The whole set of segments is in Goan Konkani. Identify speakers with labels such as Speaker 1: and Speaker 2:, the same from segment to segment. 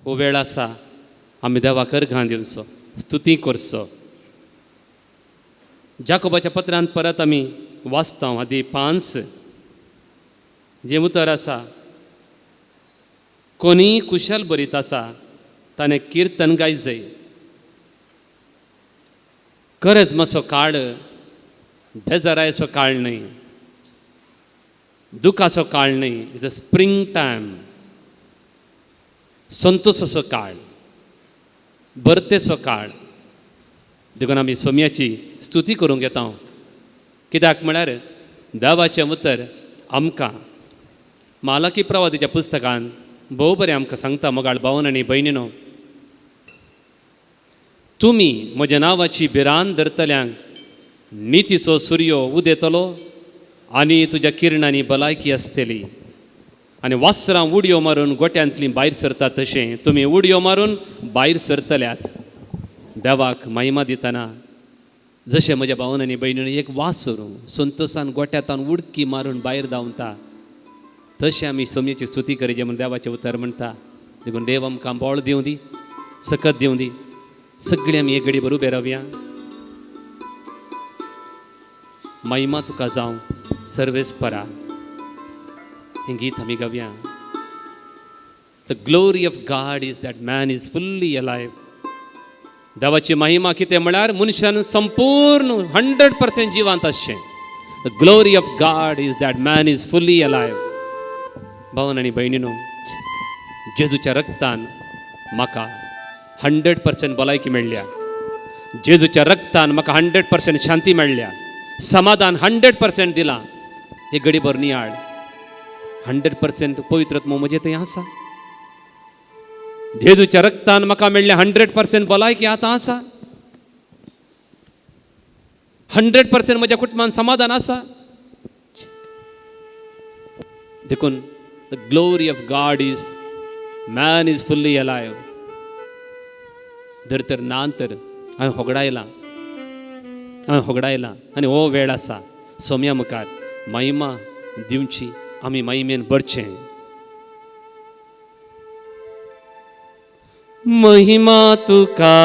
Speaker 1: हो वेळ आसा आमी देवाक अर्घां दिवचो, स्तुती करचो. जाकोबाच्या पत्रांत परत आमी वाचता आदी 5 जें उतर आसा, कोणीय कुशल बरीत आसा ताणें किर्तन गायजय. खरेंच मातसो काळ बेजारायचो काळ न्हय, दुखाचो काळ न्हय, it's a spring time, संतोसाचो काळ, भरतेचो काळ. देखून आमी सोम्याची स्तुती करूंक येता. कित्याक म्हळ्यार देवाचें उतर आमकां मालाकी प्रवादीच्या पुस्तकान भोव बरें आमकां सांगता. मोगाळ भावन आनी भयणीनो, तुमी म्हज्या नांवाची भिरांत धरतल्यांक नितीचो सुर्यो उदेतलो आनी तुज्या किरणांनी भलायकी आसतली. आनी वासरां उडयो मारून गोट्यांतलीं भायर सरतात तशें तुमी उडयो मारून भायर सरतल्यात. देवाक महिमा दितना जशें म्हज्या भावन आनी भयणीन एक वासरू संतोसान गोट्यांतल्यान उडकी मारून भायर धांवता तशें आमी सोमयेची स्तुती करीजे म्हूण देवाचें उतर म्हणटा. देखून देव आमकां बळ दिवं दी, सकत दिवं दी. सगळीं आमी एक घडी बरोबर उबे रावया. महिमा तुका जावं सर्वेस्परा हें गीत आमी गावया. The glory of God is that man is fully alive. देवाची महिमा कितें म्हळ्यार मनशान संपूर्ण 100% जिवांत आसचें. The glory of God is that man is fully alive. भावन आनी भयणीनो, जेजूच्या रक्तान म्हाका 100% भलायकी मेळ्ळ्या. जेजूच्या रक्तान म्हाका 100% शांती मेळ्ळ्या, समाधान 100% दिलां. हे घडीभर नियाळ 100% पवित्रत्व म्हजें थंय आसा. जेजूच्या रक्तान म्हाका मेळ्ळें 100% भलायकी आतां आसा. 100% म्हज्या कुटुंबान समाधान आसा. देखून the glory of God is man is fully alive. धर तर ना तर हांवें होगडायलां, हांवें होगडायलां आनी हो वेळ आसा सोम्या मुखार महिमा दिवची, आमी महिमेन भरचें. महिमा तुका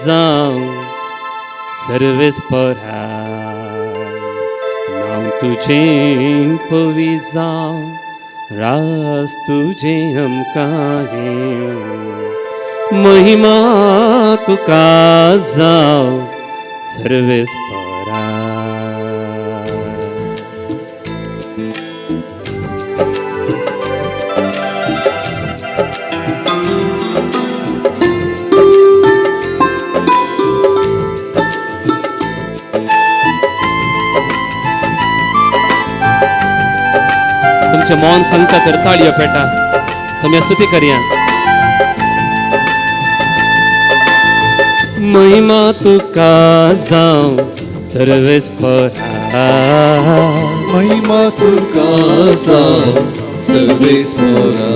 Speaker 1: जावं सर्वेस्परा, नांव तुजें पवी जावं, राज तुजें आमकां येवं. महिमा तुका जावं सर्वेस्परा. तुमचें मौन सांगता तर ताळयो पेटा, तुमी स्तुती करया. महिमा तुका जावं सर्वेस्परा,
Speaker 2: महिमा तुका जावं सर्वेस्परा,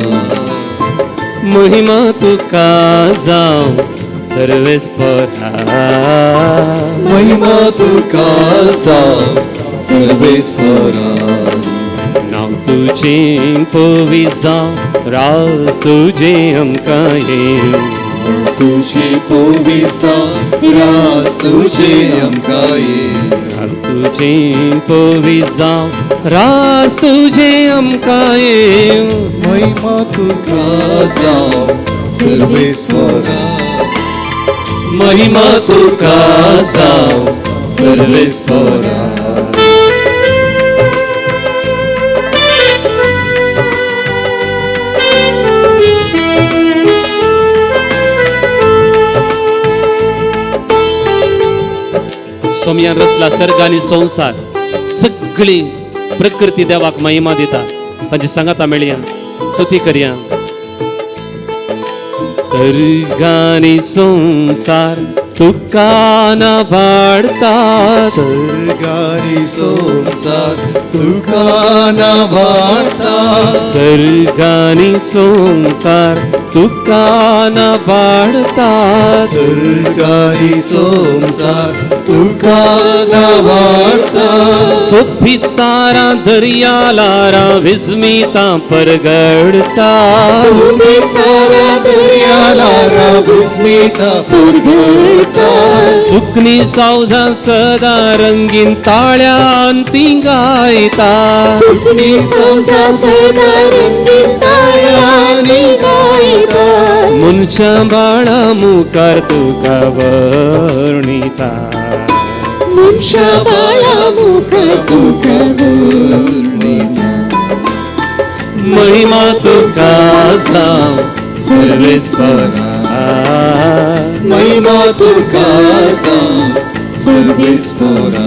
Speaker 1: महिमा तुका जावं सर्वेस्परा,
Speaker 2: महिमा तुका जावं सर्वेस्परा.
Speaker 1: नांव तुजें पवी जावं, राज तुजें आमकां येवं.
Speaker 2: तुझे पवी जावं, राज तुझे आमकां येवं.
Speaker 1: नांव तुजें पवी जावं, राज तुजें आमकां येवं.
Speaker 2: महिमा तुका जावं सर्वेस्परा,
Speaker 1: महिमा तुका जावं
Speaker 2: सर्वेस्परा.
Speaker 1: सोमयान रचला सर्ग आनी संवसार, सगळी प्रकृती देवाक महिमा दिता. तांची सांगाता मेळया, स्तुती करया. सर्ग आनी संवसार तुका नावाडता,
Speaker 2: सर्ग आनी संवसार तुका नावाडता,
Speaker 1: सर्ग आनी संवसार तुका नावाडता,
Speaker 2: सर्ग आनी संवसार तुका नावाडता
Speaker 1: सोबीत तारां दर्या लारां विस्मितां परगडता
Speaker 2: सोबीत तारां दर्या लारां विस्मितां परगडता
Speaker 1: सुकणी सावधां सदां रंगीन ताळ्यान ती गायता
Speaker 2: सुकणी सावधां सदां रंगीन ताळ्यान ती गायता
Speaker 1: मनशां बाळां मुखार तुका वर्णिता
Speaker 2: मनशां बाळां मुखार तुका वर्णिता
Speaker 1: महिमा तुका जावं सर्वेस्परा
Speaker 2: महिमा तुका जावं सर्वेस्परा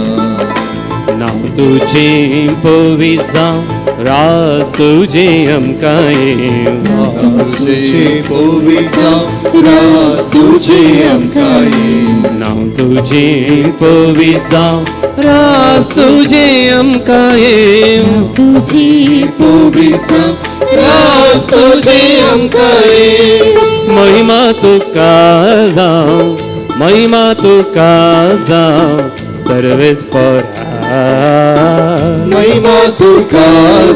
Speaker 1: नांव तुजें पवित्र जावं राज तुजें आमकां येवं
Speaker 2: नांव तुजें पवित्र जावं राज तुजें आमकां येवं
Speaker 1: नांव तुजें पवित्र जावं राज तुजें आमकां येवं
Speaker 2: तुजें पवित्र जावं राज तुजें आमकां येवं
Speaker 1: महिमा तुका जावं महिमा तुका जावं सर्वेस्परा
Speaker 2: महिमा तुका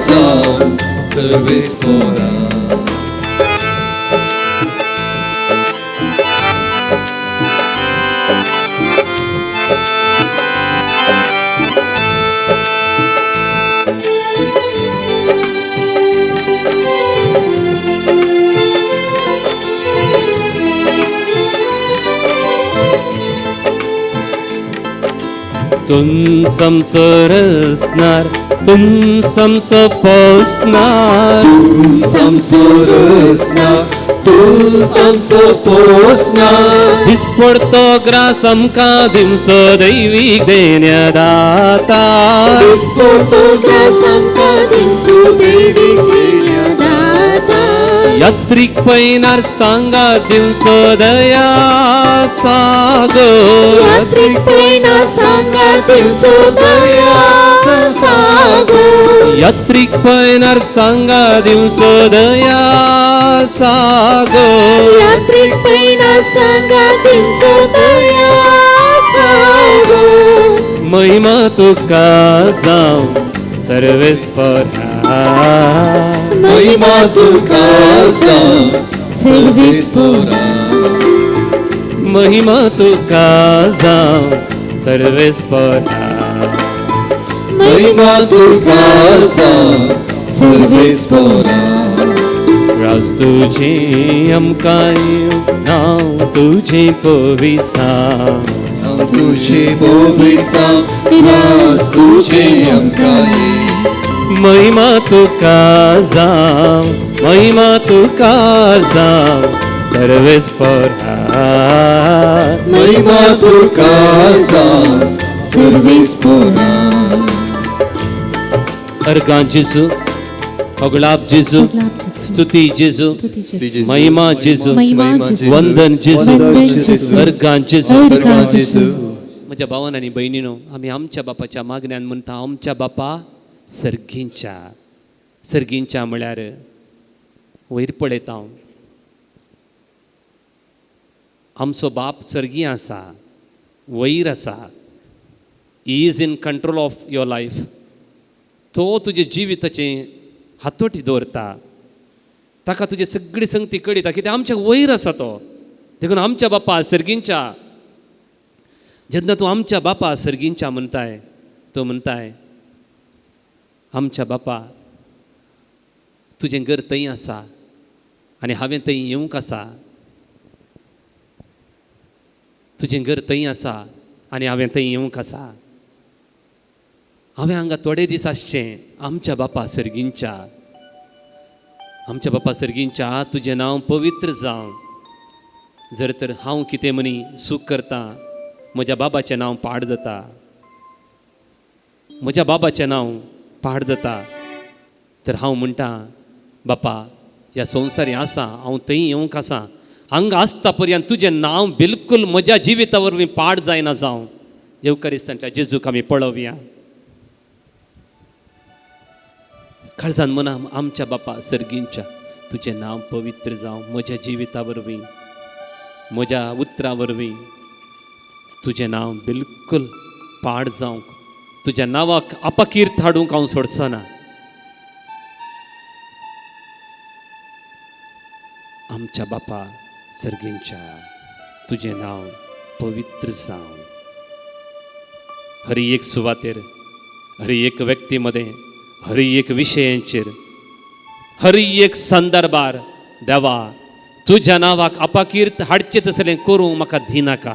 Speaker 2: जावं सर्वेस्परा
Speaker 1: तुम संसरसणार तुम संसपोसणार
Speaker 2: तूं संसरसणार तूं संसपोसणार
Speaker 1: दिसपडतो ग्रास आमकां दिवसो दैवीक देण्या दाता
Speaker 2: दिसपडतो ग्रास आमकां दिवसो दैवीक देण्या दाता
Speaker 1: यात्रीक पैनार सांगा दिवसो दया सागर
Speaker 2: यात्रीक पैनार सांगा दिवसो दया सागर
Speaker 1: यात्रीक पैनार सांगा दिवसो दया सागर
Speaker 2: यात्रीक पैनार सांगा दिवसो दया सागर
Speaker 1: महिमा तुका जावं सर्वेस्परा
Speaker 2: महिमा तुका जावं सर्वेस्परा
Speaker 1: महिमा तुका जावं सर्वेस्परा
Speaker 2: महिमा तुका जावं सर्वेस्परा
Speaker 1: राज तुजें आमकां येवं नांव तुजें पवित्र जावं
Speaker 2: नांव तुजें पवित्र जावं राज तुजें आमकां येवं
Speaker 1: महिमा तुका जावं महिमा तुका जावं सर्वेस्परा
Speaker 2: महिमा तुका जावं सर्वेस्परा
Speaker 1: अर्गां जेजू होगळाप जेजू स्तुती जेजू महिमा जेजू
Speaker 3: महिमा जेजू
Speaker 1: वंदन जेजू
Speaker 3: वंदन जेजू
Speaker 1: अर्गां जेजू
Speaker 3: अर्गां जेजू.
Speaker 1: म्हज्या भावान आनी भयणीनो आमी आमच्या बापाच्या मागण्यान म्हणटा आमच्या बापा सर्गींच्या सर्गींच्या म्हळ्यार वयर पळयता हांव आमचो बाप सर्गी आसा वयर आसा. He is in control of your life. तो तुजे जिविताचें हातोटी दवरता. ताका तुजे सगळी संगती कळयता कित्याक आमच्या वयर आसा तो. देखून आमच्या बापा सर्गींच्या जेन्ना तूं आमच्या बापा सर्गींच्या म्हणटाय तो म्हणटाय आमच्या बापा तुजें घर थंय आसा आनी हांवें थंय येवंक आसा. तुजें घर थंय आसा आनी हांवें थंय येवंक आसा. हांवें हांगा थोडे दीस आसचें आमच्या बापा सर्गींच्या. आमच्या बापा सर्गींच्या तुजें नांव पवित्र जावं. जर तर हांव कितें म्हणी सूख करता म्हज्या बाबाचें नांव पाड जाता. म्हज्या बाबाचें नांव पाड जाता. तर हांव म्हणटा बापा ह्या संवसारी आसा हांव थंय येवंक आसा. हांगा आसता पर्यंत तुजें नांव बिलकूल म्हज्या जिविता वरवीं पाड जायना जावं. येवकारिस्तांतल्या जेजूक आमी पळोवया. काळजान मना आमच्या बापा सर्गींच्या तुजें नांव पवित्र जावं म्हज्या जिविता वरवीं म्हज्या उतरां वरवीं. तुजें नांव बिलकुल पाड जावंक, तुज्या नांवाक अपकीर्त हाडूंक हांव सोडचो ना. आमच्या बापा सर्गींच्या, तुजें नांव पवित्र जावं. हर एक सुवातेर, हर एक व्यक्ती मदें, हर एक विशयांचेर, हर एक संदर्भार देवा तुज्या नांवाक अपाकीर्त हाडचें तसलें करूंक म्हाका दिनाका.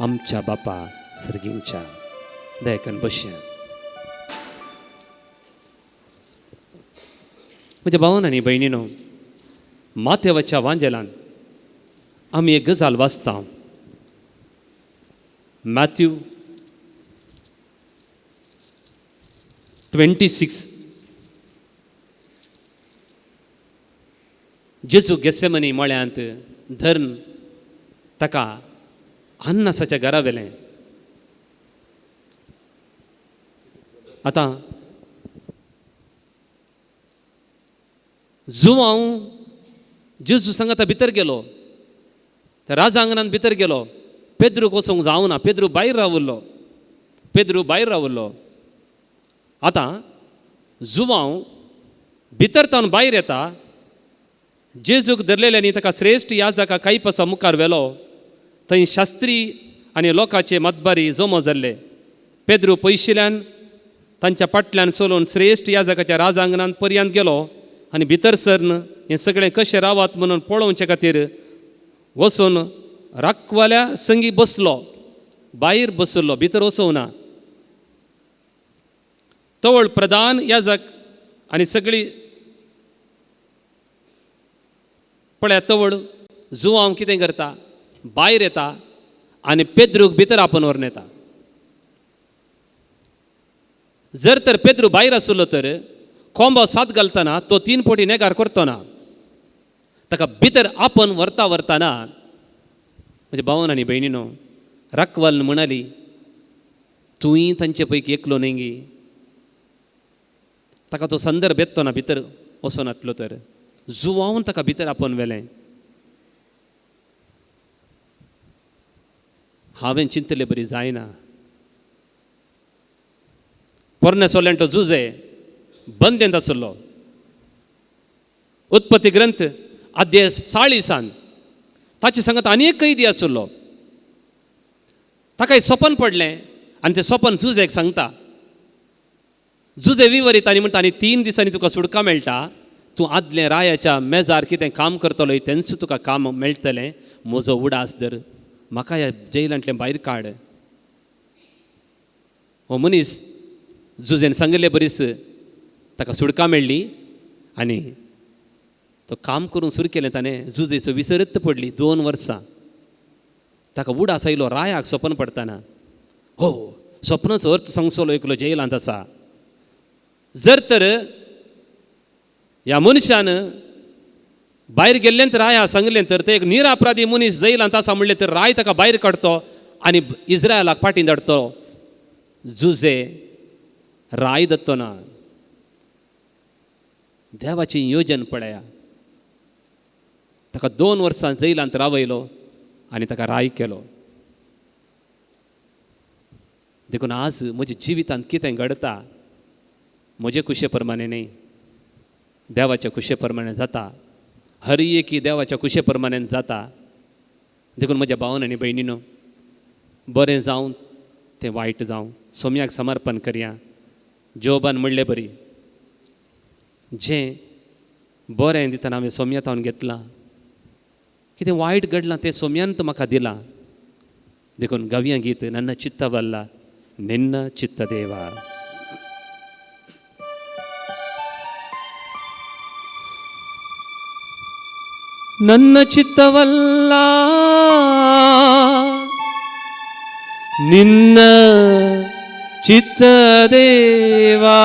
Speaker 1: आमच्या बापा सर्गींच्या. दयकन बशया. म्हज्या भावान आनी भयणीनो, माथेवाच्या वांजेलान आमी एक गजाल वाचता. मॅथ्यू 26. जेजू गेसेमनी मळ्यांत धर्न ताका अन्नासाच्या घरा व्हेलें. आतां जुवांव जेजू सांगाता भितर गेलो, त्या राजांगणान भितर गेलो. पेद्रूक वचूंक जावना, पेद्रू भायर रावल्लो, पेद्रू भायर रावल्लो. आतां जुवांव भितर तावन भायर येता. जेजूक धरलेल्यांनी ताका श्रेश्ठ याजका कायपासा मुखार व्हेलो. थंय शास्त्री आनी लोकांचे मतबारी जमो जाल्ले. पेद्रू पयशिल्यान तांच्या फाटल्यान चलोवन श्रेश्ठ याजकाच्या राजांगणान पर्यंत गेलो आनी भितर सरन हें सगळें कशें रावात म्हणून पळोवचे खातीर वचून राखवाल्या संगी बसलो. भायर बसलो, भितर वचूंक ना. तवळ प्रधान याजक आनी सगळी पळया तवळ जुवांव कितें करता, भायर येता आनी पेद्रूक भितर आपोवन व्हरून येता. जर तर पेद्रू भायर आसलो तर कोंबो सात घालतना तो 3 पटी नेगार करतो ना. ताका भितर आपोवन व्हरता व्हरतना म्हज्या भावान आनी भयणीनो, राखवाल म्हणाली, तूंय तांचे पैकी एकलो न्हय गी. ताका तो संदर्भ येतो ना भितर वचनातलो तर जुवावन ताका भितर आपोवन व्हेलें. हांवें चिंतले बरी जायना. पोरणे सोल्यांटो जुजे बंदेंत आसलो. उत्पत्ती ग्रंथ अध्याय 40 ताचे सांगत आनी एक कैदी आसलो. ताका सपन पडलें आनी तें सपन जुजेक सांगता. जुजे विवरीत आनी म्हणटा, आनी 3 दिसांनी तुका सुटका मेळटा. तूं आदलें रायाच्या मेजार कितें काम करतलो तेंच तुका काम मेळटलें. म्हजो उडास धर, म्हाका ह्या जेलांतलें भायर काड. हो मनीस जुजेन सांगिल्ले बरीच ताका सुटका मेळ्ळी आनी तो काम करूंक सुरू केलें. ताणें जुजेचो विसरत पडली 2 वर्सां. ताका उडास आयलो रायाक सपन पडटना. हो सपनाचो अर्थ सांगचलो एकलो जेलांत आसा. जर तर ह्या मनशान भायर गेल्लें तर राया सांगलें तर ते एक निरापराधी मनीस जेलांत आसा म्हणलें तर राय ताका भायर काडतो आनी इस्रायलाक फाटीं धाडतो. जुजे राय दत्तो ना. देवाची योजन पळया. ताका 2 वर्सां जेलांत रावयलो आनी ताका राय केलो. देखून आज म्हज्या जिवितांत कितें घडता म्हजे खुशे प्रमाणे न्हय, देवाच्या खुशे प्रमाणे जाता. हर एकी देवाच्या खुशे प्रमाणे जाता. देखून म्हज्या भावान आनी भयणीनो, बरें जावं तें वायट जावं, सोम्याक समर्पण करया. जोबान म्हणलें बरी, जें बरें दितना हांवें सोम्या तावन घेतलां, कितें वायट घडलां तें सोम्यान तो म्हाका दिलां. देखून गावया गीत नन्न चित्त वल्ला निन्न चित्त देवा. ನನ್ನ ಚಿತ್ತವಲ್ಲ ನಿನ್ನ ಚಿತ್ತದೇವಾ.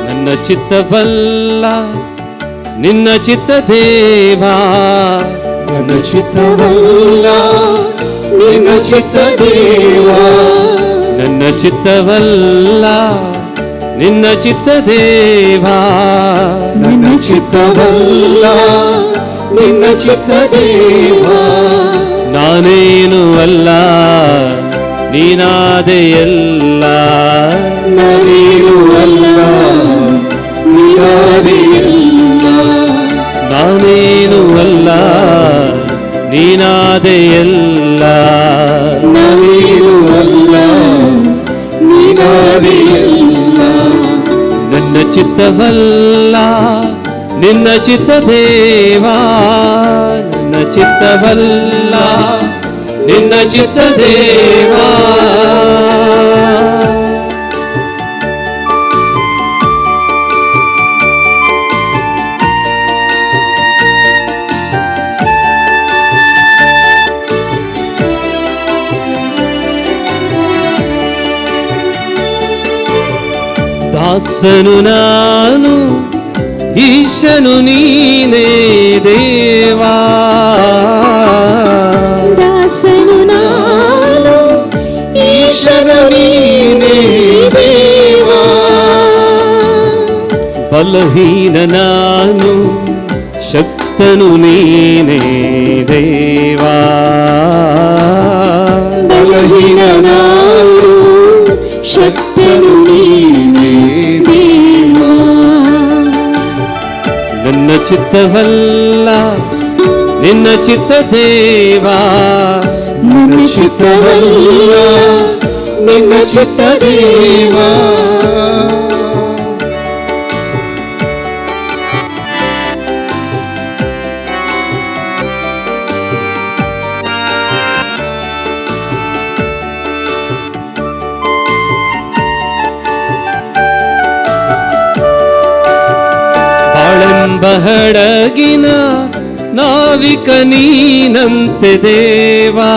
Speaker 1: ನನ್ನ ಚಿತ್ತವಲ್ಲ ನಿನ್ನ ಚಿತ್ತದೇವಾ.
Speaker 2: ನನ್ನ ಚಿತ್ತವಲ್ಲ ನಿನ್ನ ಚಿತ್ತ ದೇವಾ.
Speaker 1: ನನ್ನ ಚಿತ್ತವಲ್ಲ ನಿನ್ನ ಚಿತ್ತ ದೇವಾ.
Speaker 2: ನನ್ನ ಚಿತ್ತವಲ್ಲ ನಿನ್ನ ಚಿತ್ತ ದೇವಾ.
Speaker 1: ನಾನೇನು ಅಲ್ಲ ನೀನಾದೆ ಎಲ್ಲ.
Speaker 2: ನಾನೇನು ಅಲ್ಲ ನೀನಾದೆ ಎಲ್ಲ.
Speaker 1: ನಾನೇನು ಅಲ್ಲ ನೀನಾದೆ ಎಲ್ಲ.
Speaker 2: ನಾನೇನು ಅಲ್ಲ ನೀನಾದೆ ಎಲ್ಲ.
Speaker 1: ನನ್ನ ಚಿತ್ತವಲ್ಲ ನಿನ್ನ ಚಿತ್ತ ದೇವಾ. ನನ್ನ ಚಿತ್ತವಲ್ಲ ನಿನ್ನ ಚಿತ್ತ ದೇವಾ. ದಾಸನು ನಾನು ಈಶನು ನೀನೇ ದೇವಾ.
Speaker 2: ದಾಸನು ನಾನು ಈಶನು ನೀನೇ ದೇವಾ.
Speaker 1: ಬಲಹೀನ ನಾನು ಶಕ್ತನು ನೀನೇ ದೇವಾ.
Speaker 2: ಬಲಹೀನ ನಾನು ಶಕ್ತನು ನೀನೇ ದೇವಾ.
Speaker 1: ನನ್ನ ಚಿತ್ತವಲ್ಲ ನಿನ್ನ ಚಿತ್ತ ದೇವಾ.
Speaker 2: ನನ್ನ ಚಿತ್ತವಲ್ಲ ನಿನ್ನ ಚಿತ್ತ ದೇವಾ.
Speaker 1: ಬಾಳೆಂಬ ಹಡಗಿನ ನಾವಿಕ ನೀನಂತೆ ದೇವಾ.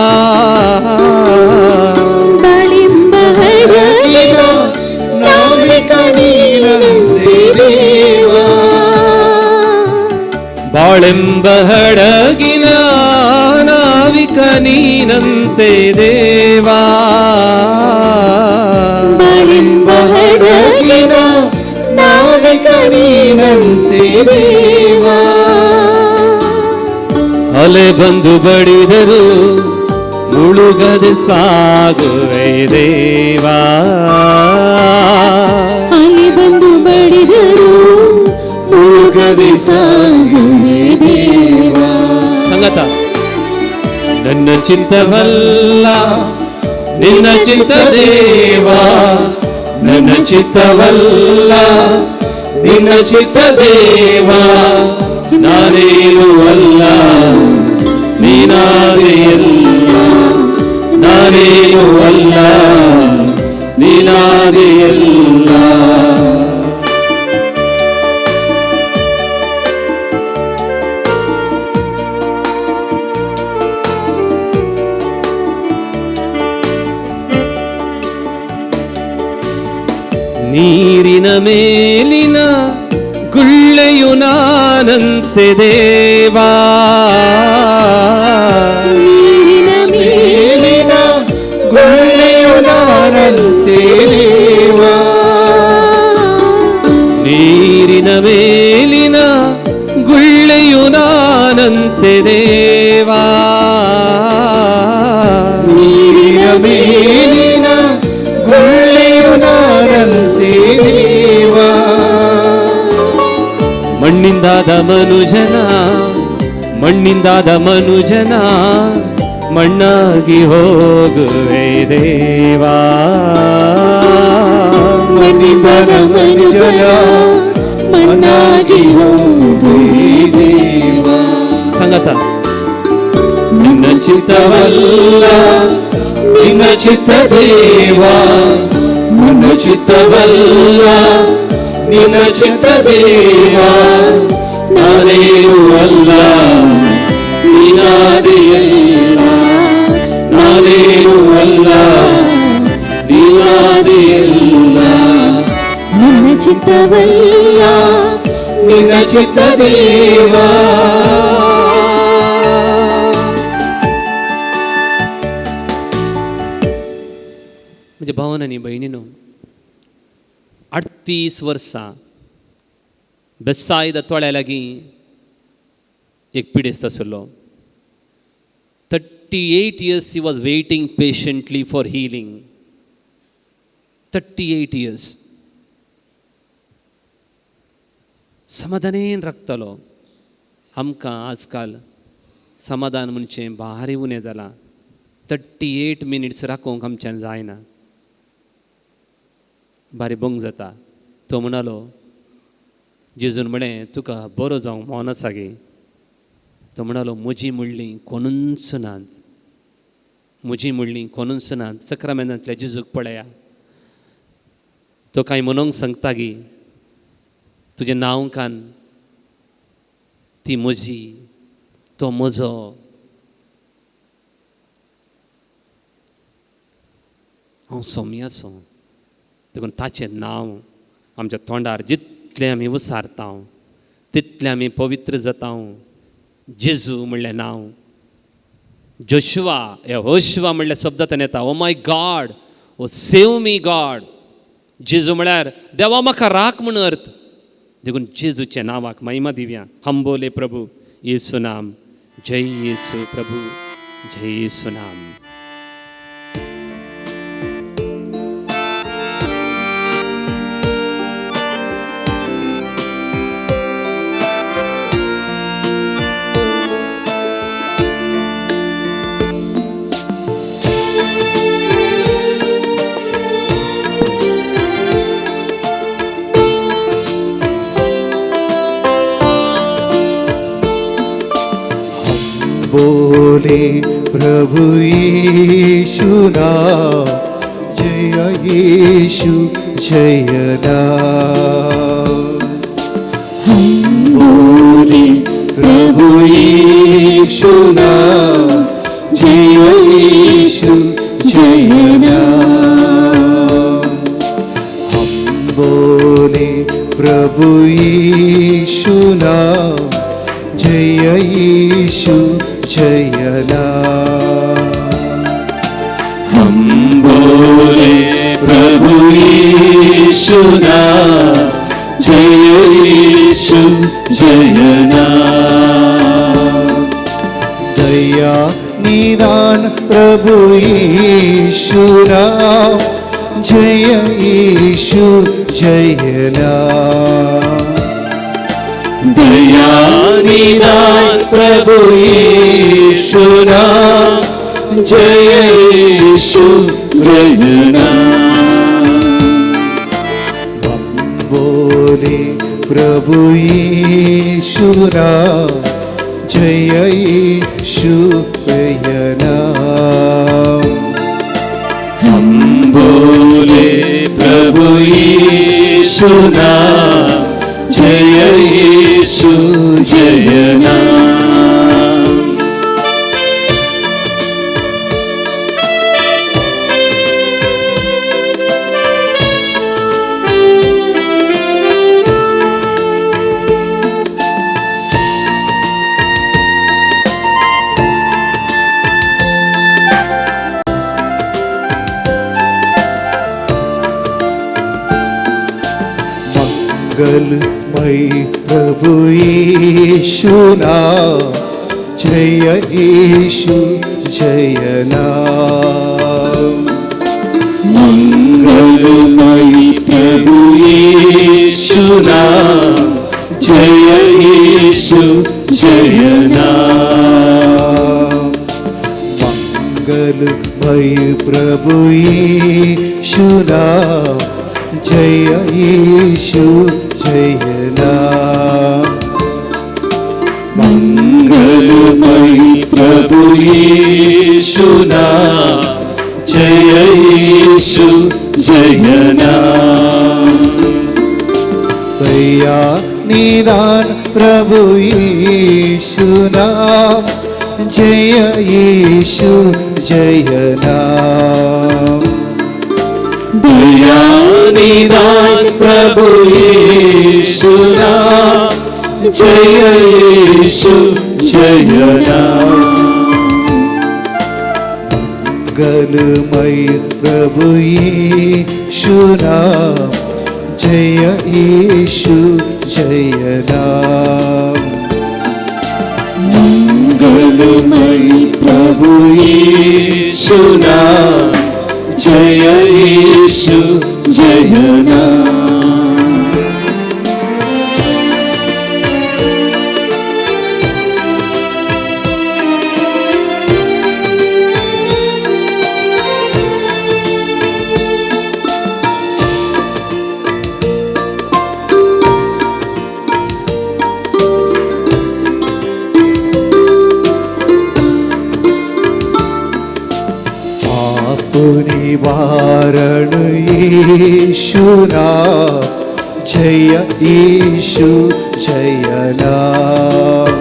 Speaker 2: ಬಾಳೆಂಬ ಹಡಗಿನ ನಾವಿಕ ನೀನಂತೆ ದೇವಾ.
Speaker 1: ಬಾಳೆಂಬ ಹಡಗಿನ ನಾವಿಕ ನೀನಂತೆ ದೇವಾ.
Speaker 2: ಬಾಳೆಂಬ ಹಡಗಿನ ನಾವಿಕ ನೀನಂತೆ ದೇವಾ.
Speaker 1: ಅಲೆ ಬಂದು ಬಡಿದರು ಮುಳುಗದೆ ಸಾಗುವೆ ದೇವಾ.
Speaker 2: ಅಲೆ ಬಂದು ಬಡಿದರು ಮುಳುಗದೆ ಸಾಗುವೆ ದೇವಾ.
Speaker 1: ಸಂಗತ ನನ್ನ ಚಿತ್ತವಲ್ಲ ನಿನ್ನ ಚಿತ್ತ ದೇವಾ. ನನ್ನ ಚಿತ್ತವಲ್ಲ ನಿನ್ನ ಚಿತ್ತ ದೇವಾ. ನಾನೇನು ಅಲ್ಲ ನೀನಾದೆ ಎಲ್ಲ. ನಾನೇನು ಅಲ್ಲ ನೀನಾದೆ ಎಲ್ಲ. ನೀರಿನ ಮೇಲಿನ ಗುಳ್ಳೆಯು ನಾನಂತೆ ದೇವಾ.
Speaker 2: ನೀರಿನ ಮೇಲಿನ ಗುಳ್ಳೆಯು ನಾನಂತೆ ದೇವಾ.
Speaker 1: ನೀರಿನ ಮೇಲಿನ ಗುಳ್ಳೆಯು ನಾನಂತೆ ದೇವಾ.
Speaker 2: ನೀರಿನ ಮೇಲಿನ ಗುಳ್ಳೆಯು ನಾನಂತೆ ದೇವಾ.
Speaker 1: ಮಣ್ಣಿಂದಾದ ಮನುಜನ ಮಣ್ಣಿಂದಾದ ಮನುಜನ ಮಣ್ಣಾಗಿ ಹೋಗುವೆ ದೇವಾ.
Speaker 2: ಮಣ್ಣಿಂದಾದ ಮನುಜನ ಮಣ್ಣಾಗಿ ಹೋಗುವೆ ದೇವಾ.
Speaker 1: ಸಂಗತ ನಿನ್ನ ಚಿತ್ತವಲ್ಲ ನಿನ್ನ ಚಿತ್ತ ದೇವಾ. ನನ್ನ ಚಿತ್ತವಲ್ಲ ನಿನ್ನ ಚಿತ್ತ ದೇವಾ. ನಾನೇನು ಅಲ್ಲ ನೀನಾದೆ ಎಲ್ಲ. ನಾನೇನು ಅಲ್ಲ ನೀನಾದೆ ಎಲ್ಲ.
Speaker 2: ನನ್ನ ಚಿತ್ತವಲ್ಲ ನಿನ್ನ ಚಿತ್ತ ದೇವಾ.
Speaker 1: भयणीनो, 38 वर्सां बेसायदा तोळ्या लागीं एक पिडेस्त आसलो. 38 years he was waiting patiently for healing. 38 years समाधानेन राखतालो. आमकां आजकाल समाधान म्हणचें भारी उणें जालां. 38 मिनिट्स राखोवंक आमच्यान जायना, भारी भंग जाता. तो म्हणालो, जेजून म्हळें तुका बरो जावंक मन आसा गे? तो म्हणालो, म्हजी म्हणली कोणूच नात, म्हजी म्हणली कोणूच नात. सक्रामेंतांतल्या जेजूक पळया, तो कांय म्हणूंक सांगता गी, तुजें नांव कान, ती म्हजी, तो म्हजो. हांव सोम्याचो. देखून ताचें नांव आमच्या तोंडार जितलें आमी उसारता तितलें आमी पवित्र जाता. जेजू म्हणलें नांव, जोशुआ यहोशुआ म्हणल्या शब्दांतल्यान येता, oh my God, oh save me God. जेजू म्हळ्यार देवा म्हाका राख म्हूण अर्थ. देखून जेजूच्या नांवाक महिमा दिवया. हम बोले प्रभू येसू नाम. जय येसू प्रभू, जय येसू नाम.
Speaker 3: बोले प्रभु यीशु नाम, जय यीशु जय नाम.
Speaker 2: हम बोले प्रभु यीशु नाम, जय यीशु जय नाम.
Speaker 3: हम बोले प्रभु यीशु नाम, जय यीशु जय नाम.
Speaker 2: हम बोले प्रभु यीशु नाम, जय यीशु जय नाम.
Speaker 3: दया निदान प्रभु यीशु नाम, जय यीशु जय नाम.
Speaker 2: दया निदान प्रभु यीशु नाम, जय यीशु जय नाम.
Speaker 3: हम बोले प्रभु यीशु नाम, जय यीशु जय नाम.
Speaker 2: हम बोले प्रभु यीशु नाम, जय यीशु जय नाम.
Speaker 3: मंगलमय प्रभु यीशु नाम, जय यीशु जय नाम.
Speaker 2: मंगलमय प्रभु यीशु नाम, जय यीशु जय नाम.
Speaker 3: मंगलमय प्रभु यीशु नाम, जय यीशु जय नाम.
Speaker 2: मंगलमय प्रभु यीशु नाम, जय यीशु जय नाम.
Speaker 3: दया निदान प्रभु यीशु नाम, जय यीशु जय नाम.
Speaker 2: दया निदान प्रभु यीशु नाम, जय यीशु जय नाम.
Speaker 3: मंगलमय प्रभु येशू नाम, जय येशू जय नाम।
Speaker 2: मंगलमयी
Speaker 3: प्रभु येशू नाम, जय येशू जय नाम। निवारण येशू नाम, जय येशू जय नाम।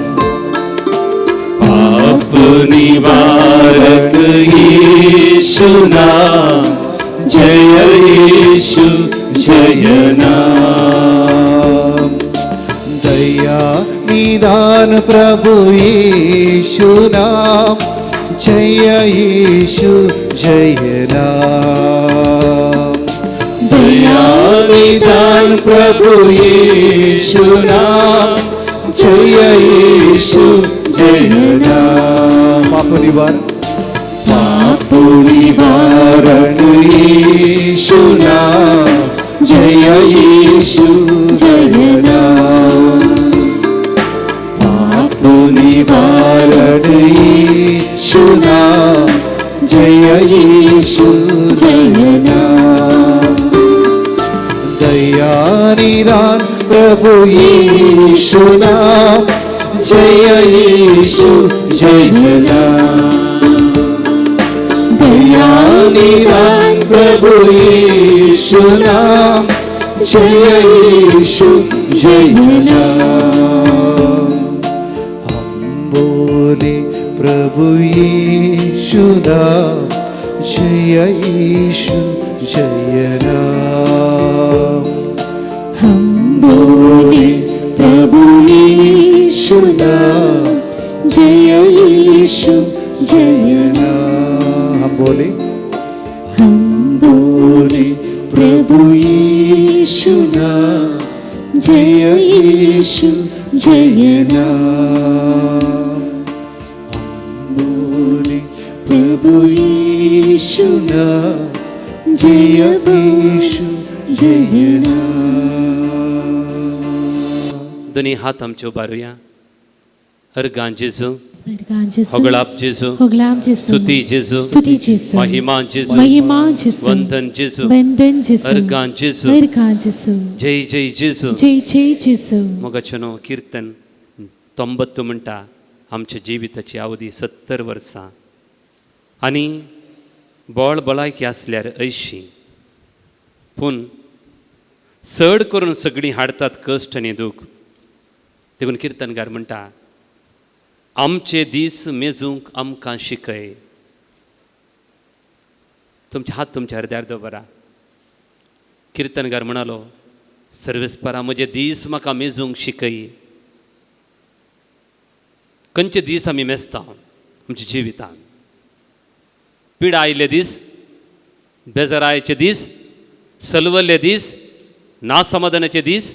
Speaker 1: पाप निवारक येशू नाम, जय येशू जय नाम।
Speaker 3: दया निदान प्रभु येशू नाम, जय येशू जय नाम।
Speaker 2: दया
Speaker 3: निदान प्रभु येशू नाम, जय येशू जय नाम। पाप निवारण,
Speaker 2: पाप निवारण
Speaker 3: येशू नाम, जय येशू
Speaker 2: जय नाम।
Speaker 3: पाप निवारण येशू नाम, जय येशू
Speaker 2: जय नाम।
Speaker 3: दया निदान प्रभु येशू नाम, जय येशू जय नाम।
Speaker 2: दया
Speaker 3: निदान प्रभु येशू नाम, जय येशू जय नाम। हम बोले प्रभु येशू नाम, जय येशू जय नाम।
Speaker 2: हम बोले प्रभु येशू नाम, जय येशू जय नाम।
Speaker 3: हम बोले,
Speaker 2: हम बोले प्रभु येशू नाम, जय येशू जय नाम।
Speaker 3: हम बोले
Speaker 2: प्रभु येशू
Speaker 3: नाम,
Speaker 2: जय येशू जय नाम।
Speaker 1: दोन्ही हात आमचे उबारुया। अर्गां जेजू,
Speaker 2: जेजू,
Speaker 1: होगळाप जेजू,
Speaker 2: होगळाप जेजू,
Speaker 1: स्तुती जेजू,
Speaker 2: स्तुती जेजू,
Speaker 1: महिमा जेजू,
Speaker 2: महिमा जेजू,
Speaker 1: वंदन जेजू,
Speaker 2: वंदन जेजू,
Speaker 1: अर्गां जेजू,
Speaker 2: अर्गां जेजू,
Speaker 1: जय जय जेजू,
Speaker 2: जय जय जेजू।
Speaker 1: मोगाचेनो कीर्तन 90 म्हणटा आमच्या जिविताची अवधी 70 वर्सां आनी बोळ बलायकी आसल्यार 80, पूण चड करून सगळीं हाडटात कश्ट आनी दूख। देखून किर्तनकार म्हणटा आमचे दीस मेजूंक आमकां शिकय। तुमचे हात तुमच्या हृदयार दवरा। किर्तनकार म्हणालो सर्वेस्परा म्हजे दीस म्हाका मेजूंक शिकय। खंयचे दीस आमी मेजता आमच्या जिवितान? पिडा आयिल्ले दीस, बेजारायचे दीस, सलवल्ले दीस, नासमाधानाचे दीस,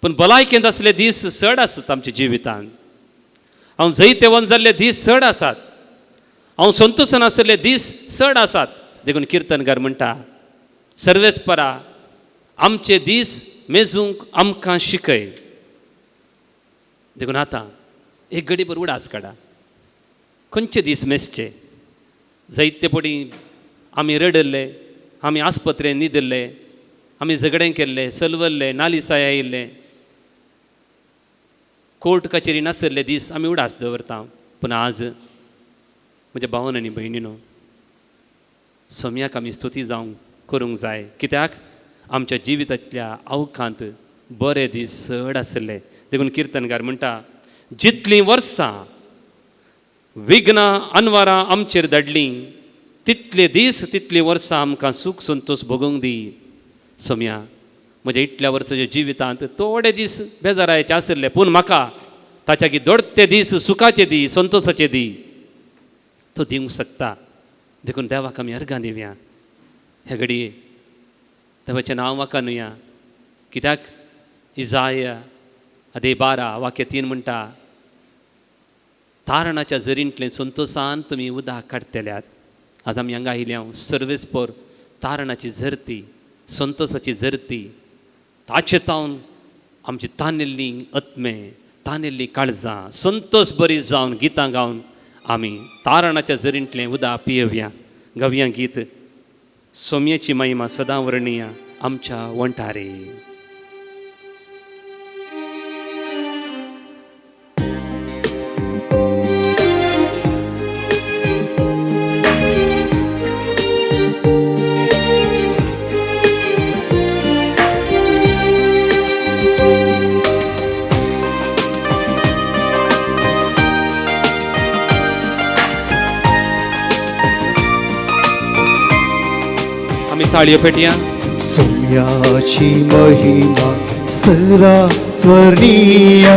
Speaker 1: पूण भलायकेंत आसले दीस चड आसात आमच्या जिवितान। हांव जैतेवंत जाल्ले दीस चड आसात, हांव संतोशान आसले दीस चड आसात। देखून किर्तनकार म्हणटा सर्वेस्परा आमचे दीस मेजूंक आमकां शिकय। देखून आतां एक घडीभर उडास काडा, खंयचे दीस मेजचे? जायते पडी आमी रडल्ले, आमी आस्पत्रेन न्हिदिल्ले, आमी झगडें केल्ले, सलवल्ले, नालिसाय आयिल्ले, कोर्ट कचेरी नासल्ले दीस आमी उडास दवरता। पूण आज म्हज्या भावान आनी भयणीनो सोम्याक आमी स्तुती जावंक करूंक जाय, कित्याक आमच्या जिवितांतल्या अवकांत बरे दीस चड आसले। देखून किर्तनकार म्हणटा जितलीं वर्सां विघ्नां अनवारां आमचेर धाडलीं तितले दीस तितलीं वर्सां आमकां सूख संतोश भोगूंक दी। सोम्या म्हज्या इतल्या वर्साच्या जिवितांत थोडे दीस बेजारायचे आशिल्ले, पूण म्हाका ताच्या की दोडते दीस सुखाचे दी, संतोशाचे दी। तो दिवंक शकता. देखून देवाक आमी अर्गां दिवया. हे घडये देवाचें नांव वाखाणुया. कित्याक इजाया अध्याय 12 वाक्य 3 म्हणटा, तारणाच्या जरींतलें संतोसान तुमी उदक काडटल्यात. आज आमी हांगा आयिल्ल्या सर्वेस्पर तारणाची झरती, संतोसाची झरती, ताचे तावन आमची तानेल्ली आत्मे, तानेल्ली काळजां संतोस बरी जावन गितां गावन आमी तारणाच्या झरींतलें उदक पियेवया. गावया गीत सोम्याची महिमा सदां वर्णिया आमच्या वंठारे. ताळयो पेटया.
Speaker 3: सोम्याची महिमा सदा स्वर्णीय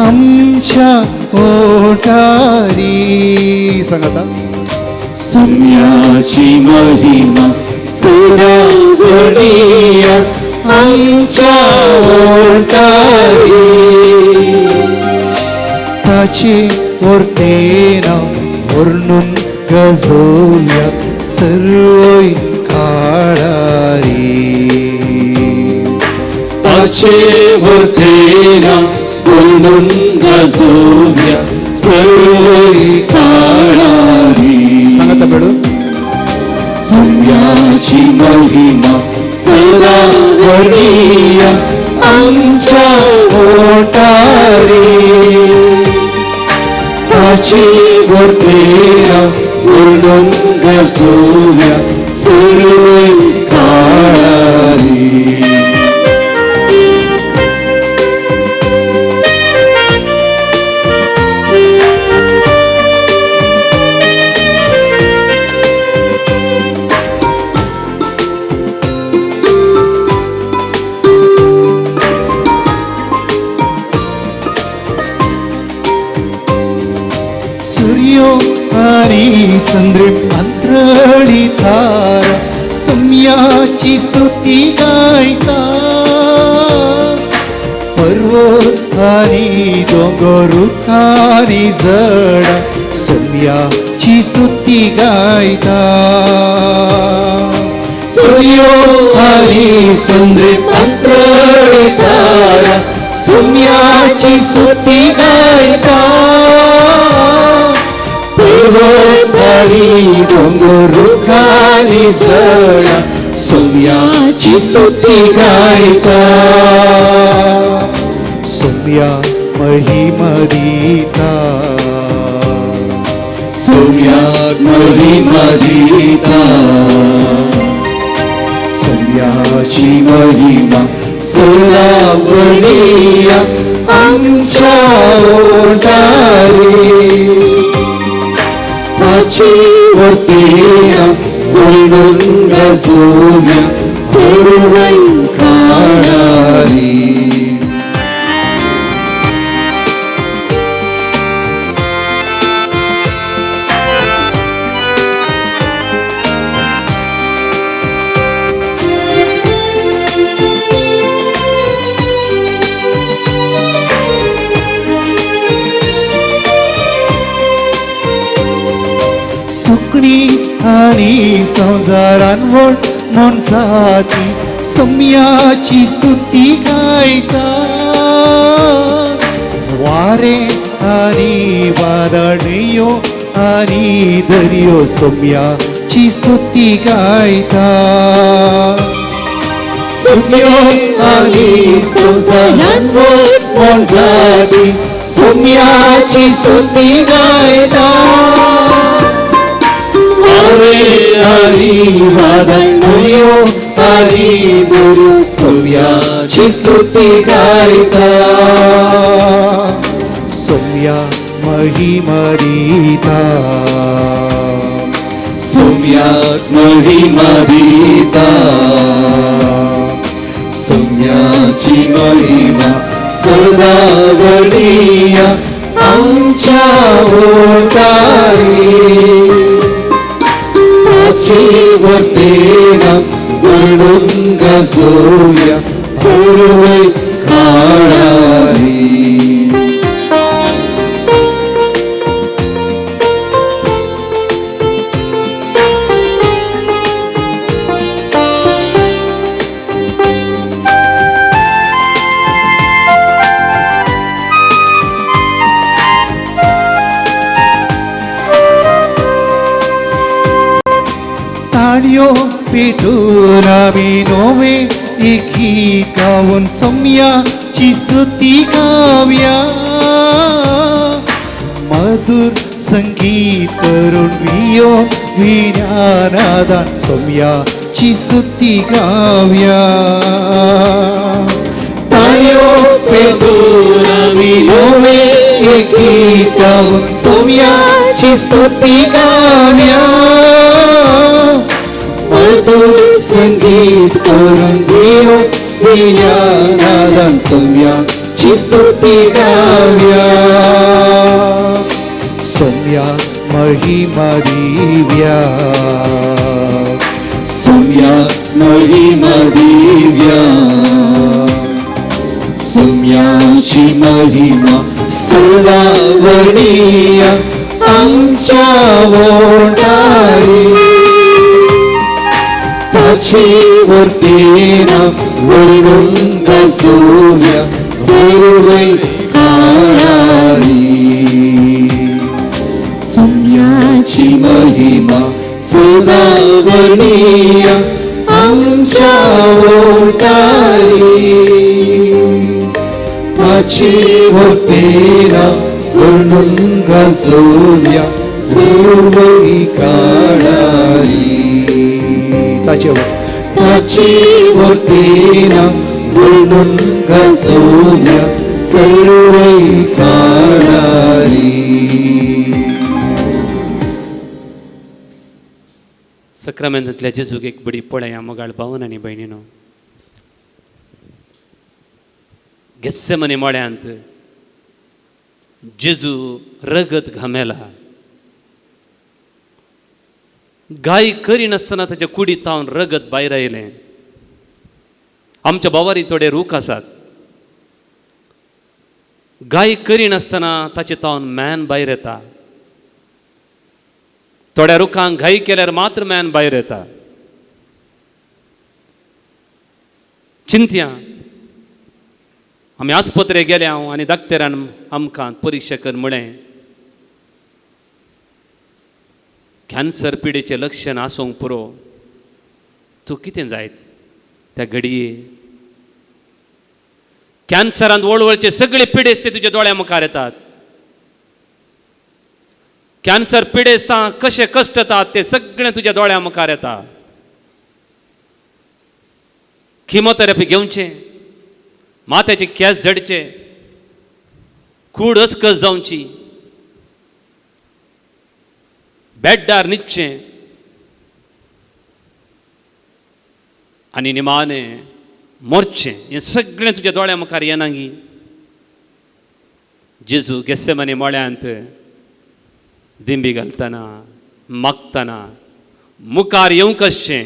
Speaker 3: आमच्या ओठारी. सांगता
Speaker 2: सोम्याची महिमा सदा वर्णीय आमच्या ओठारी.
Speaker 3: ताची वर्तेना वर्णून गजोव्या सर्वय काळारी.
Speaker 2: ताचे वर्तेना वर्णून गजोव्या सर्वय काळारी.
Speaker 3: सांगता बेडू.
Speaker 2: सोम्याची महिमा सदा वर्णीय आमच्या ओठारी. ताची वर्तेना वर्णून गजोव्या सर्वय काळारी.
Speaker 3: सूर्यो आणि संद्रे अंतरळी तारा सोम्याची स्तुती गायता. पर्वत आणि डोंगर आणि झडा सोम्याची स्तुती गायता.
Speaker 2: सूर्यो आणि संद्रे अंतरळी तारा सोम्याची स्तुती गायता. पर्वत आणि डोंगर आणि झडा सोम्याची स्तुती गायता.
Speaker 3: सोम्या महिमा दिता.
Speaker 2: सोम्या महिमा दिता. सोम्याची महिमा सदा वर्णीय आमच्या ओठारी. ताची वर्तेना वर्णून गजोव्या सर्वय काळारी.
Speaker 3: सुकणी आणि संसारांवर मनसाची सोम्याची स्तुती गायता. वारे आणि वादळयो आणि दर्यो सोम्याची स्तुती गायता.
Speaker 2: सुकण्यो आणि संसारांवर मनसाची सोम्याची स्तुती गायता. वारे आणि वादळयो आणि दर्यो सोम्याची स्तुती गायता.
Speaker 3: सोम्या महिमा दिता.
Speaker 2: सोम्या महिमा दिता. सोम्याची महिमा सदा वर्णीय आमच्या ओठारी.
Speaker 3: ताची वर्तेना वर्णून गाजोवया सर्वय काळारी. ताळयो पेटून आमी नवे एक गीत गावन सोम्याची स्तुती गावया. मधुर संगीत करून वियो विज्ञानादान सोम्याची स्तुती गावया. ताळयो पेटून आमी नवे एक गीत गावन सोम्याची स्तुती गावया. मधुर संगीत करून देव विज्ञानादान सोम्याची स्तुती गावया. सोम्या महिमा दिव्या, सोम्या महिमा दिव्या, सोम्याची महिमा सदा वर्णीया आमच्या ओंठारी. ताची वर्तेना वर्णून गाजोवया सर्वय काळारी. सोम्याची महिमा सदा वर्णीया आमच्या ओंठारी. ताची वर्तेना वर्णून गाजोवया सर्वय काळारी. ताची वर्तेना वर्णून गाजोवया सर्वय काळारी.
Speaker 1: सक्रामेंतांतल्या जेजूक एक बडी पळया मोगाळ भावन आनी भयणीनो. गेत्सेमनी मळ्यांत जेजू रगत घामेला. गाय करिनासतना ताच्या कुडीत तावन रगत भायर आयलें. आमच्या बावारी थोडे रूख आसात. गाय करिनासतना ताचे तावन मॅन भायर येता. थोड्या रुखांक घाई केल्यार मात्र मॅन भायर येता. चिंतया आमी आस्पत्रे गेल्या आनी डाक्टरान आमकां परिक्षा कर म्हळें कॅन्सर पिडेचें लक्षण आसूंक पुरो, तूं कितें जायत त्या घडये कॅन्सरांत वळवळचे सगळे पिडेस्त तुज्या दोळ्या मुखार येतात. कॅन्सर पिडेस्तां कशे कश्ट येतात ते सगळे तुज्या दोळ्या मुखार येता. किमोथेरपी घेवचें, माथ्याचे केंस झडचे, कूड अस्कस जावची, बेड्डार न्हिदचें आनी निमाणें मोरचें, हें सगळें तुज्या दोळ्या मुखार येना गी. जेजू गेसेमनी मळ्यांत दिंबी घालतना मागतना मुखार येवंक आसचें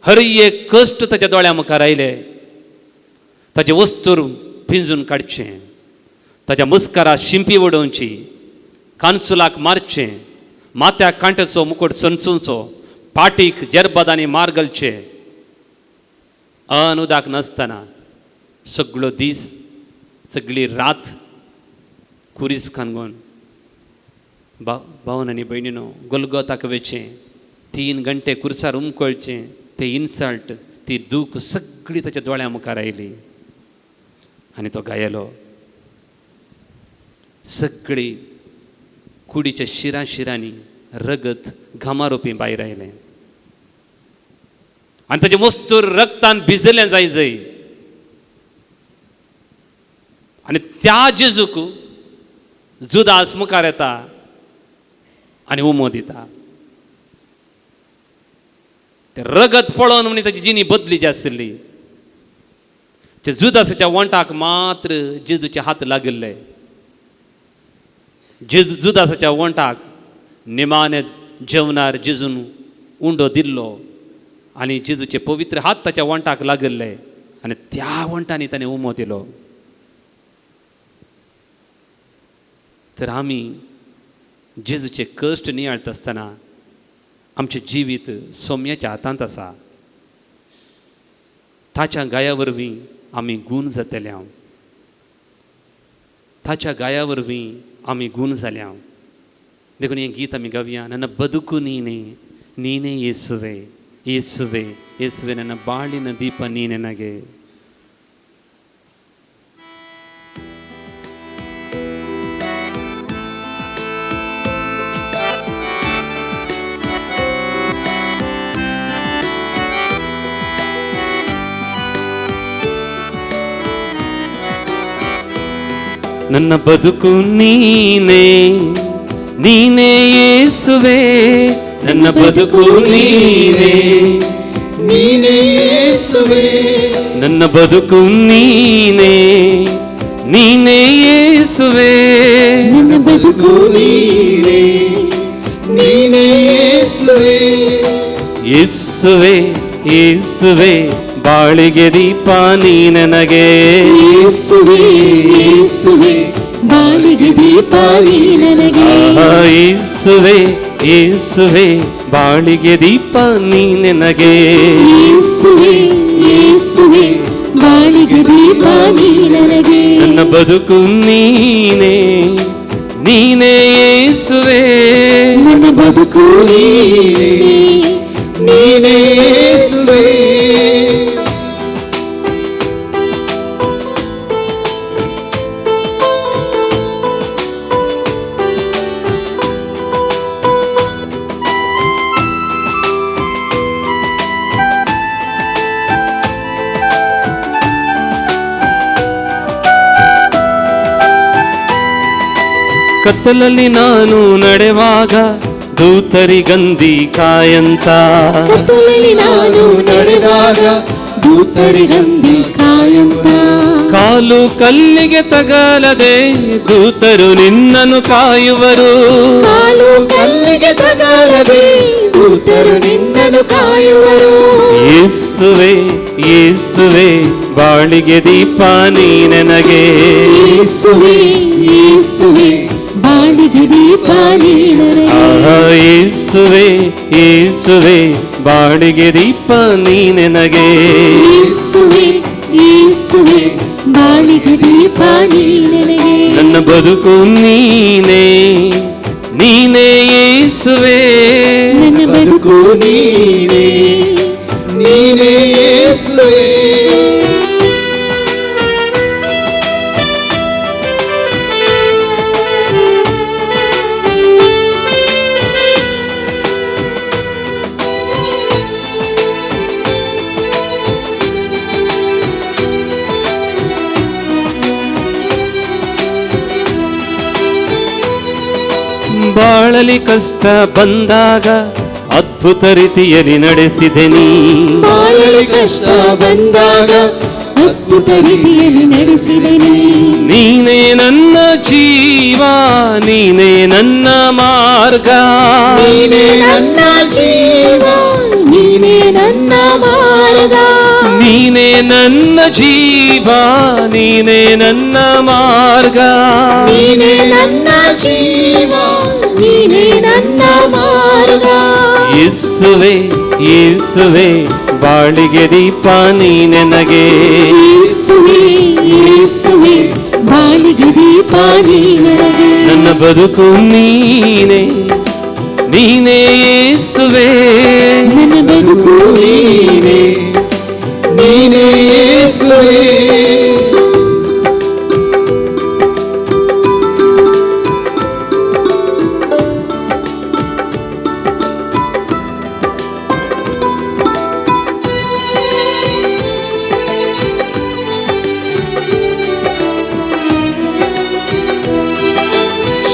Speaker 1: हर एक कश्ट ताच्या दोळ्या मुखार आयले. ताचे वस्तूर पिंजून काडचें, ताच्या मुस्कारा शिंपी उडोवची, कानसुलाक मारचें, माथ्याक कांट्याचो मुकोट सनसुचो, पाटीक जेरबादांनी मार घालचे. अन उदक नासतना सगळो दीस सगळी रात कुरीस खानगोन. भावन आनी भयणीनो, गोलगोताक वेचें, 3 घंटे कुर्सार उमकळचें, ते इन्सल्ट, ती दूख सगळी ताच्या दोळ्या मुखार आयली आनी तो गायलो. सगळी कुडीच्या शिरां शिरांनी रगत घामारोपी भायर आयलें आनी ताचें मस्तूर रगतान भिजलें जाय जाय. आनी त्या जेजूक जुदास मुखार येता आनी उमो दिता. तें रगत पळोवन म्हणी ताची जिणी बदली जी आशिल्ली. ते जुदासाच्या वंटाक मात्र जेजूचे हात लागिल्ले. जेजू जुदासाच्या वंटाक निमाणे जेवणार जेजून उंडो दिल्लो आनी जेजूचे पवित्र हात ताच्या वंठाक लागिल्ले आनी त्या वंठांनी ताणें उमो दिलो. तर आमी जेजूचे कश्ट नियाळटा आसतना आमचें जिवीत सोम्याच्या हातांत आसा. ताच्या गाया वरवीं आमी गूण जातले हांव, ताच्या गाया वरवीं आमी गूण जाल्या. देखून हें गीत आमी गावया, ನನ್ನ ಬದುಕು ನೀನೇ, ನೀನೇ ಯೇಸುವೆ, ಯೇಸುವೆ, ಯೇಸುವೆ, ನನ್ನ ಬಾಳಿನ ದೀಪ ನೀನೆ ನನಗೆ. ನನ್ನ ಬದುಕು ನೀನೇ, ನೀನೇ ಯೇಸುವೆ, ನನ್ನ ಬದುಕು ನೀನೇ,
Speaker 3: ನೀನೇ ಯೇಸುವೆ,
Speaker 1: ನನ್ನ ಬದುಕು ನೀನೇ, ನೀನೇ ಯೇಸುವೆ,
Speaker 2: ನನ್ನ ಬದುಕು
Speaker 3: ನೀನೇ, ನೀನೇ ಯೇಸುವೆ,
Speaker 1: ಯೇಸುವೆ, ಯೇಸುವೆ, ಬಾಳಿಗೆ ದೀಪ ನೀ ನನಗೆ,
Speaker 2: ಯೇಸುವೆ, ಯೇಸುವೆ, ಬಾಳಿಗೆ ದೀಪ ನೀ ನನಗೆ,
Speaker 1: ಯೇಸುವೆ, ಯೇಸುವೆ, ಬಾಳಿಗೆ ದೀಪ ನೀ ನನಗೆ,
Speaker 2: ಯೇಸುವೆ, ಯೇಸುವೆ, ಬಾಳಿಗೆ ದೀಪ ನೀ ನನಗೆ,
Speaker 1: ನನ್ನ ಬದುಕು ನೀನೇ, ನೀನೇ ಯೇಸುವೆ,
Speaker 2: ನನ್ನ ಬದುಕು
Speaker 3: ನೀನೇ, ನೀನೇ ಯೇಸುವೆ.
Speaker 1: ಕತ್ತಲಲ್ಲಿ ನಾನು ನಡೆವಾಗ ದೂತರಿಗಂದಿ ಕಾಯಂತ,
Speaker 2: ಕತ್ತಲಲ್ಲಿ ನಾನು
Speaker 3: ನಡೆವಾಗ
Speaker 2: ದೂತರಿಗಂದಿ ಕಾಯಂತ,
Speaker 1: ಕಾಲು ಕಲ್ಲಿಗೆ ತಗಲದೆ ದೂತರು ನಿನ್ನನ್ನು ಕಾಯುವರು,
Speaker 2: ಕಾಲು
Speaker 3: ಕಲ್ಲಿಗೆ ತಗಲದೆ ದೂತರು ನಿನ್ನನ್ನು ಕಾಯುವರು,
Speaker 1: ಯೇಸುವೆ, ಯೇಸುವೆ, ಬಾಳಿಗೆ ದೀಪ ನೀ ನನಗೆ,
Speaker 2: ಯೇಸುವೆ, ಯೇಸುವೆ, ಬಾಳಿಗೆ ದೀಪ ನೀ ನನಗೆ,
Speaker 1: ಯೇಸುವೆ, ಯೇಸುವೆ, ಬಾಳಿಗೆ ದೀಪ ನೀ ನನಗೆ,
Speaker 2: ಯೇಸುವೆ, ಯೇಸುವೆ, ಬಾಳಿಗೆ ದೀಪ ನೀ ನನಗೆ,
Speaker 1: ನನ್ನ ಬದುಕು ನೀನೇ, ನೀನೇ ಯೇಸುವೆ,
Speaker 2: ನನ್ನ
Speaker 3: ಬದುಕು ನೀನೇ, ನೀನೇ ಯೇಸುವೆ.
Speaker 1: ಬಾಳಲಿ ಕಷ್ಟ ಬಂದಾಗ ಅದ್ಭುತ ರೀತಿಯಲ್ಲಿ ನಡೆಸಿದೆ ನೀ,
Speaker 3: ಬಾಳಲಿ ಕಷ್ಟ ಬಂದಾಗ
Speaker 2: ಅದ್ಭುತ ರೀತಿಯಲ್ಲಿ ನಡೆಸಿದೆ ನೀ,
Speaker 1: ನೀನೇ ನನ್ನ ಜೀವ, ನೀನೇ ನನ್ನ ಮಾರ್ಗ,
Speaker 3: ನೀನೇ ನನ್ನ ಜೀವ,
Speaker 2: ನೀನೇ ನನ್ನ ಮಾರ್ಗ,
Speaker 1: ನೀನೇ ನನ್ನ ಜೀವ, ನೀನೇ ನನ್ನ ಮಾರ್ಗ,
Speaker 3: ನೀನೇ ನನ್ನ ಜೀವ,
Speaker 2: ನೀನೇ ನನ್ನ ಮಾರ್ಗ,
Speaker 1: ಯೇಸುವೆ, ಯೇಸುವೆ, ಬಾಳಿಗೆ ದೀಪ ನೀ ನನಗೆ,
Speaker 2: ಯೇಸುವೆ, ಯೇಸುವೆ, ಬಾಳಿಗೆ ದೀಪ ನೀ ನನಗೆ,
Speaker 1: ನನ್ನ ಬದುಕು ನೀನೇ, ನೀನೇ ಯೇಸುವೆ,
Speaker 2: ನನ್ನ ಬದುಕು
Speaker 3: ನೀನೇ, ನೀನೇ ಯೇಸುವೆ.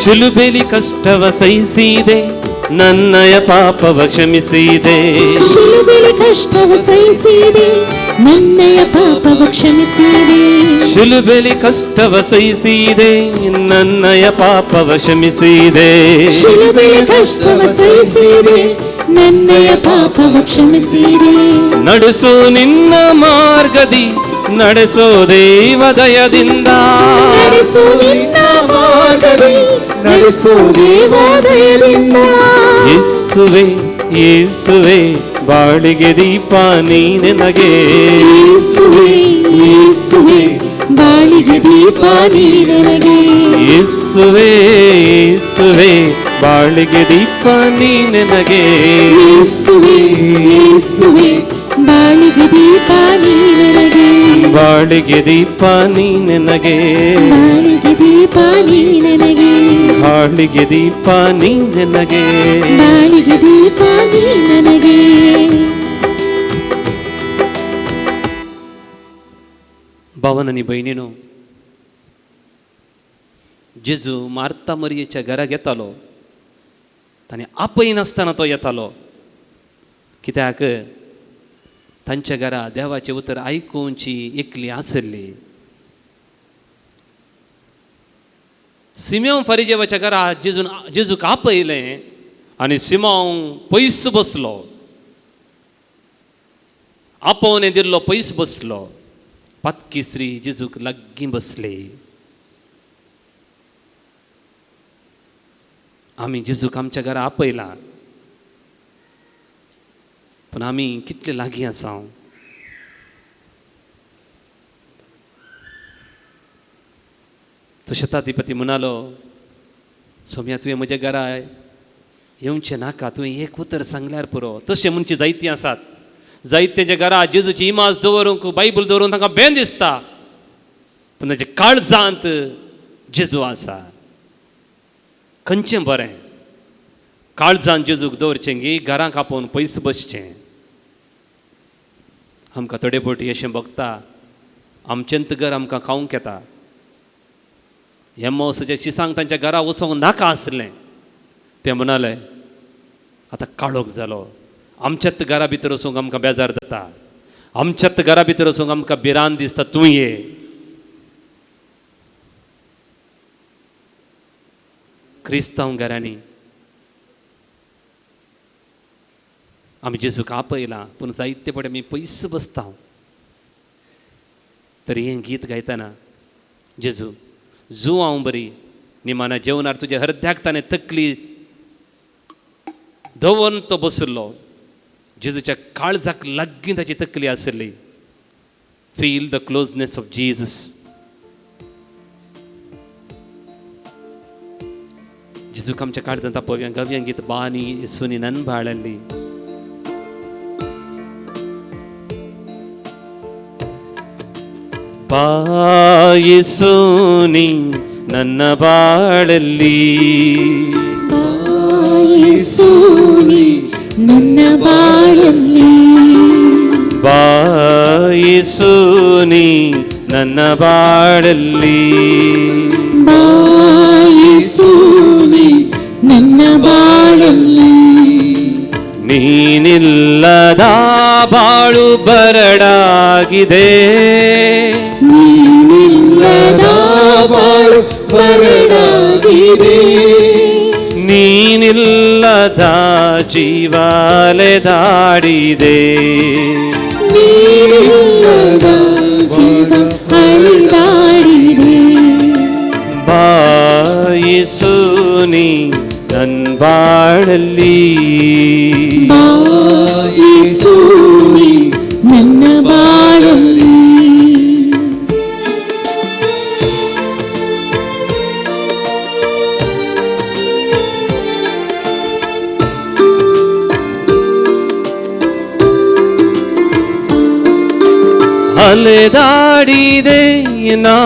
Speaker 1: ಶಿಲುಬೆಲಿ ಕಷ್ಟವ ಸಹಿಸಿದೆ, ನನ್ನಯ ಪಾಪವ ಕ್ಷಮಿಸಿದೆ,
Speaker 2: ಶಿಲುಬೆಲಿ ಕಷ್ಟವ ಸಹಿಸಿದೆ, ನನ್ನಯ ಪಾಪವ ಕ್ಷಮಿಸಿದೆ.
Speaker 1: ಶಿಲುಬೆಲಿ ಕಷ್ಟವ ಸಹಿಸಿದೆ, ನನ್ನಯ ಪಾಪವ ಕ್ಷಮಿಸಿದೆ.
Speaker 2: ಶಿಲುಬೆಲಿ ಕಷ್ಟವ ಸಹಿಸಿದೆ, ನನ್ನಯ ಪಾಪವ ಕ್ಷಮಿಸಿದೆ.
Speaker 1: ನಡೆಸು ನಿನ್ನ ಮಾರ್ಗದಿ, ನಡೆಸೋ ದೇವದಯದಿಂದ.
Speaker 2: ನಡೆಸು ನಿನ್ನ ಮಾರ್ಗದಿ, ನಡೆಸು ದೇವದಯದಿಂದ.
Speaker 1: ಯೇಸುವೆ ಯೇಸುವೆ ಬಾಳಿಗೆ ದೀಪ ನೀ ನನಗೆ.
Speaker 2: ಯೇಸುವೆ ಯೇಸುವೆ ಬಾಳಿಗೆ ದೀಪ ನೀ ನನಗೆ.
Speaker 1: ಯೇಸುವೆ ಯೇಸುವೆ ಬಾಳಿಗೆ ದೀಪ ನೀ ನನಗೆ.
Speaker 2: ಯೇಸುವೆ ಯೇಸುವೆ ಬಾಳಿಗೆ ದೀಪ ನೀ ನನಗೆ.
Speaker 1: ಬಾಳಿಗೆ ದೀಪ ನೀ ನನಗೆ.
Speaker 2: ಬಾಳಿಗೆ ದೀಪ ನೀ ನನಗೆ.
Speaker 1: ಬಾಳಿಗೆ ದೀಪ ನೀ ನನಗೆ.
Speaker 2: ಬಾಳಿಗೆ ದೀಪ ನೀ ನನಗೆ.
Speaker 1: भावन आनी भयणीनो, जेजू मार्ता मरियेच्या घराक येतालो, ताणें आपयनासतना तो येतालो. कित्याक तांच्या घरा देवाचें उतर आयकुची एकली आसली. सिमेंव फरिजेवाच्या घरा जेजून जेजूक आपयलें आनी सिमांव पयस बसलो. आपोवणें दिल्लो पयस बसलो. पातकी स्त्री जेजूक लागीं बसली. आमी जेजूक आमच्या घरा आपयला, पूण आमी कितले लागीं आसा. तो शताधिपती म्हणालो, सोम्या तुवें म्हज्या घरा येवचें नाका, तुवें एक उतर सांगल्यार पुरो. तशें म्हणचे जायतीं आसात, जायत्यांच्या घरा जेजूची इमाज दवरूंक, बायबल दवरूंक तांकां बेन दिसता, पूण ताच्या काळजांत जेजू आसा. खंयचें बरें काळजान जेजूक दवरचें गी घरांक आपोवन पयस बसचें. आमकां थोडे फावटी अशें भोगता, आमचेंत घर आमकां खावंक येता. एमोसाच्या शिसांक तांच्या घरा वचोंक नाका आसलें. ते म्हणाले, आतां काळोख जालो, आमच्यात घरा भितर वचूंक आमकां बेजार जाता, आमच्यात घरा भितर वचूंक आमकां भिरांत दिसता, तूं ये. क्रिस्तांव घरांनी आमी जेजूक आपयलां, पूण जायते फावटी आमी पयस बसता. तरी हें गीत गायतना जेजू जू हांव बरी निमाना जेवणार तुज्या हरद्याक ताणें तकली दवरून तो बशिल्लो. जेजूच्या काळजाक लागीं ताची तकली आसली. Feel the closeness of Jesus. जेजूक आमच्या काळजांत आपोवया. गव्या गीत बानी येसुनी नन बाळली. ಬಾಯಿಸುನಿ ನನ್ನ ಬಾಳಲ್ಲಿ,
Speaker 2: ಬಾಯಿಸುನಿ ನನ್ನ ಬಾಳಲ್ಲಿ,
Speaker 1: ಬಾಯಿಸುನಿ ನನ್ನ ಬಾಳಲ್ಲಿ,
Speaker 2: ಬಾಯಿಸುನಿ ನನ್ನ ಬಾಳಲ್ಲಿ.
Speaker 1: ನೀನಿಲ್ಲದ ಬಾಳು ಬರಡಾಗಿದೆ,
Speaker 2: ನೀನಿಲ್ಲದ ಬಾಳು ಬರಡಾಗಿದೆ,
Speaker 1: ನೀನಿಲ್ಲದ ಜೀವಾಲೆದಾಡಿದೆ,
Speaker 2: ನೀನಿಲ್ಲದ ಜೀವ ಅಲೆದಾಡಿದೆ.
Speaker 1: ಬಾಯಿಸುನಿ ನನ್ ಬಾಳಲ್ಲಿ,
Speaker 2: ಬಾಯಿಸುನಿ ನನ್ನ ಬಾಳಲ್ಲಿ.
Speaker 1: ಅಲೆದಾಡಿದೆ ನಾ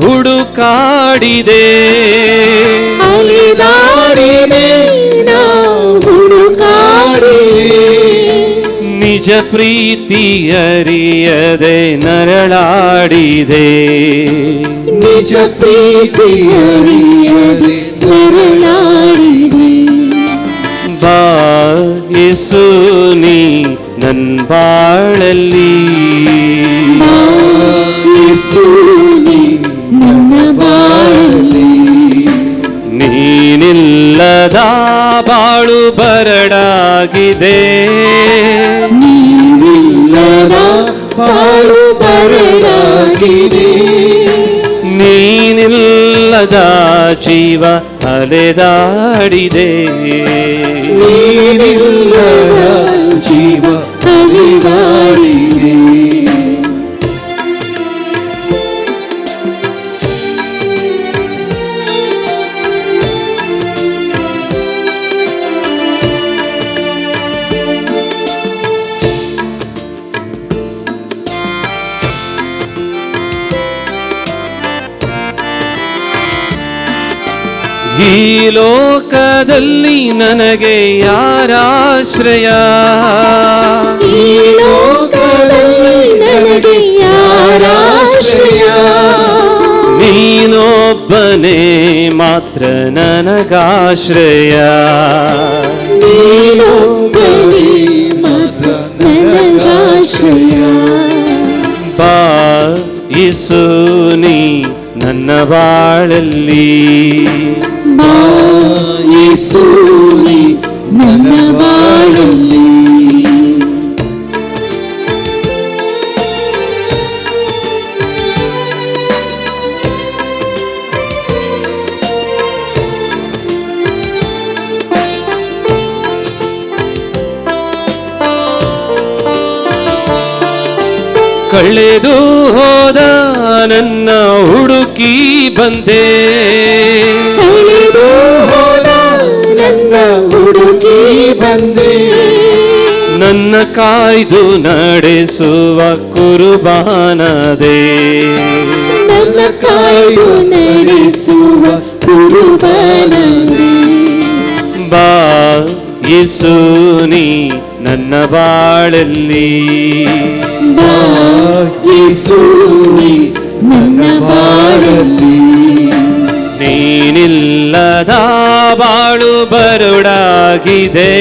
Speaker 1: ಹುಡುಕಾಡಿದೆ,
Speaker 2: ಅಲೆದಾಡಿದೆ ನಾ ಹುಡುಕಾಡಿದೆ,
Speaker 1: ನಿಜ ಪ್ರೀತಿ ಅರಿಯದೆ ನರಳಾಡಿದೆ,
Speaker 3: ನಿಜ ಪ್ರೀತಿ ಅರಿಯದೆ
Speaker 2: ನರಳಾಡಿದೆ.
Speaker 1: ಬಾಯಿಸುನಿ ನನ್ ಬಾಳಲ್ಲಿ,
Speaker 3: ಯೇಸು ನೀ
Speaker 2: ನನ್ನ ಬಾಳಲ್ಲಿ,
Speaker 1: ನೀನಿಲ್ಲದ ಬಾಳು ಬರಡಾಗಿದೆ,
Speaker 2: ನೀನಿಲ್ಲದ
Speaker 3: ಬಾಳು ಬರಡಾಗಿದೆ,
Speaker 1: ನೀನಿಲ್ಲದ ಜೀವ ಅಲೆದಾಡಿದೆ,
Speaker 3: ನೀನಿಲ್ಲದ ಜೀವ ಅಲೆದಾಡಿದೆ.
Speaker 1: ಈ ಲೋಕದಲ್ಲಿ ನನಗೆ ಯಾರಾಶ್ರಯ,
Speaker 2: ಈ ಲೋಕದಲ್ಲಿ ನನಗೆ ಯಾರಾಶ್ರಯ,
Speaker 1: ನೀನೊಬ್ಬನೇ ಮಾತ್ರ ನನಗಾಶ್ರಯ,
Speaker 2: ನೀನೊಬ್ಬನೇ
Speaker 3: ಮಾತ್ರ
Speaker 2: ನನಗಾಶ್ರಯ.
Speaker 1: ಬಾ ಯೇಸು ನೀ ನನ್ನ ಬಾಳಲ್ಲಿ,
Speaker 2: ಬಾ
Speaker 3: ಯೇಸು ನೀ
Speaker 2: ನನ್ನ ಬಾಳಲ್ಲಿ,
Speaker 1: ಕಳೆದು ಹೋದ ನನ್ನ ಹುಡುಕಿ ಬಂದೆ,
Speaker 2: ಕಳೆದು
Speaker 3: ಹೋದ ನನ್ನ ಹುಡುಕಿ ಬಂದೆ,
Speaker 1: ನನ್ನ ಕಾಯ್ದು ನಡೆಸುವ ಕುರುಬಾನದೆ,
Speaker 2: ನನ್ನ ಕಾಯ್ದು ನಡೆಸುವ ಕುರುಬನದೆ.
Speaker 1: ಬಾ ಯೇಸು ನೀ ನನ್ನ ಬಾಳಲ್ಲಿ,
Speaker 2: ಬಾ
Speaker 3: ಯೇಸು ನೀ
Speaker 2: ನನ್ನ ಬಾಳಲ್ಲಿ,
Speaker 1: ನೀನಿಲ್ಲದ ಬಾಳು ಬರುಡಾಗಿದೆ,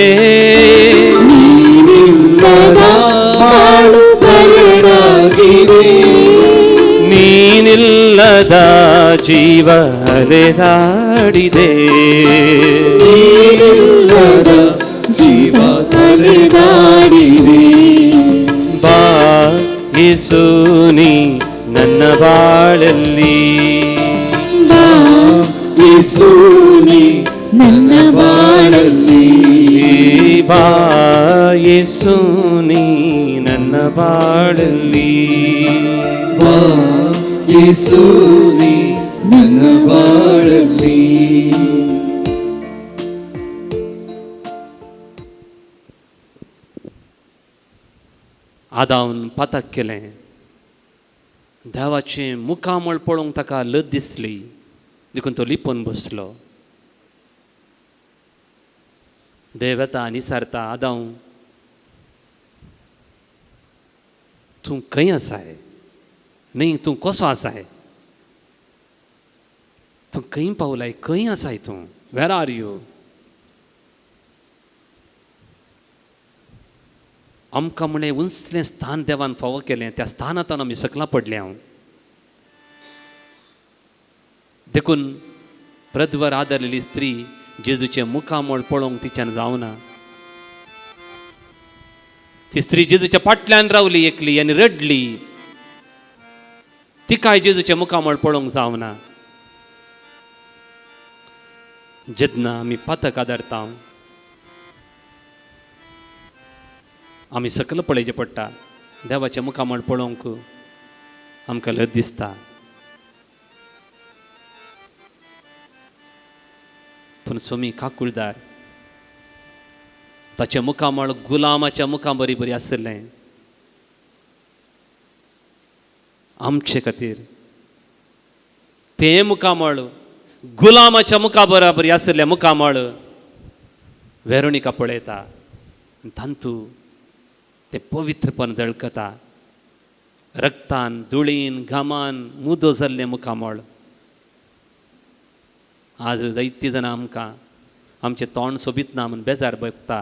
Speaker 2: ನೀನಿಲ್ಲದ
Speaker 3: ಬಾಳು ಬರಡಾಗಿದೆ,
Speaker 1: ನೀನಿಲ್ಲದ ಜೀವ ಅಲೆದಾಡಿದೆ,
Speaker 3: ನೀನಿಲ್ಲದ ಜೀವ
Speaker 2: ಅಲೆದಾಡಿದೆ.
Speaker 1: ಬಾ ಯೇಸು ನೀ ನನ್ನ ಬಾಳಲ್ಲಿ,
Speaker 2: ಬಾ
Speaker 3: ಯೇಸು ನೀ
Speaker 2: ನನ್ನ ಬಾಳಲ್ಲಿ,
Speaker 1: ಬಾ ಯೇಸು ನೀ ನನ್ನ ಬಾಳಲ್ಲಿ,
Speaker 3: ಬಾ ಯೇಸು ನೀ ನನ್ನ ಬಾಳಲ್ಲಿ.
Speaker 1: आदावन पाताक केलें, देवाचें मुखामळ पळोवंक ताका लज दिसली, देखून तो लिपोवन बसलो. देव येता आनी विचारता, आदांव तूं खंय आसाय, न्ही तूं कसो आसाय, तूं खंय पावलाय, खंय आसाय तूं, वेर are you. आमकां म्हणलें उंचलें स्थान देवान फावो केलें, त्या स्थानांत आमी सकला पडले हांव. देखून प्रदवर आदरलेली स्त्री जेजूचें मुखामळ पळोवंक तिच्यान जावना. ती स्त्री जेजूच्या फाटल्यान रावली एकली आनी रडली, तिकाय जेजूचें मुखामळ पळोवंक जावना. जेन्ना आमी पातक आदरता आमी सकल पळयचें पडटा, देवाचें मुखामळ पळोवंक आमकां लज दिसता. पूण सोमी काकुळदार, ताचें मुखामळ गुलामाच्या मुखा बरी बरी आशिल्लें आमचे खातीर. तें मुखामळ गुलामाच्या मुखा बराबरी आशिल्लें मुखामळ वेरोनिका पळयता, तांतू तें पवित्रपण झळकता, रक्तान धुळीन घामान मुदो जाल्लें मुखामळ. आज जायतीं जाणां आमकां आमचें तोंड सोबीत ना म्हूण बेजार भोगता.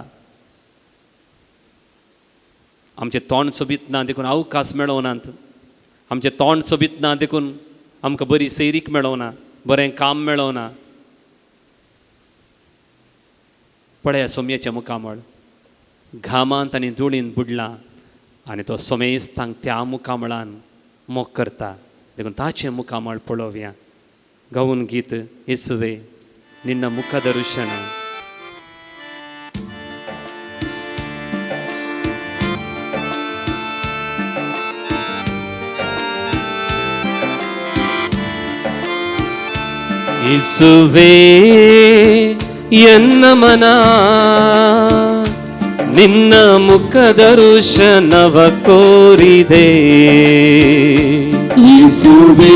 Speaker 1: आमचें तोंड सोबीत ना देखून अवकाश मेळोनात, आमचें तोंड सोबीत ना देखून आमकां बरी सैरीक मेळोना, बरें काम मेळोना. पळया सोमयेचें मुखामळ घामांत आनी धुळीन बुडलां आनी तो सोमेस्तांक त्या मुखामळान मोग करता. देखून ताचें मुखामळ पळोवया. गावन गीत येसुवे निन्न मुख दर्शन. ಯೇಸುವೇ ಎನ್ನ ಮನ ನಿನ್ನ ಮುಖ ದರ್ಶನವ ಕೋರಿದೆ.
Speaker 2: ಯೇಸುವೇ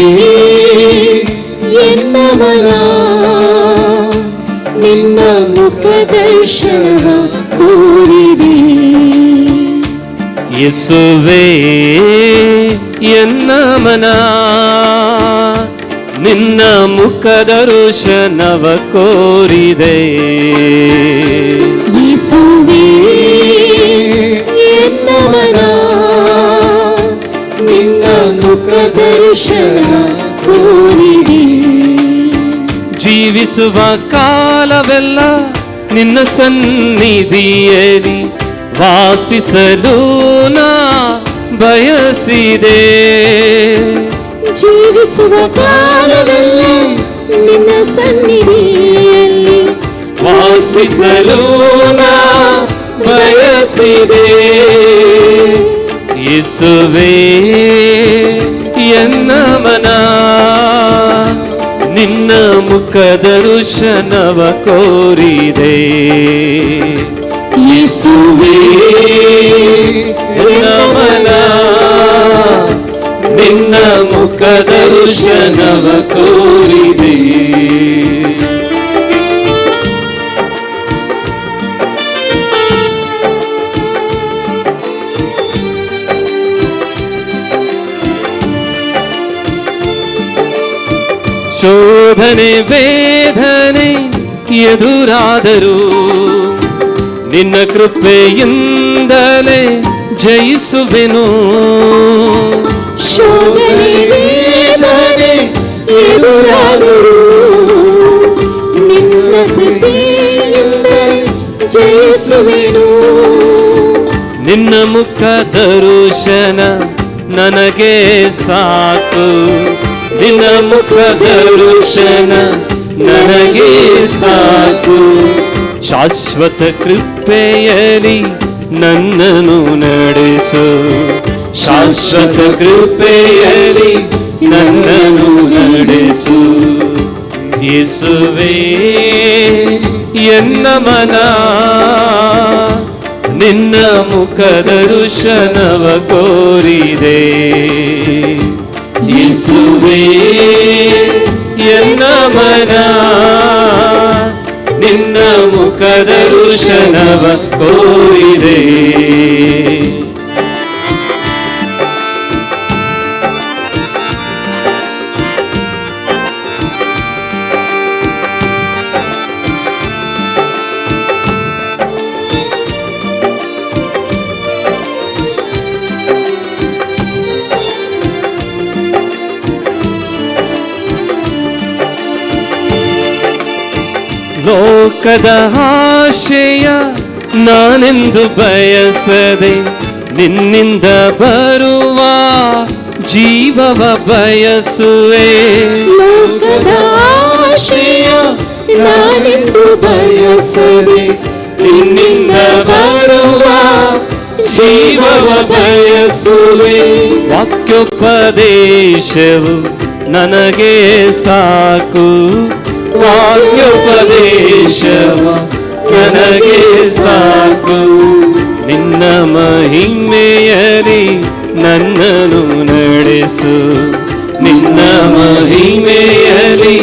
Speaker 2: ಎನ್ನ ಮನ ನಿನ್ನ ಮುಖ ದರ್ಶನವ ಕೋರಿದೆ.
Speaker 1: ಯೇಸುವೇ ಎನ್ನ ಮನ ನಿನ್ನ ಮುಖ ದರ್ಶನವ ಕೋರಿದೆ.
Speaker 2: ಯೇಸುವೇ ಎನ್ನ ಮನ ನಿನ್ನ ಮುಖ ದರ್ಶನ ಕೋರಿದೆ.
Speaker 1: ಜೀವಿಸುವ ಕಾಲವೆಲ್ಲ ನಿನ್ನ ಸನ್ನಿಧಿಯಲ್ಲಿ ವಾಸಿಸಲು ನಾ ಬಯಸಿದೆ.
Speaker 2: ಜೀವಿಸುವ ಕಾಲವೆಲ್ಲ ನಿನ್ನ ಸನ್ನಿಧಿಯಲ್ಲಿ
Speaker 1: ವಾಸಿಸಲು ನಾ ಬಯಸಿದೆ. ಯೇಸುವೇ ಎನ್ನ ಮನ ನಿನ್ನ ಮುಖ ದರ್ಶನವ ಕೋರಿದೆ.
Speaker 2: ಯೇಸುವೇ
Speaker 1: ಎನ್ನ ಮನ ನಿನ್ನ ಮುಖ ದರ್ಶನವ ಕೋರಿದೆ. ಶೋಧನೆ ವೇದನೆ ಎದುರಾದರೂ ನಿನ್ನ ಕೃಪೆಯಿಂದಲೇ ಜಯಿಸುವೆನು.
Speaker 2: ಶೋಧನೆ ವೇದನೆ ಎದುರಾದರೂ ನಿನ್ನ ಕೃಪೆಯಿಂದ ಜಯಿಸುವೆನು.
Speaker 1: ನಿನ್ನ ಮುಖ ದರ್ಶನ ನನಗೆ ಸಾಕು, ನಿನ್ನ ಮುಖ ದರ್ಶನ ನನಗೆ ಸಾಕು. ಶಾಶ್ವತ ಕೃಪೆಯಲ್ಲಿ ನನ್ನನ್ನು ನಡೆಸು, ಶಾಶ್ವತ ಕೃಪೆಯಲ್ಲಿ ನನ್ನನ್ನು ನಡೆಸು. ಯೇಸುವೇ ಎನ್ನ ಮನ ನಿನ್ನ ಮುಖ ದರ್ಶನವ ಕೋರಿದೆ. ಯೇಸುವೇ ಎನ್ನ ಮನ ನಿನ್ನ ಮುಖ ದರ್ಶನವ ಕೋರಿದೆ. ಲೋಕದ ಆಶೆಯ ನಾನೆಂದು ಬಯಸದೆ ನಿನ್ನಿಂದ ಬರುವ ಜೀವವ ಬಯಸುವೆ.
Speaker 2: ಲೋಕದ ಆಶೆಯ ನಾನೆಂದು ಬಯಸದೆ ನಿನ್ನಿಂದ ಬರುವ ಜೀವವ ಬಯಸುವೆ.
Speaker 1: ವಾಕ್ಯೋಪದೇಶವು ನನಗೆ ಸಾಕು, ವಾಕ್ಯೋಪದೇಶವ ನನಗೆ ಸಾಕು. ನಿನ್ನ ಮಹಿಮೆಯಲ್ಲಿ ನನ್ನನ್ನು ನಡೆಸು, ನಿನ್ನ ಮಹಿಮೆಯಲ್ಲಿ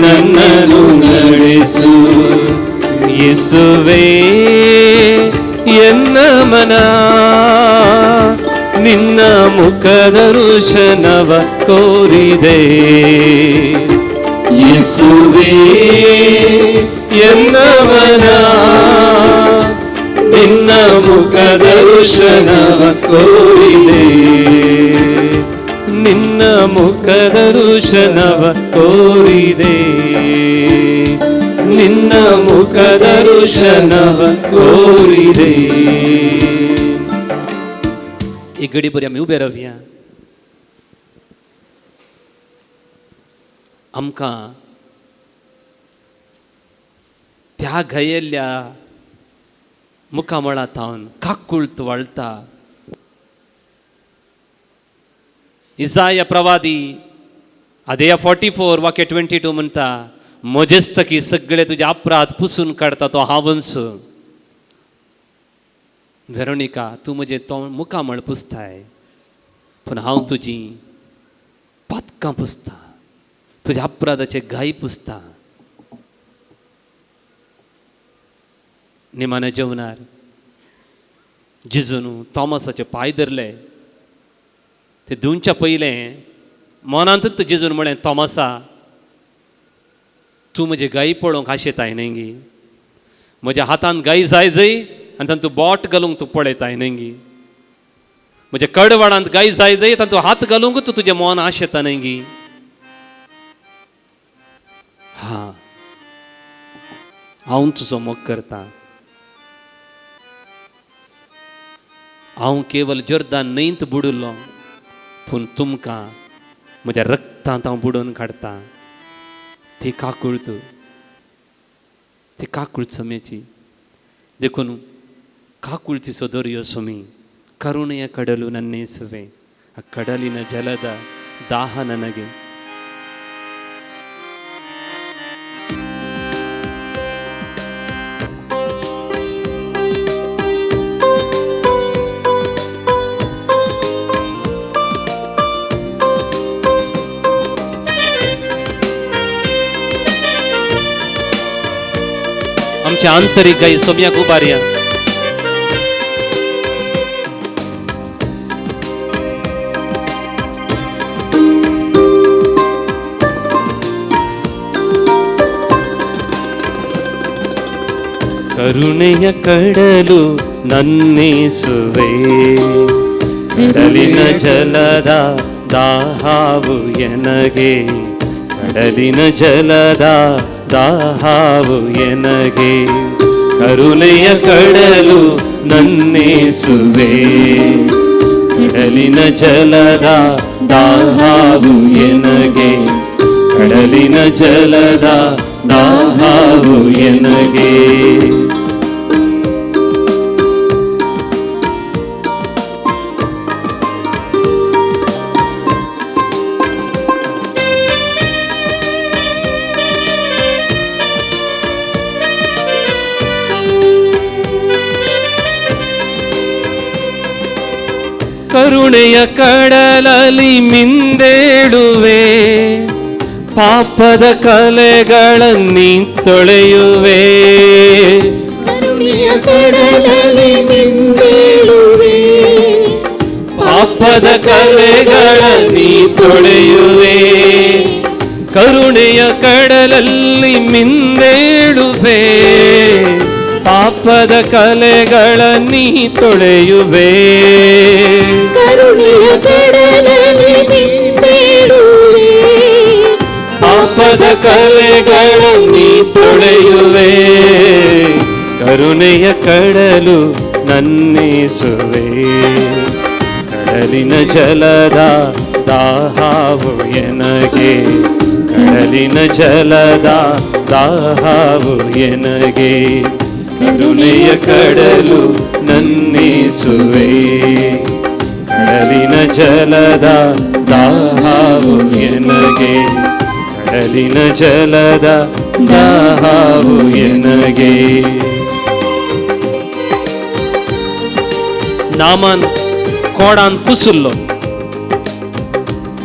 Speaker 1: ನನ್ನನ್ನು ನಡೆಸು. ಯೇಸುವೇ ಎನ್ನ ಮನ ನಿನ್ನ ಮುಖ ದರ್ಶನವ ಕೋರಿದೆ. ಯೇಸುವೇ ಎನ್ನ ಮನ ನಿನ್ನ ಮುಖ ದರ್ಶನವ ಕೋರಿದೆ, ನಿನ್ನ ಮುಖ ದರ್ಶನವ ಕೋರಿದೆ, ನಿನ್ನ ಮುಖ ದರ್ಶನವ ಕೋರಿದೆ. ಈ गडी बरी आमी उबे रावया. आमकां त्या घायेल्ल्या मुखामळा थावन काकुळत वळटा. इजाया प्रवादी आदेया 44 वाक्य 22 म्हणटा, म्हजेस्तकी सगळे तुजे अपराध पुसून काडटा तो हांवच. वेरोनिका, तूं म्हजें तो मुखामळ पुसताय, पूण हांव तुजी पातकां पुसता, तुज्या अपराधाचे घाय पुसता. निमाण्या जेवणार जेजून थॉमसाचे पांय धरले. ते धुवच्या पयलें मनांतच जेजून म्हळें, थॉमसा, तूं म्हजे गाय पळोवंक आशेताय न्हय गी? म्हज्या हातान गाय जाय जय आनी तातूंत बोट घालूंक तूं पळयताय न्हय गी? म्हज्या कडवाडांत गाय जाय जय तातूंत हात घालूंक तूं तुजें मन आशेता न्हय गी? हा, हांव तुजो मोग करता. हांव केवल जोर्दान न्हंयत बुडिल्लो, पूण तुमकां म्हज्या रक्तांत हांव बुडोवन काडटा. ती काकूळत, ती काकूळत समेची. देखून काकुळतीचो दर्यो सुमी, ಕರುಣೆಯ ಕಡಲು ನನ್ನೇಸುವೆ, ಆ ಕಡಲಿನ ಜಲದ ದಾಹ ನನಗೆ. आमच्या आंतरिक गाई सोम्याक उबारया. ಕರುಣೆಯ ಕಡಲು ನನ್ನೇಸುವೆ, ಕಡಲಿನ ಜಲದ ದಾಹವು ಎನಗೆ, ಕಡಲಿನ ಜಲದ ದಾಹವು ಎನಗೆ. ಕರುಣೆಯ ಕಡಲು ನನ್ನೇಸುವೆ, ಕಡಲಿನ ಜಲದ ದಾಹವು ಎನಗೆ, ಕಡಲಿನ ಜಲದ ದಾಹವು ಎನಗೆ. ಕರುಣೆಯ ಕಡಲಲ್ಲಿ ಮಿಂದೇಳುವೆ, ಪಾಪದ ಕಲೆಗಳನ್ನಿ ತೊಳೆಯುವೆ.
Speaker 2: ಕರುಣೆಯ ಕಡಲಲ್ಲಿ ಮಿಂದೇಳುವೆ,
Speaker 1: ಪಾಪದ ಕಲೆಗಳನ್ನಿ ತೊಳೆಯುವೆ. ಕರುಣೆಯ ಕಡಲಲ್ಲಿ ಮಿಂದೇಳುವೆ, ಪಾಪದ ಕಲೆಗಳನ್ನಿ ತೊಳೆಯುವೆ.
Speaker 2: ಕರುಣೆಯ ಕಡಲಲ್ಲಿ ಮಿಂದೇಳುವೆ,
Speaker 1: ಪಾಪದ ಕಲೆಗಳನ್ನಿ ತೊಳೆಯುವೆ. ಕರುಣೆಯ ಕಡಲು ನನ್ನೇಸುವೆ, ಕಡಲಿನ ಜಲದ ದಾಹವು ಎನಗೆ, ಕಡಲಿನ ಜಲದ ದಾಹವು ಎನಗೆ. ಕರುಣೆಯ ಕಡಲು ನನ್ನೇಸುವೆ, ಕಡಲಿನ ಜಲದ ದಾಹವು ಎನಗೆ, ಕಡಲಿನ ಜಲದ ದಾಹವು ಎನಗೆ. ನಾಮನ್ कोडान कुसुल्लो,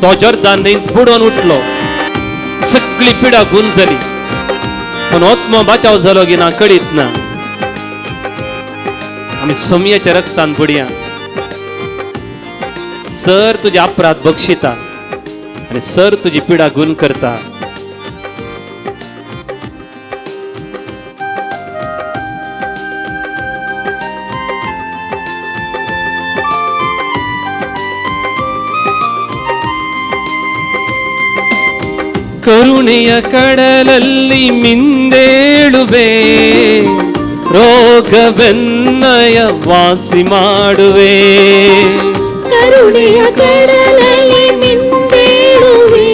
Speaker 1: तो जॉर्दान न्हंयत बुडोवन उठलो, सगळी पिडा गुण जाली, पूण आत्मो बाचाव जालो की ना कळीत ना. आमी समयाच्या रक्तान बुडया. सर तुजे अपराध बक्षिता आनी सर तुजी पिडा गुण करता. ಕರುಣೆಯ ಕಡಲಲ್ಲಿ ಮಿಂದೇಳುವೆ, ರೋಗವೆನ್ನಯ ವಾಸಿ ಮಾಡುವೆ.
Speaker 2: ಕರುಣೆಯ ಕಡಲಲ್ಲಿ ಮಿಂದೇಳುವೆ,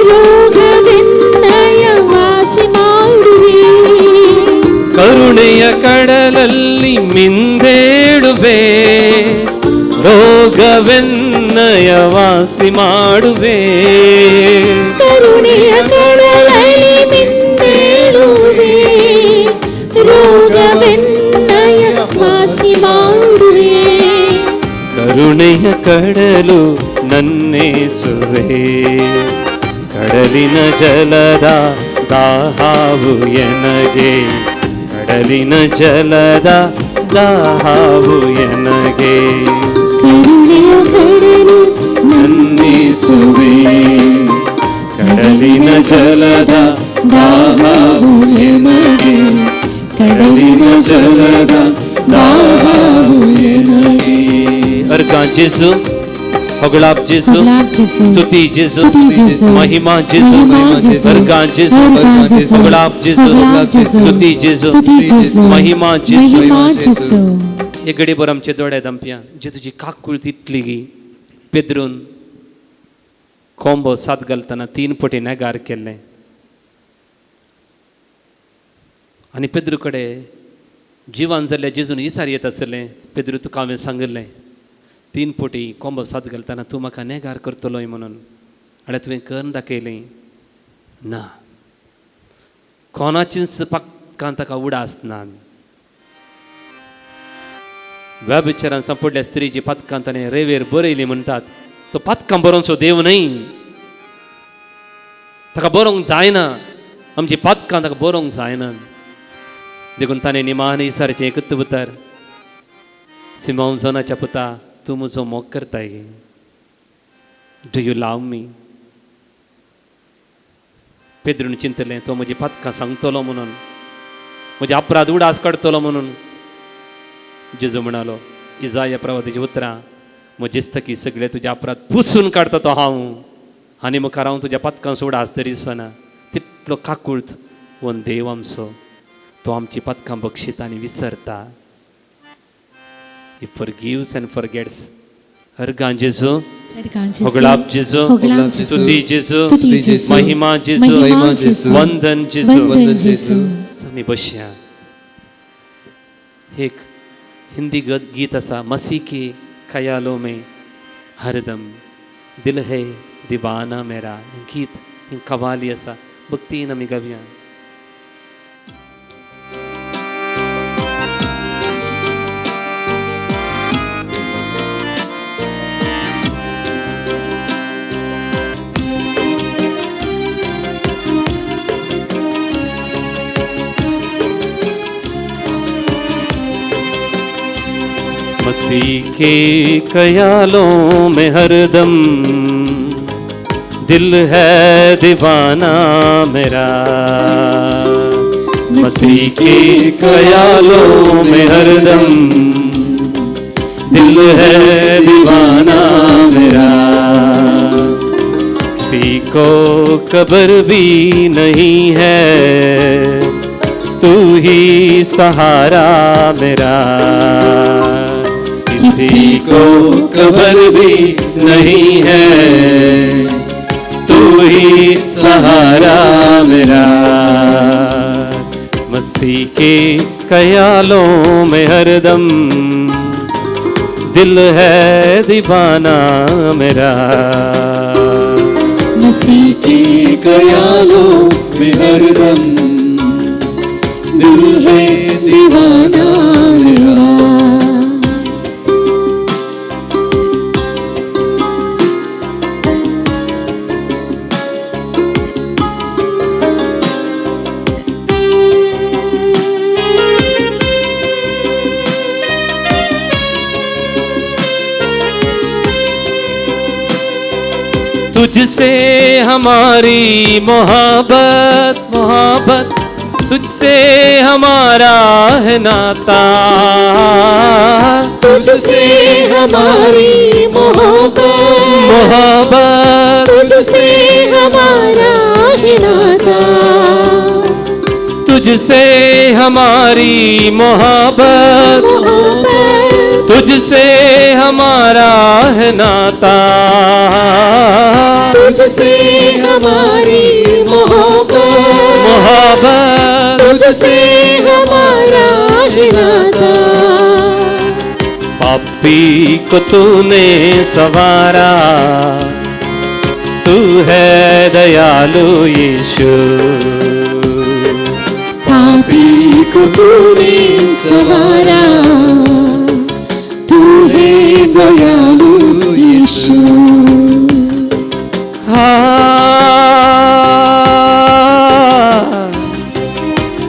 Speaker 2: ರೋಗವೆನ್ನಯ ವಾಸಿ ಮಾಡುವೆ.
Speaker 1: ಕರುಣೆಯ ಕಡಲಲ್ಲಿ ಮಿಂದೇಳುವೆ, ರೋಗವೆನ್ನಯ ವಾಸಿ ಮಾಡುವೆ.
Speaker 2: ಕರುಣೆಯ ಕಡಲಲ್ಲಿ ಮಿಂದೇಳುವೆ, ರೋಗವೆನ್ನಯ ವಾಸಿ ಮಾಡುವೆ.
Speaker 1: ಕರುಣೆಯ ಕಡಲು ನನ್ನೇಸುವೆ, ಕಡಲಿನ ಜಲದ ದಾಹವು ಎನಗೆ, ಕಡಲಿನ ಜಲದ ದಾಹವು ಎನಗೆ.
Speaker 2: ಕರುಣೆಯ ಕಡಲು
Speaker 3: ನನ್ನೇಸುವೆ, ಕಡಲಿನ ಜಲದ ದಾಹವು ಎನಗೆ, ಕಡಲಿನ ಜಲದ ದಾಹವು ಎನಗೆ.
Speaker 1: अर्गां जेजू, ಹೊಗಳಾಪ್ ಜೇಸು, ಸ್ತುತಿ ಜೇಸು, ಮಹಿಮಾ ಜೇಸು. अर्गां जेजू, ಹೊಗಳಾಪ್ ಜೇಸು, ಸ್ತುತಿ ಜೇಸು, महिमा जेजू. हे घडीभर आमचे दोळे दामप्या जेजूची काकूळ तितली गी पेद्रून कोंबो सात घालतना 3 पटी नेगार केल्लें आनी पेद्रू कडेन जिवान जाल्ल्या जेजून इसार येत आसलें. पेद्रू तुका हांवें सांगिल्लें 3 पटी कोंबो सात घालतना तूं म्हाका नेगार करतलोय म्हणून, आनी तुवें करून दाखयलें ना. कोणाचीच पाकां ताका उडास ना. व्यभिचारान सांपडल्या स्त्रीची पातकां ताणें रेवेर बरयली म्हणटात. तो पातकां बरोवचो देव न्हय, ताका बरोवंक जायना. आमची पातकां ताका बरोवंक जायना. देखून ताणें निमान इसारचें एकूच उतर, सिमांव जोनाच्या पुता तूं म्हजो मोग करताय, do you love मी? पेद्रून चिंतलें तो म्हजी पातकां सांगतलो म्हणून, म्हजे अपराध उडास काडटलो म्हणून. जेजू म्हणालो, इजाया प्रवादाची उतरां म्हजेस्तकी सगळे तुजे अपराध पुसून काडटा तो हांव, आनी मुखार हांव तुज्या पातकां उडास तरी दिसना. तितलो काकूळत वन देव आमचो, तो आमची पातकां बक्षिता आनी विसरता. He forgives and forgets. अर्गां जेजू, होगळाप जेजू, स्तुती जेजू, महिमा जेजू, वंदन जेजू. आमी बसया. एक हिंदी गीत आसा, मसीह के ख्यालों में हरदम दिल है दीवाना मेरा. हें गीत, हें कवाली आसा, भक्तीन आमी गावया. मसीह के ख्यालों में हरदम दिल है दीवाना मेरा। मसीह के ख्यालों में हरदम दिल है दीवाना मेरा। किसी को कब्र भी नहीं है, तू ही सहारा मेरा। किसी को कब्र भी नहीं है, तू ही सहारा मेरा। मसीह के ख्यालों में हरदम दिल है दीवाना मेरा।
Speaker 2: मसीह
Speaker 3: के ख्यालों में हरदम दिल है दीवाना मेरा।
Speaker 1: तुझसे हमारी मोहब्बत मोहब्बत, तुझसे हमारा है नाता,
Speaker 2: तुझसे हमारी मोहब्बत,
Speaker 1: मोहब्बत,
Speaker 2: तुझसे हमारा है नाता,
Speaker 1: तुझसे हमारी मोहब्बत,
Speaker 2: मोहब्बत,
Speaker 1: तुझसे हमारा है नाता,
Speaker 2: तुझसे हमारी मोहब्बत,
Speaker 1: मोहब्बत,
Speaker 2: तुझसे हमारा है नाता।
Speaker 1: पापी को तूने सवारा, तू है दयालु यीशु,
Speaker 2: पापी को तूने सवारा, तू है दयालु यीशु।
Speaker 1: हाँ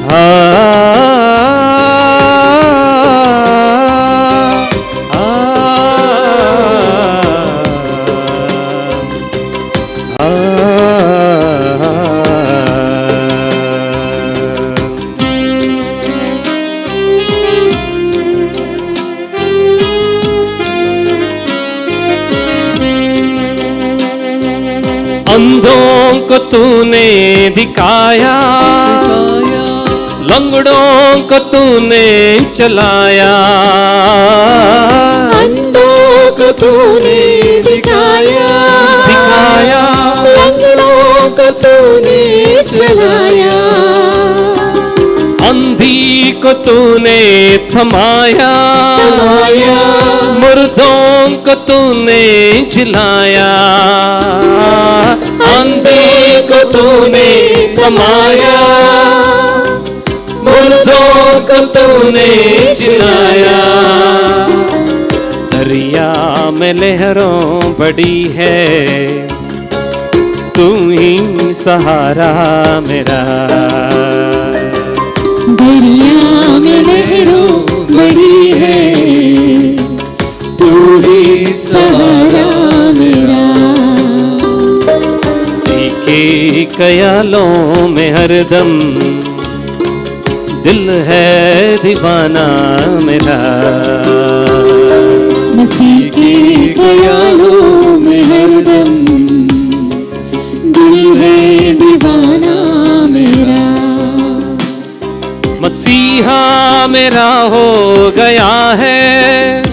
Speaker 1: हाँ अंधों को तूने दिखाया, लंगड़ों को तूने चलाया,
Speaker 2: अंधों को तूने दिखाया,
Speaker 1: दिखाया,
Speaker 2: लंगड़ों को तूने चलाया,
Speaker 1: अंधी को तूने थमाया,
Speaker 2: थमाया,
Speaker 1: मुर्दों को तूने जिलाया, अंधे को तूने थमाया, मुर्दों को तूने जिलाया। दरिया में लहरों बड़ी है, तू ही सहारा मेरा,
Speaker 2: दरिया में लहरों बड़ी है, तू ही सहारा मेरा।
Speaker 1: के ख्यालों में हरदम दिल है दीवाना मेरा,
Speaker 2: मसीह के ख्यालों में हरदम दिल है दीवाना मेरा।
Speaker 1: मसीहा मेरा हो गया है,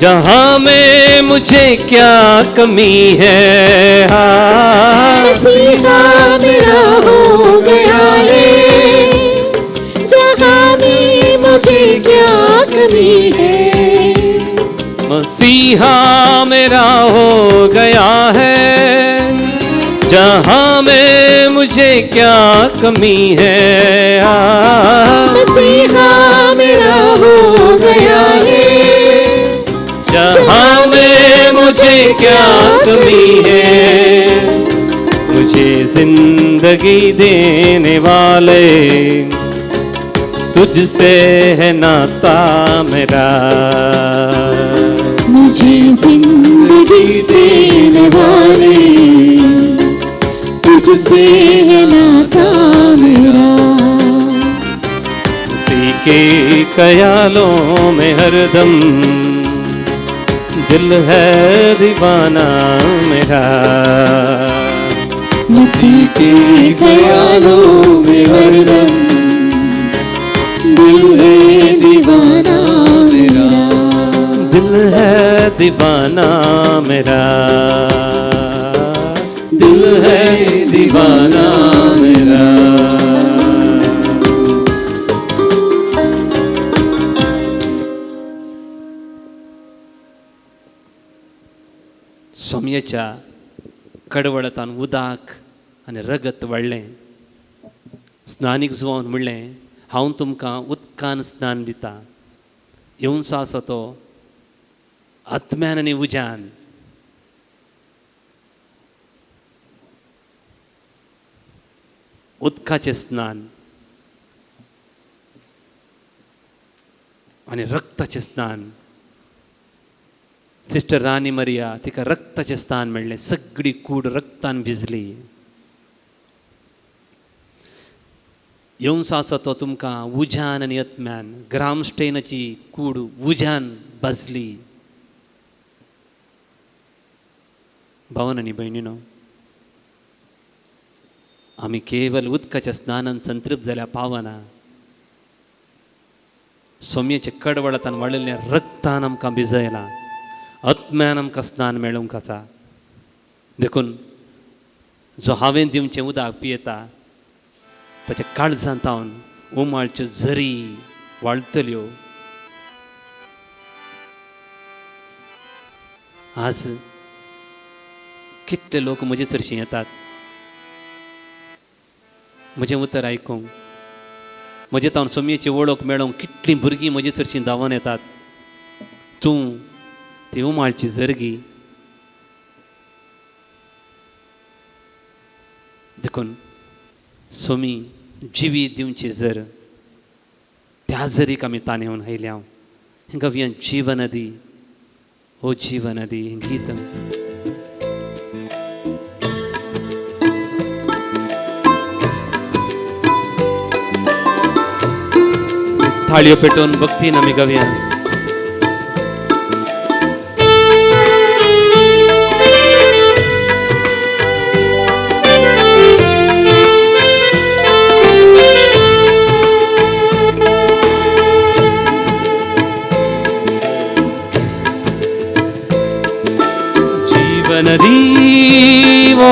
Speaker 1: जहाँ में मुझे क्या कमी है। हाँ,
Speaker 2: मसीहा मेरा हो गया है, जहाँ में मुझे क्या कमी है।
Speaker 1: मसीहा मेरा हो गया है, जहाँ में मुझे क्या कमी है। हाँ,
Speaker 2: मसीहा मेरा हो गया है,
Speaker 1: जहाँ में मुझे क्या कमी है। मुझे जिंदगी देने वाले, तुझसे है नाता मेरा,
Speaker 2: मुझे जिंदगी देने वाले, तुझसे है नाता मेरा।
Speaker 1: मसीह के ख्यालों में हरदम दिल है दीवाना मेरा,
Speaker 2: मसीह के ख्यालों में हरदम दिल है दीवाना मेरा,
Speaker 1: दिल है दीवाना मेरा, दिल है दीवाना मेरा। सोमयेच्या कडवळतान उदक आनी रगत वाडलें. स्नानीक जुवान म्हणलें, हांव तुमकां उदकान स्नान दिता, येवचो आसा तो आत्म्यान आनी उज्यान. उदकाचें स्नान आनी रक्ताचें स्नान. सिस्टर रानी मरिया तिका रक्ताचें स्थान मेळ्ळें, सगळी कूड रक्तान भिजली. येवचो आसा तो तुमकां उज्यान आनी आत्म्यान. ग्रामस्टेनाची कूड उज्यान भाजली. भावन आनी भयणीनो, आमी केवल उदकाच्या स्नानान संतृप्त जाल्यार पावना. सोम्याच्या कडवळांतान वाडिल्ल्या रक्तान आमकां भिजयलां, आत्म्यान आमकां स्नान मेळूंक आसा. देखून जो हांवें दिवचें उदक पियेता ताच्या काळजांत तावन उमाळच्यो झरी वाळटल्यो. आज कितले लोक म्हजे चडशीं येतात म्हजें उतर आयकूंक, म्हजे तावन सोमयेची वळख मेळोवंक कितलीं भुरगीं म्हजे चडशीं धांवन येतात. तूं ती उमाळची जरगी. देखून सोमी जिवी दिवची जर, त्या जरीक आमी ताणेवन आयल्या. गवया जीवनदी, ओ जीवनदी हें गीत. थाळयो पेटोवन भक्तीन आमी गवया. जीवनदी ओ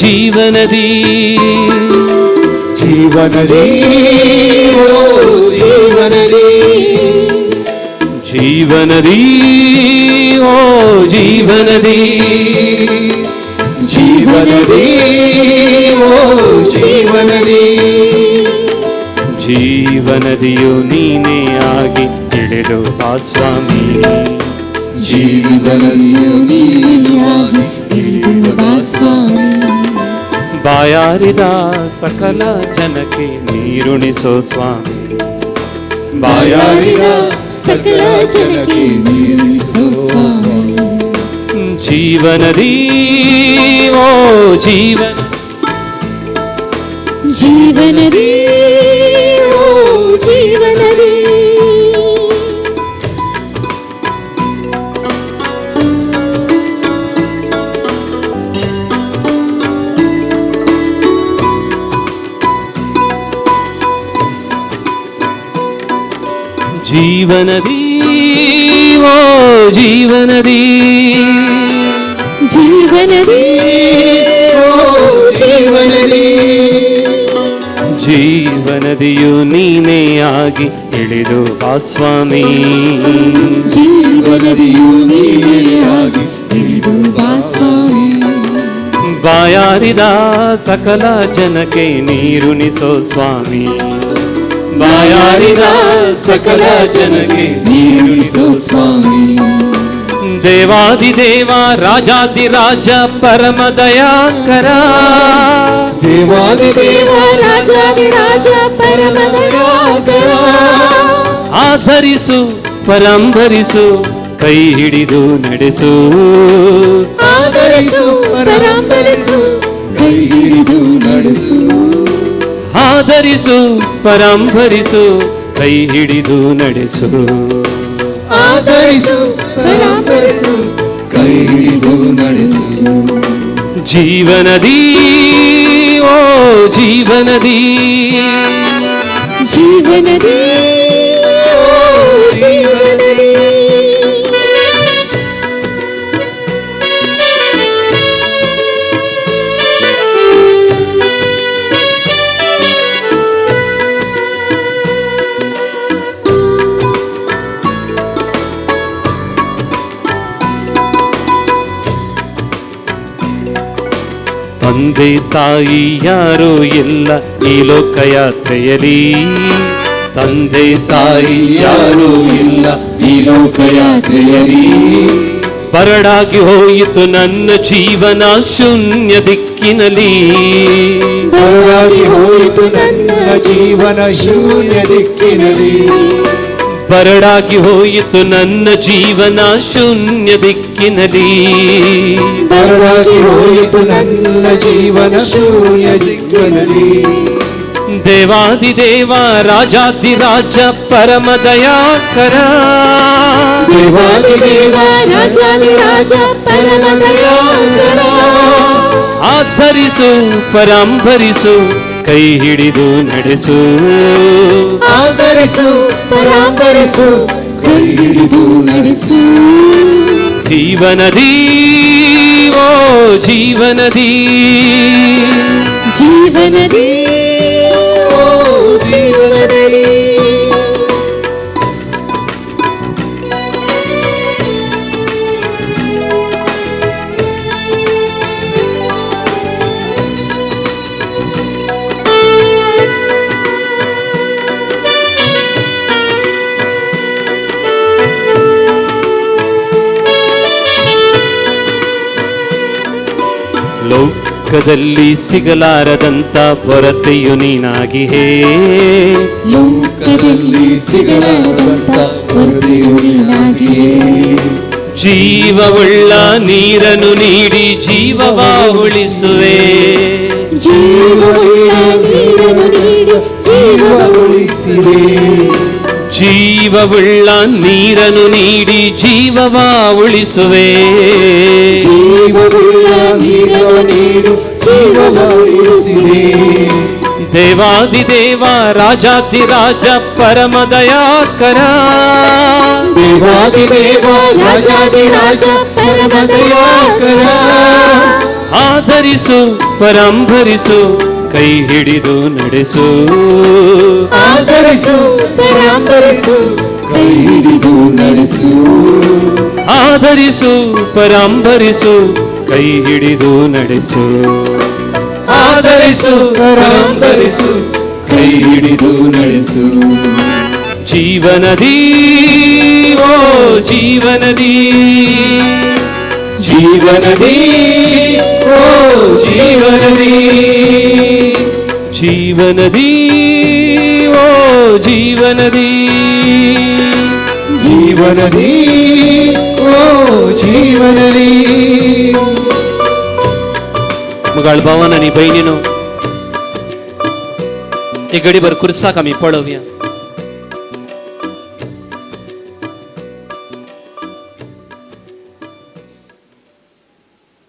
Speaker 1: जीवनदी,
Speaker 3: जीवनदी ओ जीवनदी,
Speaker 1: जीवनदी ओ जीवनदी,
Speaker 3: जीवनदी ओ जीवनदी.
Speaker 1: ಜೀವನದಿಯು ನೀನೇ ಆಗಿ ಇಳಿದು ಬಾ ಸ್ವಾಮಿ.
Speaker 3: ಜೀವನದಿಯು ನೀನೇ ಆಗಿ ಇಳಿದು ಬಾ ಸ್ವಾಮಿ.
Speaker 1: ಬಾಯಾರಿದ ಸಕಲ ಜನಕ್ಕೆ ನೀರುಣಿಸೋ ಸ್ವಾಮಿ.
Speaker 3: ಬಾಯಾರಿದ ಸಕಲ ಜನಕ್ಕೆ ನೀರುಣಿಸೋ ಸ್ವಾಮಿ.
Speaker 1: ಜೀವನದಿ ಓ ಜೀವನ,
Speaker 2: ಜೀವನದಿ ಓ ಜೀವನದಿ.
Speaker 1: ಜೀವನದಿ ಓ ಜೀವನದಿ,
Speaker 2: ಜೀವನದಿ ಓ ಜೀವನದಿ.
Speaker 1: ಜೀವನದಿಯು ನೀನೇ ಆಗಿ ಇಳಿದು ಬಾ ಸ್ವಾಮಿ.
Speaker 2: ಜೀವನದಿಯು ನೀನೇ ಆಗಿ ಇಳಿದು ಬಾ ಸ್ವಾಮಿ.
Speaker 1: ಬಾಯಾರಿದ ಸಕಲ ಜನಕ್ಕೆ ನೀರುಣಿಸೋ ಸ್ವಾಮಿ. ಬಾಯಾರಿದ ಸಕಲ ಜನಕ್ಕೆ
Speaker 3: ನೀರುಣಿಸೋ ಸ್ವಾಮಿ.
Speaker 1: ದೇವಾದಿದೇವ ರಾಜಾದಿರಾಜ ಪರಮ ದಯಾಕರ.
Speaker 3: ದೇವಾದಿದೇವ
Speaker 2: ರಾಜಾದಿರಾಜ ಪರಮ ದಯಾಕರ.
Speaker 1: ಆಧರಿಸು ಪರಂಭರಿಸು ಕೈ ಹಿಡಿದು ನಡೆಸು.
Speaker 2: ಆಧರಿಸು ಪರಂಭರಿಸು
Speaker 3: ಕೈ ಹಿಡಿದು ನಡೆಸು.
Speaker 1: ಆಧರಿಸು ಪರಂಭರಿಸು ಕೈ ಹಿಡಿದು ನಡೆಸು.
Speaker 3: ಆಧರಿಸು ಪರಂಭರಿಸು ಕೈ ಹಿಡಿದು ನಡೆಸು.
Speaker 1: ಜೀವನದಿ ಓ ಜೀವನದಿ,
Speaker 2: ಜೀವನದಿ ಓ ಜೀವನದಿ.
Speaker 1: ತಂದೆ ತಾಯಿ ಯಾರೂ ಇಲ್ಲ ಈ ಲೋಕಯಾತ್ರೆಯಲ್ಲಿ. ತಂದೆ ತಾಯಿ
Speaker 3: ಯಾರೂ ಇಲ್ಲ ಈ ಲೋಕಯಾತ್ರೆಯಲ್ಲಿ.
Speaker 1: ಬರಡಾಗಿ ಹೋಯಿತು ನನ್ನ ಜೀವನ ಶೂನ್ಯ ದಿಕ್ಕಿನಲ್ಲಿ.
Speaker 3: ಬರಡಾಗಿ ಹೋಯಿತು ನನ್ನ ಜೀವನ ಶೂನ್ಯ ದಿಕ್ಕಿನಲ್ಲಿ.
Speaker 1: ಬರಡಾಗಿ ಹೋಯಿತು ನನ್ನ ಜೀವನ ಶೂನ್ಯ ದಿಕ್ಕಿನಲ್ಲಿ.
Speaker 3: ಬರಡಾಗಿ ಹೋಯಿತು ನನ್ನ ಜೀವನ ಶೂನ್ಯ ದಿಕ್ಕಿನಲ್ಲಿ.
Speaker 1: देवादिदेवा राजाधिराज परमदयाकर
Speaker 2: देवादिदेवा राजाधिराज परमदयाकर
Speaker 1: ಆಧರಿಸು ಪರಾಂಭರಿಸು ಕೈ ಹಿಡಿದು ನಡೆಸು
Speaker 2: ಆಧರಿಸು ಪರಾಂಬರಿಸು ಕೈ ಹಿಡಿದು ನಡೆಸು
Speaker 1: ಜೀವನದಿ ಓ ಜೀವನದಿ
Speaker 2: ಜೀವನದಿ ಓ ಜೀವನದಿ.
Speaker 1: ಲೋಕದಲ್ಲಿ ಸಿಗಲಾರದಂತ ಕೊರತೆಯು ನೀನಾಗಿಹೇ
Speaker 2: ಲೋಕದಲ್ಲಿ ಸಿಗಲಾರದಂತ ಕೊರತೆಯು ನೀನಾಗಿಯೇ
Speaker 1: ಜೀವವುಳ್ಳ ನೀರನ್ನು ನೀಡಿ ಜೀವವ ಉಳಿಸುವೆ
Speaker 2: ಜೀವವುಳ್ಳ ನೀರನ್ನು ನೀಡಿ ಜೀವವ
Speaker 3: ಉಳಿಸಿದೆ
Speaker 1: ಜೀವವುಳ್ಳ ನೀರನ್ನು ನೀಡಿ ಜೀವವ ಉಳಿಸುವೆ
Speaker 3: ಜೀವವುಳ್ಳ ನೀರನ್ನು ನೀಡು ಜೀವವ ಉಳಿಸಿದೆ
Speaker 1: ದೇವಾದಿದೇವ ರಾಜಾಧಿರಾಜ ಪರಮದಯಾಕರ
Speaker 3: ದೇವಾದಿದೇವ ರಾಜಾಧಿರಾಜ ಪರಮದಯಾಕರ
Speaker 1: ಆಧರಿಸು ಪರಂಭರಿಸು ಕೈ ಹಿಡಿದು ನಡೆಸು
Speaker 3: ಆಧರಿಸು ಪರಾಂಬರಿಸು ಕೈ ಹಿಡಿದು ನಡೆಸು
Speaker 1: ಆಧರಿಸು ಪರಂಭರಿಸು ಕೈ ಹಿಡಿದು ನಡೆಸು
Speaker 3: ಆಧರಿಸು ಪರಾಂಬರಿಸು ಕೈ ಹಿಡಿದು ನಡೆಸು
Speaker 1: ಜೀವನದಿ ಓ ಜೀವನದಿ
Speaker 3: ಜೀವನದಿ ಓ ಜೀವನದಿ
Speaker 1: ಜೀವನದಿ ಓ ಜೀವನದಿ
Speaker 3: ಜೀವನದಿ ಓ ಜೀವನದಿ.
Speaker 1: मगाळ भावान आनी भयणीनो एक घडीभर कुर्साक आमी पळोवया.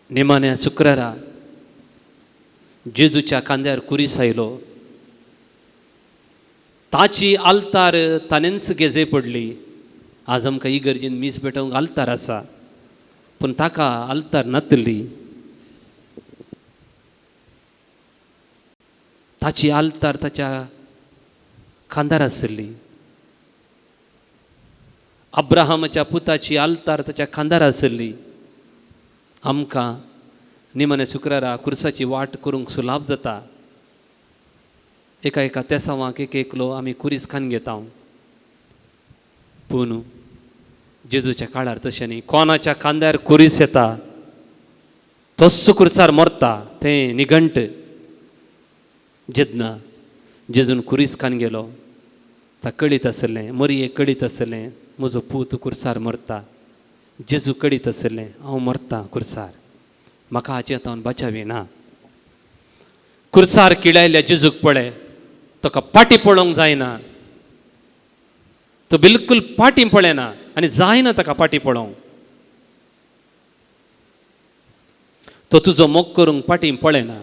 Speaker 1: निमाण्या शुक्रारा जेजूच्या खांद्यार कुरीस आयलो. ताची आल्तार ताणेंच गेजे पडली. आज आमकां इगर्जेन मीस पेटोवंक आल्तार आसा, पूण ताका आल्तार नातली. ताची आल्तार ताच्या खांदार आसली. अब्राहमाच्या पुताची आल्तार ताच्या खांदार आसली. आमकां निमाण्या शुक्रारा कुर्साची वाट करूंक सुलाभ जाता. एका एका तेसांवाक एक एकलो आमी कुरीस खान घेता. पूण जेजूच्या काळार तशें न्ही. कोणाच्या खांद्यार कुरीस येता तस्सो कुर्सार मरता तें निघंट. जेन्ना जेजून कुरीस खान गेलो ता कळीत आसलें, मरिये कळीत आसलें म्हजो पूत कुर्सार मरता. जेजू कळीत आसलें हांव मरता कुर्सार, म्हाका हाचे हातान बचावी ना. कुर्सार किळायल्या जेजूक पळय ताका पाटी पळोवंक जायना. तो बिलकुल पाटी पळयना आनी जायना ताका पाटी पळोवंक. तो तुजो मोग करूंक पाटी पळयना,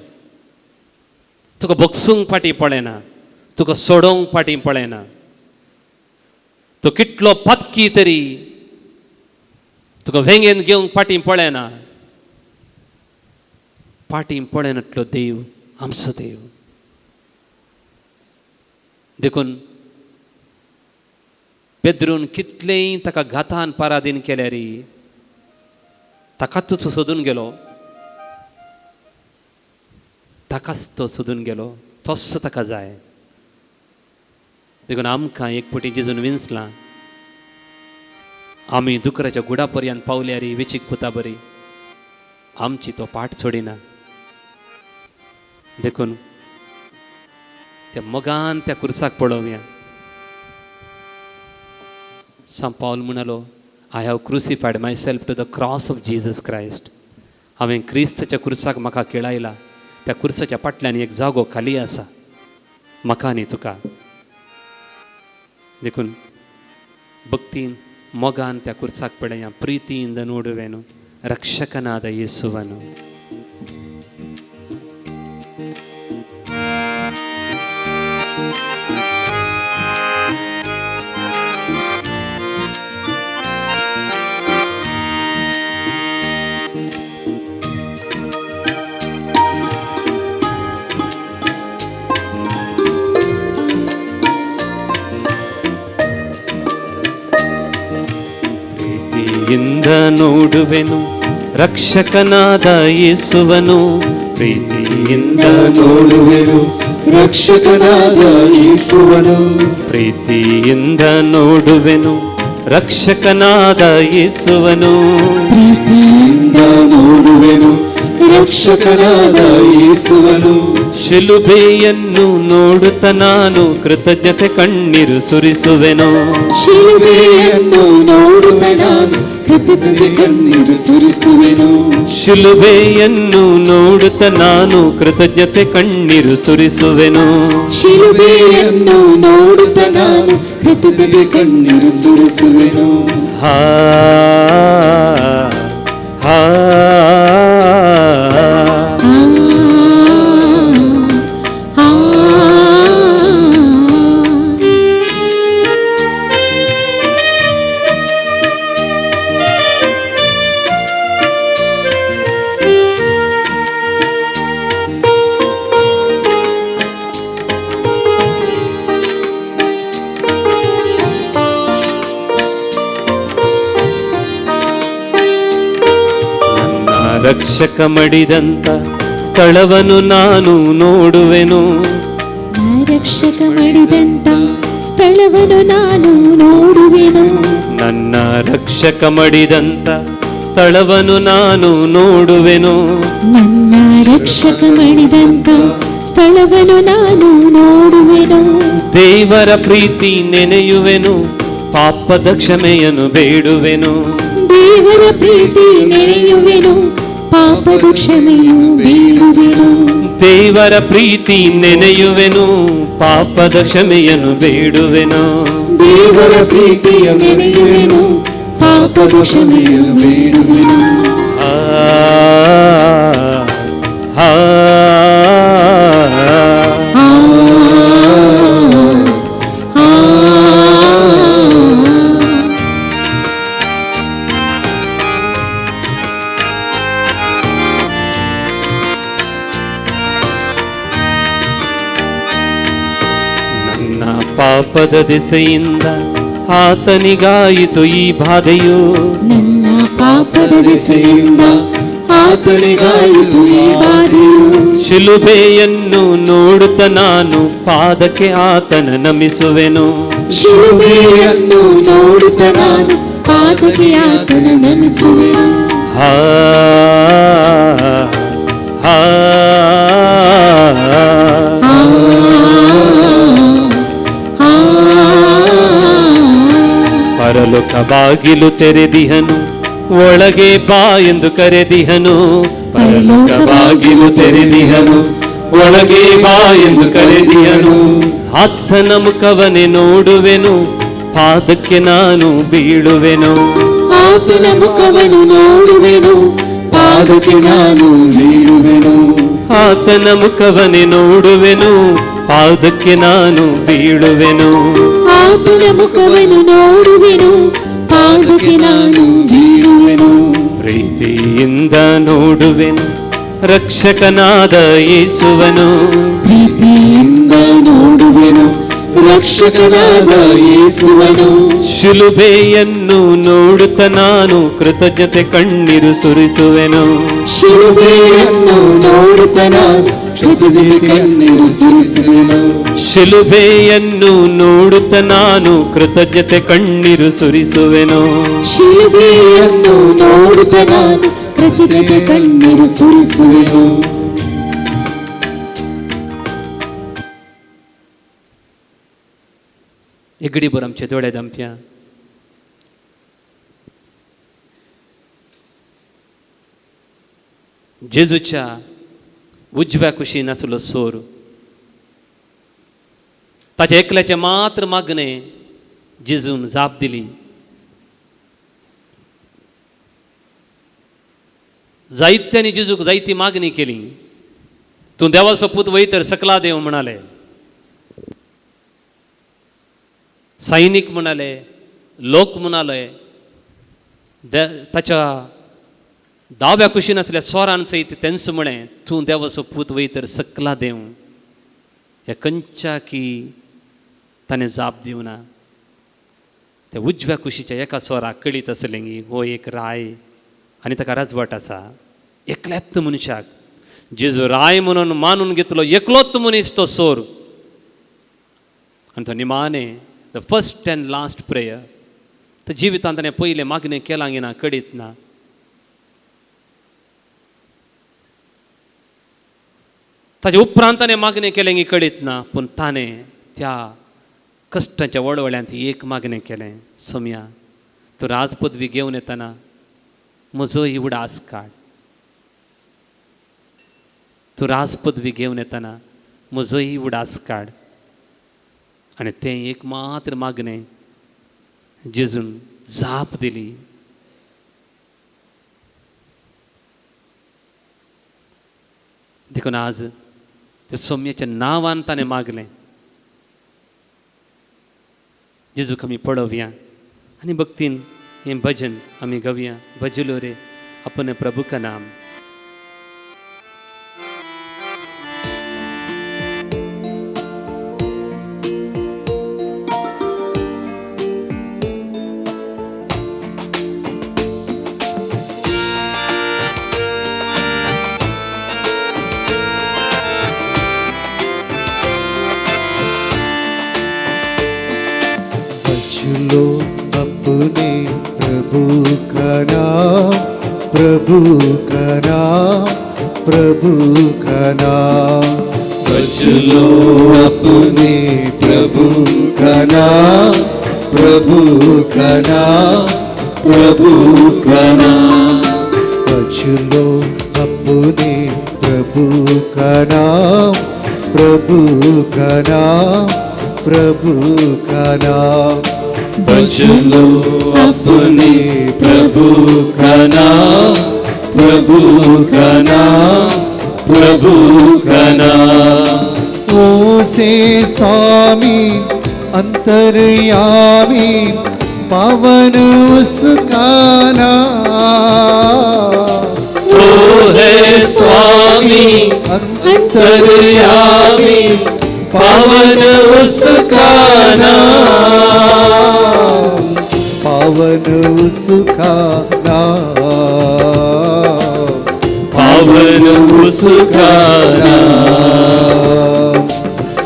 Speaker 1: तुका बगसूंक पाटी पळयना, तुका सोडोवंक पाटी पळयना. तो कितलो पातकी तरी तुका वेंगेन घेवंक पाटी पळयना. पाटी पळयनातलो देव आमचो देव. देखून पेद्रून कितलेंय ताका घातान पारादीन केल्यार ताकाच तो सोदून गेलो, ताकाच तो सोदून गेलो, तोच ताका जाय. देखून आमकां एक पटी जेजून विंचलां. आमी दुकराच्या गुडा पर्यंत पावल्यार वेचीक पुता बरी आमची तो पाट सोडिना. देखून त्या मोगान त्या कुर्साक पळोवया. सांत पावल म्हणालो, I have crucified myself to the cross of Jesus Christ. हांवें क्रिस्ताच्या कुर्साक म्हाका केळायला. त्या कुर्साच्या फाटल्यान एक जागो खाली आसा. म्हाका न्ही तुका. देखून भक्तीन मोगान त्या कुर्साक पळया, ಪ್ರೀತಿಯಿಂದ ನೋಡುವೆನು ರಕ್ಷಕನಾದ ಯೇಸುವನು. ಪ್ರೀತಿಯಿಂದ ನೋಡುವೆನು ರಕ್ಷಕನಾದ ಯೇಸುವನು, ಪ್ರೀತಿಯಿಂದ
Speaker 3: ನೋಡುವೆನು ರಕ್ಷಕನಾದ ಯೇಸುವನು,
Speaker 1: ಪ್ರೀತಿಯಿಂದ ನೋಡುವೆನು ರಕ್ಷಕನಾದ ಯೇಸುವನು,
Speaker 2: ಪ್ರೀತಿಯಿಂದ
Speaker 3: ನೋಡುವೆನು ರಕ್ಷಕನಾದ ಯೇಸುವನು.
Speaker 1: ಶಿಲುಬೆಯನ್ನು ನೋಡುತ್ತ ನಾನು ಕೃತಜ್ಞತೆ ಕಣ್ಣೀರು ಸುರಿಸುವೆನು,
Speaker 2: ಶಿಲುಬೆಯನ್ನು ನೋಡುತ್ತ ನಾನು ಕೃತಜ್ಞತೆ
Speaker 3: ಕಣ್ಣೀರು ಸುರಿಸುವೆನು,
Speaker 1: ಶಿಲುಬೆಯನ್ನು ನೋಡುತ್ತ ನಾನು ಕೃತಜ್ಞತೆ ಕಣ್ಣೀರು ಸುರಿಸುವೆನು,
Speaker 2: ಶಿಲುಬೆಯನ್ನು ನೋಡುತ್ತ ನಾನು ಕೃತಜ್ಞತೆ
Speaker 3: ಕಣ್ಣೀರು ಸುರಿಸುವೆನು.
Speaker 1: ಹಾ ಹಾ ರಕ್ಷಕ ಮಡಿದಂತ ಸ್ಥಳವನ್ನು ನಾನು ನೋಡುವೆನು,
Speaker 2: ರಕ್ಷಕ ಮಡಿದಂತ ಸ್ಥಳವನ್ನು ನಾನು ನೋಡುವೆನು,
Speaker 1: ನನ್ನ ರಕ್ಷಕ ಮಡಿದಂತ ಸ್ಥಳವನ್ನು ನಾನು ನೋಡುವೆನು,
Speaker 2: ನನ್ನ ರಕ್ಷಕ ಮಡಿದಂತ ಸ್ಥಳವನ್ನು ನಾನು ನೋಡುವೆನು.
Speaker 1: ದೇವರ ಪ್ರೀತಿ ನೆನೆಯುವೆನು, ಪಾಪದ ಕ್ಷಮೆಯನ್ನು ಬೇಡುವೆನು,
Speaker 2: ದೇವರ ಪ್ರೀತಿ ನೆನೆಯುವೆನು, ಪಾಪದ ಕ್ಷಮೆಯು ಬೇಡುವೆನು,
Speaker 1: ದೇವರ ಪ್ರೀತಿ ನೆನೆಯುವೆನು, ಪಾಪದ ಕ್ಷಮೆಯನ್ನು ಬೇಡುವೆನು,
Speaker 2: ದೇವರ ಪ್ರೀತಿಯ ನೆನೆಯುವೆನು, ಪಾಪದ ಕ್ಷಮೆಯನ್ನು ಬೇಡುವೆನು.
Speaker 1: ಆ ಆ ಪಾಪದ ದಿಸೆಯಿಂದ ಆತನಿಗಾಯಿತು ಈ ಬಾಧೆಯು,
Speaker 2: ನನ್ನ ಪಾಪದ ದಿಸೆಯಿಂದ ಆತನಿಗಾಯಿತು ಈ ಬಾಧೆಯು.
Speaker 1: ಶಿಲುಬೆಯನ್ನು ನೋಡುತ್ತ ನಾನು ಪಾದಕ್ಕೆ ಆತನ ನಮಿಸುವೆನು,
Speaker 2: ಶಿಲುಬೆಯನ್ನು ನೋಡುತ್ತ ನಾನು ಪಾದಕ್ಕೆ ಆತನ ನಮಿಸುವೆನು.
Speaker 1: ಹಾ ಹಾ ಪರಲೋಕ ಬಾಗಿಲು ತೆರೆದಿಹನು, ಒಳಗೆ ಬಾ ಎಂದು ಕರೆದಿಹನು, ಪರಲೋಕ ಬಾಗಿಲು ತೆರೆದಿಹನು, ಒಳಗೆ ಬಾ ಎಂದು ಕರೆದಿಹನು. ಆತನ ಮುಖವನ್ನೇ ನೋಡುವೆನು, ಪಾದಕ್ಕೆ ನಾನು ಬೀಳುವೆನು,
Speaker 2: ಆತನ ಮುಖವನ್ನು ನೋಡುವೆನು,
Speaker 3: ಪಾದಕ್ಕೆ ನಾನು ಬೀಳುವೆನು,
Speaker 1: ಆತನ ಮುಖವನ್ನೇ ನೋಡುವೆನು, ಪಾದಕ್ಕೆ ನಾನು ಬೀಳುವೆನು,
Speaker 2: ಆತನ ಮುಖವನ್ನು ನೋಡುವೆನು, ಪಾದಕ್ಕೆ ನಾನು ಬೀಳುವೆನು.
Speaker 1: ಪ್ರೀತಿಯಿಂದ ನೋಡುವೆನು ರಕ್ಷಕನಾದ ಯೇಸುವನು,
Speaker 2: ಪ್ರೀತಿಯಿಂದ ನೋಡುವೆನು ರಕ್ಷಕನಾದ ಯೇಸುವನು.
Speaker 1: ಶಿಲುಬೆಯನ್ನು ನೋಡುತ್ತ ನಾನು ಕೃತಜ್ಞತೆ ಕಣ್ಣೀರು ಸುರಿಸುವೆನು,
Speaker 2: ಶಿಲುಬೆಯನ್ನು ನೋಡುತ್ತ ನಾನು
Speaker 3: ಕೃತಜ್ಞತೆ ಕಣ್ಣೀರು ಸುರಿಸುವೆನು,
Speaker 1: ಶಿಲುಬೆಯನ್ನು ನೋಡುತ್ತ ನಾನು ಕೃತಜ್ಞತೆ ಕಣ್ಣೀರು ಸುರಿಸುವೆನು,
Speaker 2: ಶಿಲುಬೆಯನ್ನು ನೋಡುತ್ತ ನಾನು ಕೃತಜ್ಞತೆ ಕಣ್ಣೀರು ಸುರಿಸುವೆನು.
Speaker 1: एगडीभर आमचे दोळे धांपया. जेजूच्या उजव्या कुशीन आसलो सोर, ताचें एकल्याचें मात्र मागणें जेजून जाप दिली. जायत्यांनी जेजूक जायती मागणी केली, तूं देवाचो पूत वय तर सकला देव म्हणाले, सैनीक म्हणाले, लोक म्हणाले, ताच्या दाव्या कुशीन आसल्या स्वरान सयत तेंच म्हळें, तूं देवाचो पूत वय तर सकला देव. ह्या खंयच्या की ताणें जाप दिवना. त्या उजव्या कुशीच्या एका स्वराक कळीत आसलें की हो एक राय आनी ताका राजवट आसा. एकल्याच मनशाक जेजू राय म्हणून मानून घेतलो, एकलोच मनीस तो सोर. आनी तो निमाणे the first and last prayer, तर जिवितांत ताणें पयलें मागणें केलां ना कळीत ना. ताजे उपरांत ताणें मागणें केलें की कळीत ना, पूण ताणें त्या कश्टांच्या वळवळ्यांत एक मागणें केलें, सोम्या तूं राजपदवी घेवन येतना म्हजोय उडास काड, तूं राजपदवी घेवन येतना म्हजोय उडास काड. आनी तें एक मात्र मागणें जेजून जाप दिली. देखून आज त्या सोम्याच्या नांवान ताणें मागलें. जेजूक आमी पळोवया आनी भक्तीन हें भजन आमी गावया. भजलो रे अपने प्रभु का नाम.
Speaker 3: भजलो अपने प्रभु का नाम, प्रभु का नाम, प्रभु का नाम। भजलो अपने प्रभु का नाम, प्रभु का नाम, प्रभु का नाम। भजलो अपने प्रभु का नाम, प्रभु का नाम, प्रभु का नाम। भजलो अपने प्रभु का नाम, प्रभु का नाम, प्रभु का नाम। ओ से स्वामी अंतर्यामी पावन उसका नाम।
Speaker 2: ओ है स्वामी अंतर्यामी पावन उसका नाम,
Speaker 3: पावन उसका नाम,
Speaker 2: पावन उसका नाम।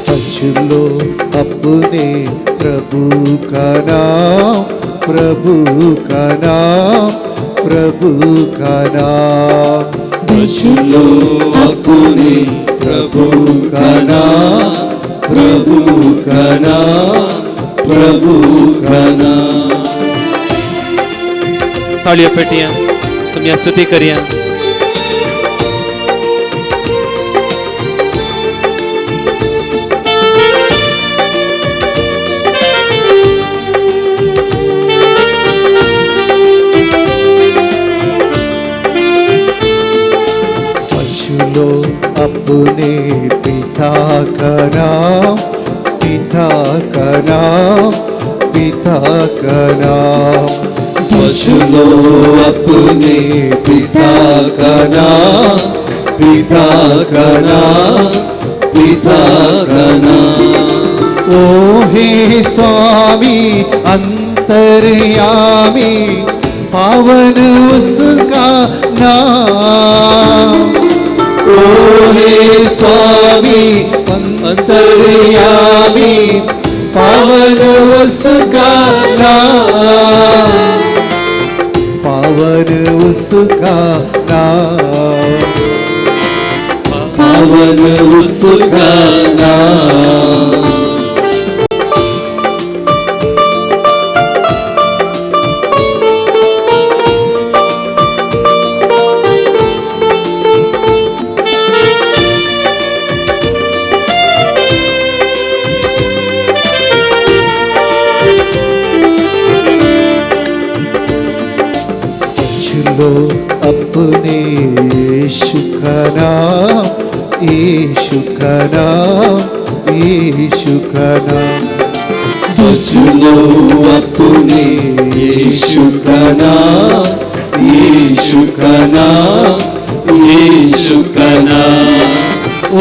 Speaker 3: भजलो अपने प्रभु का नाम, प्रभु का नाम, प्रभु का नाम।
Speaker 2: भजलो अपने प्रभु का नाम, प्रभु का नाम, प्रभु का नाम।
Speaker 1: ताळयो पेटया, सम्या स्तुती करया.
Speaker 3: भजलो अपने पिता का नाम, पिता का नाम, पिता का नाम।
Speaker 2: भजलो अपने पिता का नाम, पिता का नाम, पिता का नाम।
Speaker 3: ओ हे स्वामी अंतर्यामी पावन उसका नाम।
Speaker 2: ओ हे स्वामी अंतर्यामी पावन उसका नाम,
Speaker 3: पावन उसका नाम,
Speaker 2: पावन उसका नाम।
Speaker 3: लो अपने यीशु का नाम, यीशु का नाम, यीशु का नाम। भज लो अपने यीशु का नाम, यीशु का नाम, यीशु का नाम। ओ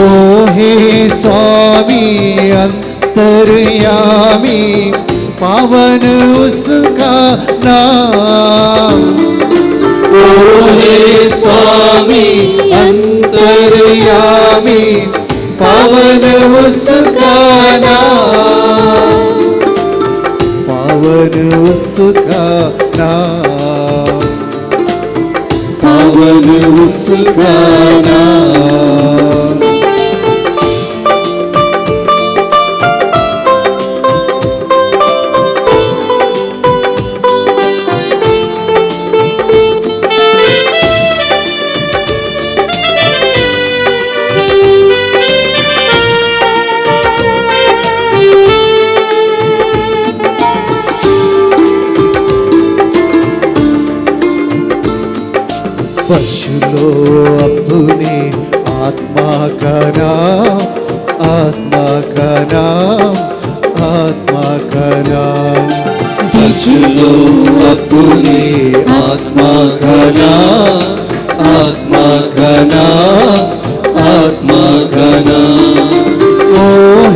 Speaker 3: हे स्वामी अंतर्यामी, पावन उसका नाम। ओ हे स्वामी अंतर्यामी, पावन उसका नाम, पावन उसका नाम, पावन उसका नाम। लो अपने आत्मा का नाम, आत्मा का नाम, आत्मा का नाम। भज लो अपने आत्मा का नाम, आत्मा का नाम, आत्मा का नाम। ओ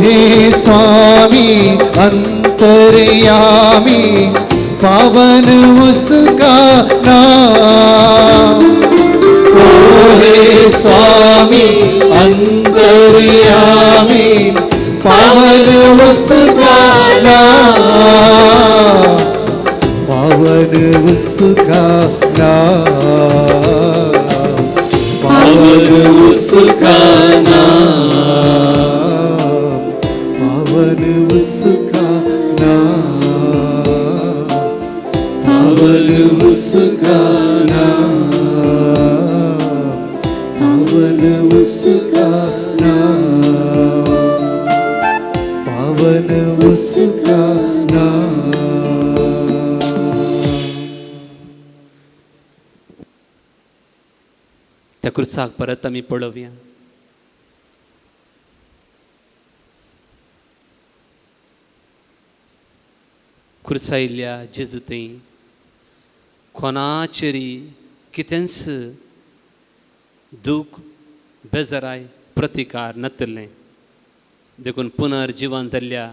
Speaker 3: हे स्वामी अंतर्यामी, पावन उसका नाम। ओ हे स्वामी अंतर्यामी, पावन उसका नाम, पावन उसका नाम, पावन उसका नाम, पावन उसका नाम, पावन उसका नाम, पावन उसका नाम, पावन उसका नाम।
Speaker 1: त्या क्रुसाक परत आमी पळोवया. खुर्सायिल्ल्या जेजू थंय कोणाचेरी कितेंच दूख बेजाराय प्रतिकार नातलें. देखून पुनर्जिवन जाल्ल्या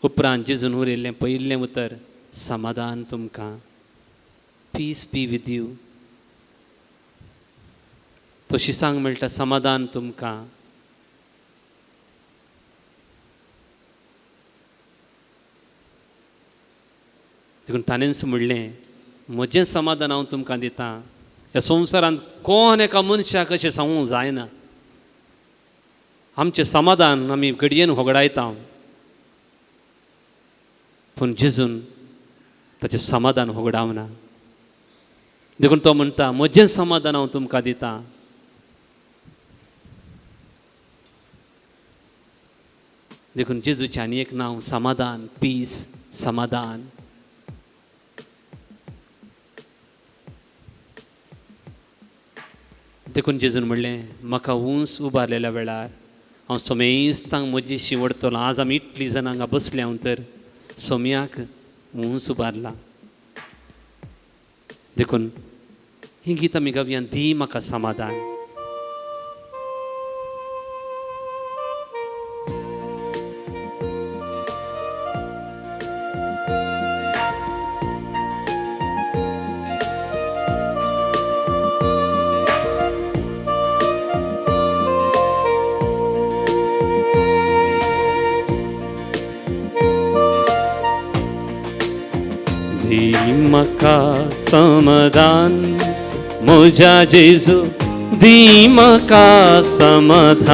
Speaker 1: उपरांत जेजून उरयल्लें पयिल्लें उतर समाधान तुमकां, पीस बी विथ you. तो शिसांक मेळटा समाधान तुमकां. देखून ताणेंच म्हणलें म्हजें समाधान हांव तुमकां दितां. ह्या संवसारांत कोण एका मनशाक अशें सांगूंक जायना. आमचें समाधान आमी घडयेन होगडायता, पूण जेजून ताचें समाधान होगडावना. देखून तो म्हणटा म्हजें समाधान हांव तुमकां दितां. देखून जेजूचें आनी एक नांव समाधान, पीस, समाधान. देखून जेजून म्हणलें म्हाका ऊंच उबारलेल्या वेळार हांव समेस्तांक म्हजी शिंवडतलो. आज आमी इतलीं जाणां हांगा बसल्या हांव तर सोम्याक ऊंच उबारला. देखून ही गीत आमी गावया, दी म्हाका समाधान. म्हाका समाधान म्हज्या जेजू, दी म्हाका समाधान,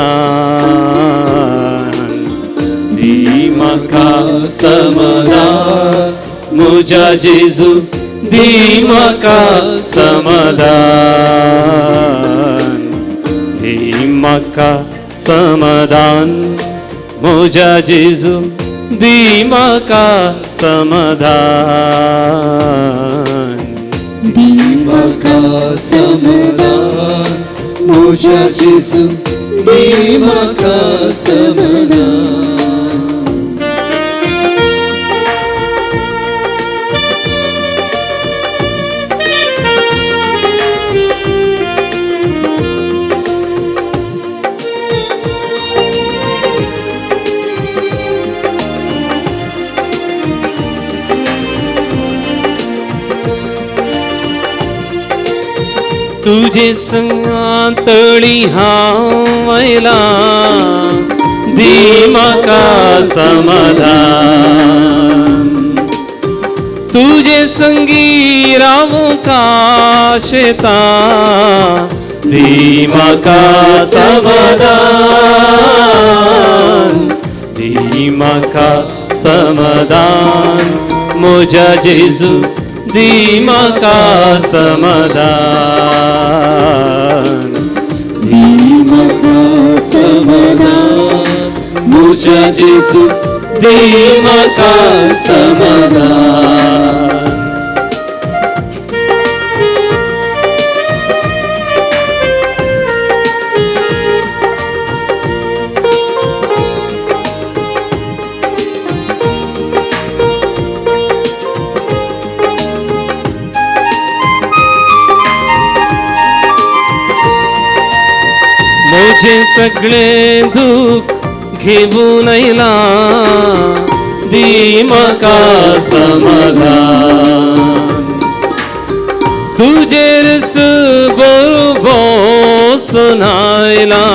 Speaker 1: दी म्हाका समाधान म्हज्या जेजू, दी म्हाका समाधान, दी म्हाका समाधान म्हज्या जेजू, दी म्हाका समाधान,
Speaker 2: दी
Speaker 3: म्हाका समाधान म्हज्या जेजू दी म्हाका समाधान.
Speaker 1: तुझे संगातळी हांव आयला दी म्हाका समाधान तुझे संगी रावूंक आशेता दी म्हाका समाधान दी म्हाका समाधान म्हज्या जेजू दी म्हाका समाधान
Speaker 3: दी म्हाका समाधान म्हज्या जेजू दी म्हाका समाधान.
Speaker 1: म्हजें सगळें दूख घेवन आयला दी म्हाका समाधान तुजेर बरोबर आयला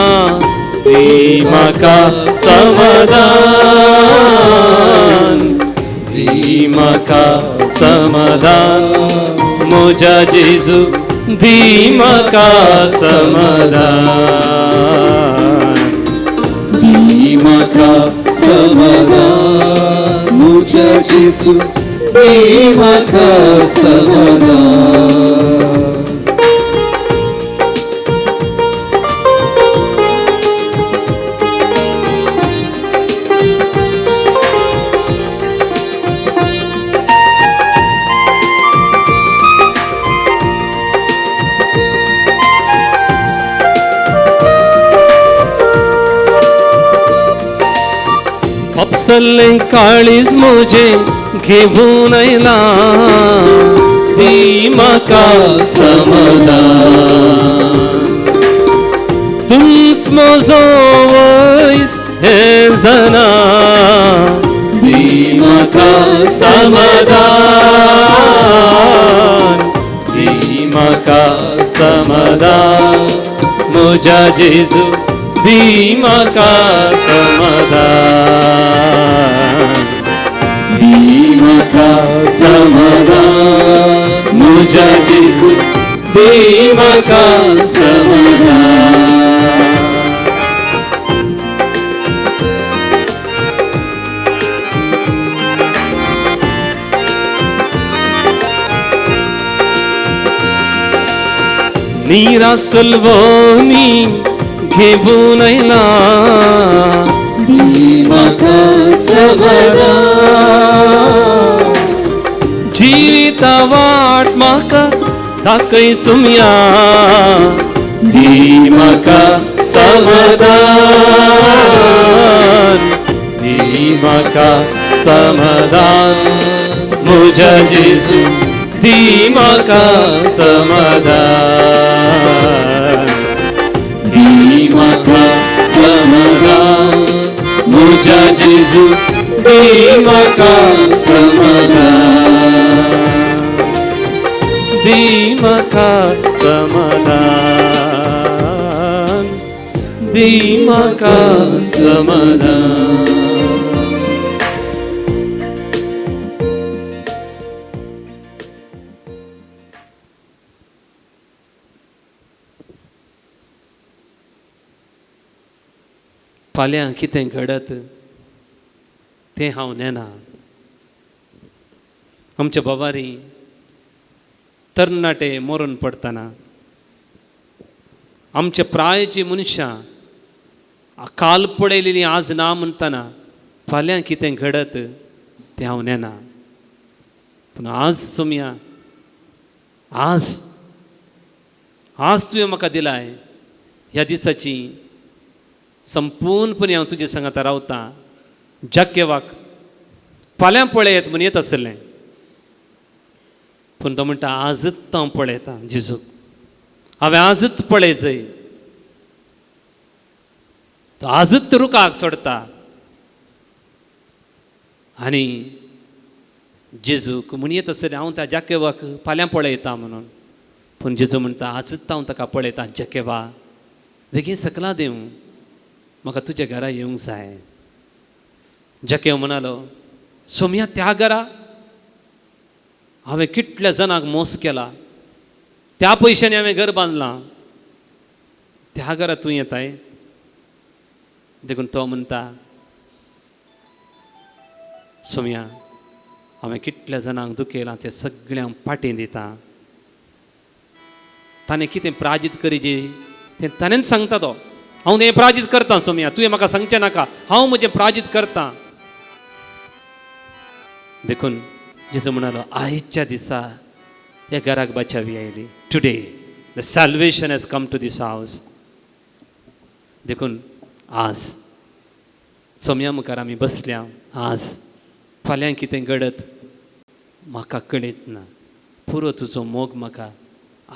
Speaker 1: दी म्हाका समाधान दी म्हाका समाधान म्हज्या जेजू दी म्हाका समाधान
Speaker 3: दी म्हाका समाधान म्हज्या जेजू दी म्हाका समाधान.
Speaker 1: अपसल्लें काळीज म्हजें घेवन आयला दी म्हाका समाधान तूंच म्हजो वयस हें जाणा दी म्हाका समाधान दी म्हाका समाधान म्हज्या जेजू दी म्हाका समाधान
Speaker 3: दी म्हाका समाधान म्हज्या जेजू दी म्हाका समाधान.
Speaker 1: निरासलवनी घेवन आयला
Speaker 3: दी म्हाका समाधान
Speaker 1: जिविता वाट म्हाका दाखय सुमया दी म्हाका समाधान दी म्हाका समाधान म्हज्या जेजू दी म्हाका समाधान
Speaker 3: दी म्हाका समाधान म्हज्या जेजू दी म्हाका समाधान
Speaker 1: दी म्हाका समाधान दी म्हाका समाधान. फाल्यां कितें घडत तें हांव नेना. आमच्या बाबारी तरणाटे मरून पडटना आमच्या प्रायची मनशां काल पडयलेली आज ना म्हणटना फाल्यां कितें घडत तें हांव नेना. पूण आज सोमया, आज आज तुवें म्हाका दिलाय ह्या दिसाची संपूर्णपणे हांव तुजे सांगाता रावतां. जाकेवाक फाल्यां पळयत म्हूण येत आसलें, पूण तो म्हणटा आजच हांव पळयतां जेजूक, हांवें आजच पळयजय. तो आजच रुखाक सोडता आनी जेजूक म्हूण येत आसलें हांव त्या जाकेवाक फाल्यां पळयता म्हणून, पूण जेजू म्हणटा आजच हांव ताका पळयतां. जाकेवा बेगीन सकला देवं, म्हाका तुज्या घरा येवंक जाय. जाकेव म्हणालो सोमया त्या घरा हांवें कितल्या जाणांक मोस केला, त्या पयशांनी हांवें घर बांदलां, त्या घरा तूं येताय. देखून तो म्हणटा सोमया हांवें कितल्या जाणांक दुखयलां तें सगळ्यांक पाटी दिता. ताणें कितें प्राजीत करीजे तें ताणेंच सांगता तो, हांव तें प्राजीत करतां सोमया, तुवें म्हाका सांगचें नाका, हांव म्हजें प्राजीत करतां. देखून जेजू म्हणालो आयच्या दिसा ह्या घराक बाचावी आयली. Today the salvation has come to this house. देखून आज सोमया मुखार आमी बसल्या, आज फाल्यां कितें घडत म्हाका कळयत ना, पुरो तुजो मोग म्हाका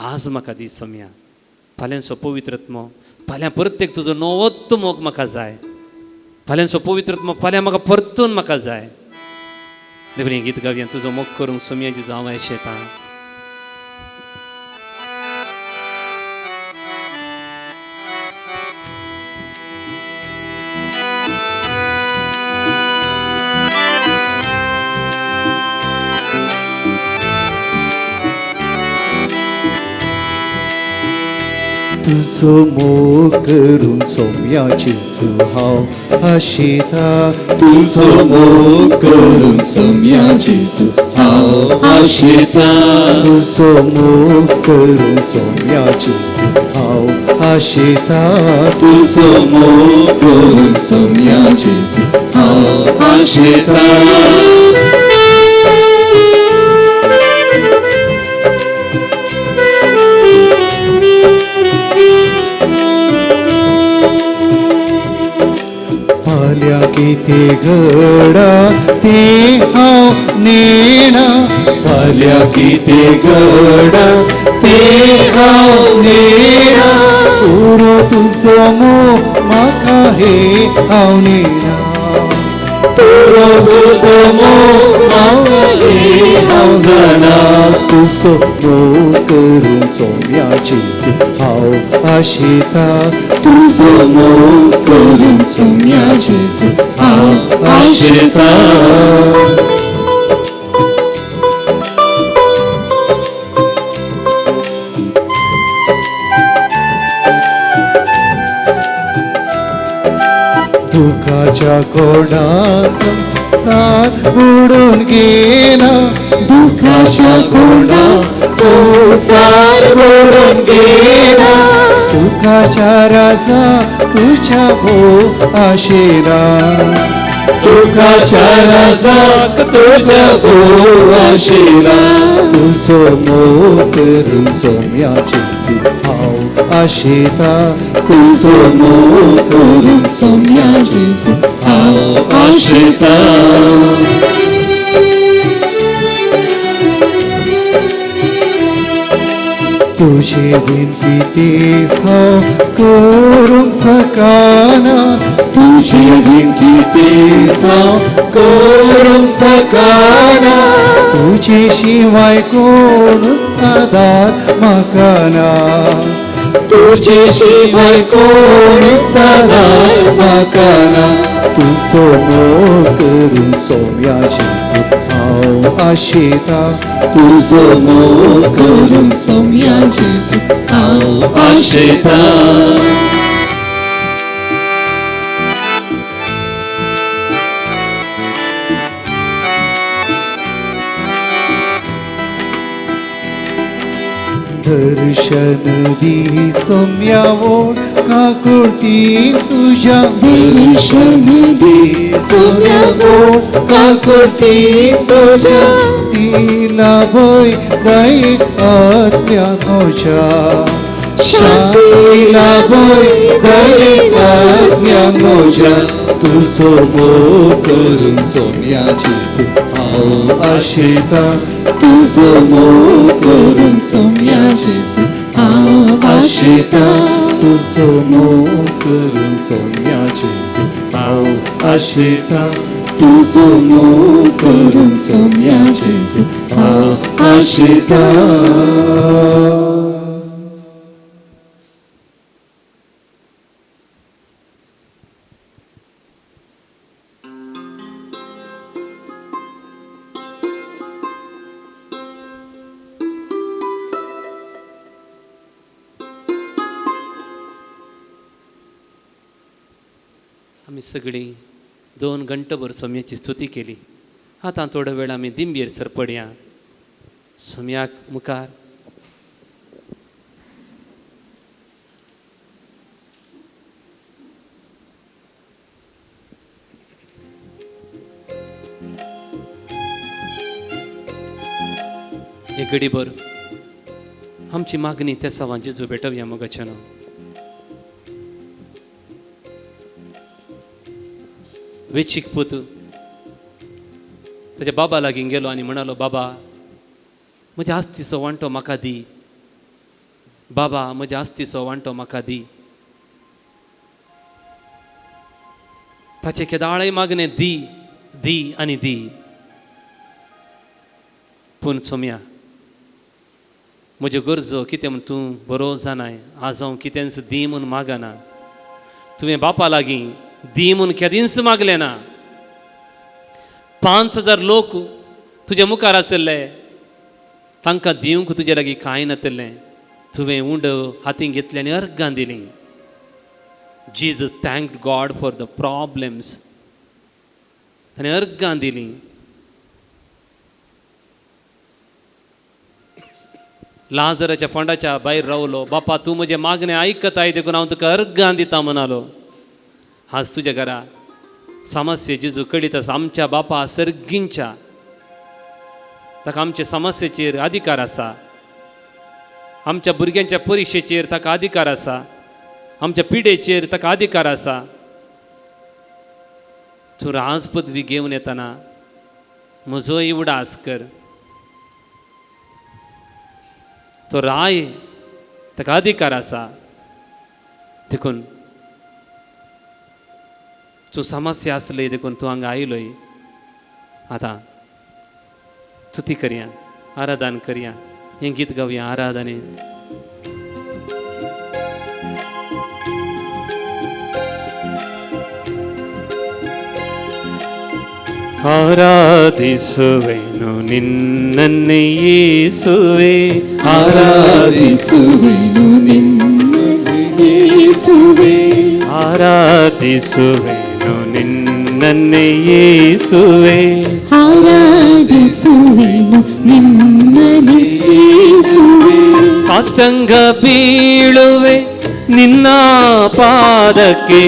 Speaker 1: आज म्हाका दी सोमया. फाल्यांचो पवित्रत्मो, फाल्यां परत तुजो नवोच मोग म्हाका जाय, फाल्यांचो पवित्रत्मो फाल्यां म्हाका परतून म्हाका जाय. देखून हें गीत गावया, तुजो मोग करूंक सोमया जेजू हांव आशेतां.
Speaker 3: तुजो मोग करून सोम्या जेजू हांव आशेता,
Speaker 2: तुजो मोग करून सोम्या जेजू हांव आशेता,
Speaker 3: तुजो मोग करून सोम्या जेजू हांव आशेता,
Speaker 2: तुजो मोग करून सोम्या जेजू हांव आशेता.
Speaker 3: कितें घडा तें हांव नेणा,
Speaker 2: फाल्यां कितें घडा तें हांव नेणा,
Speaker 3: पुरो तुजो मोग म्हाका हें हांव नेणा,
Speaker 2: पुरो तुजो मोग म्हाका हें हांव जाणा.
Speaker 3: तुजो मोग करून सोम्या जेजू हांव आशेता,
Speaker 2: तुजो मोग करून सोम्या जेजू हांव आशेता.
Speaker 3: दुखाच्या कोणात संवसार बुडून गेला,
Speaker 2: दुखाच्या कोणात संवसार बुडून गेला,
Speaker 3: सुखाच्या राजा तुझ्या भो आशेला,
Speaker 2: सुखाच्या राजा तुझ्या भो आशेला.
Speaker 3: तुजो मोग करून सोम्या जेजू हांव आशेता,
Speaker 2: तुजो मोग करून सोम्या जेजू हांव आशेता.
Speaker 3: तुझे विनती तेच हांव करूंक सकाना,
Speaker 2: तुझे विनती तेच हांव करूंक सकाना,
Speaker 3: तुझे शिवाय कोणूच आदार म्हाका ना,
Speaker 2: तुझे शिवाय कोणूच आदार म्हाका ना.
Speaker 3: तुजो मोग करून सोम्या जेजू हांव आशेता,
Speaker 2: तुजो मोग करून सोम्या जेजू हांव आशेता.
Speaker 3: दर्शन दी सोम्या वोड काकुळती तुझ्या,
Speaker 2: दर्शन दी सोम्या वोड काकुळती तुझ्या,
Speaker 3: तिला भय दय आत्म्या म्हज्या, शांती लाभोय दरेक म्हज्या तुजो मोग करून सोम्या जेजू हांव आशेता तुजो मोग करून सोम्या जेजू हांव आशेता तुजो मोग करून सोम्या जेजू हांव आशेता तुजो मोग करून सोम्या जेजू हांव आशेता.
Speaker 1: आमी सगळीं 2 घंटोभर सोम्याची स्तुती केली. आतां थोडो वेळ आमी दिंबेर सरपडया सोम्याक मुखार. एक घडीभर आमची मागणी त्या सवां जेजू भेटोवया मोगाच्यानो. वेचीक पूत ताच्या बाबा लागीं गेलो आनी म्हणालो, बाबा म्हज्या आस्तीचो वांटो म्हाका दी, बाबा म्हज्या आस्तीचो वांटो म्हाका दी. ताचे केदाळय मागणें दी दी आनी दी. पूण सोम्या म्हज्यो गरजो कितें म्हूण तूं बरो जाणाय, आज हांव कितेंच दी म्हूण मागना. तुवें बापा लागीं दी म्हूण केदींच मागलें ना. 5000 लोक तुज्या मुखार आशिल्ले, तांकां दिवंक तुजे लागीं कांय नातिल्लें. तुवें उंड हातीन घेतलें आनी अर्गां दिलीं. Jesus thank God for the problems. ताणें अर्गां दिलीं. लाजराच्या फोंडाच्या भायर रावलो, बापा तूं म्हजें मागणें आयकताय देखून हांव तुका अर्गां दिता म्हणालो. आज तुज्या घरा समस्ये जेजू कळीत आसा. आमच्या बापा सर्गींच्या ताका आमचे समस्येचेर अधिकार आसा, आमच्या भुरग्यांच्या परिक्षेचेर ताका अधिकार आसा, आमच्या पिडेचेर ताका अधिकार आसा. तूं राज पदवी घेवन येतना म्हजोय उडास कर. तो राय ताका अधिकार आसा. देखून तूं समस्या आसली देखून तूं हांगा आयलोय. आतां स्तुती करया, आराधन करया, हें गीत गावया आराधने. ಆರಾಧಿಸುವೆನು ನಿನ್ನನ್ನೇ ಯೇಸುವೆ,
Speaker 3: ಆರಾಧಿಸುವೆನು ನಿನ್ನನ್ನೇ ಯೇಸುವೆ,
Speaker 1: ಆರಾಧಿಸುವೆನು ನಿನ್ನನ್ನೇ ಯೇಸುವೆ,
Speaker 2: ಆರಾಧಿಸುವೆನು ನಿನ್ನನ್ನೇ ಯೇಸುವೆ.
Speaker 1: ಸಾಷ್ಟಾಂಗ ಬೀಳುವೆ ನಿನ್ನ ಪಾದಕ್ಕೆ,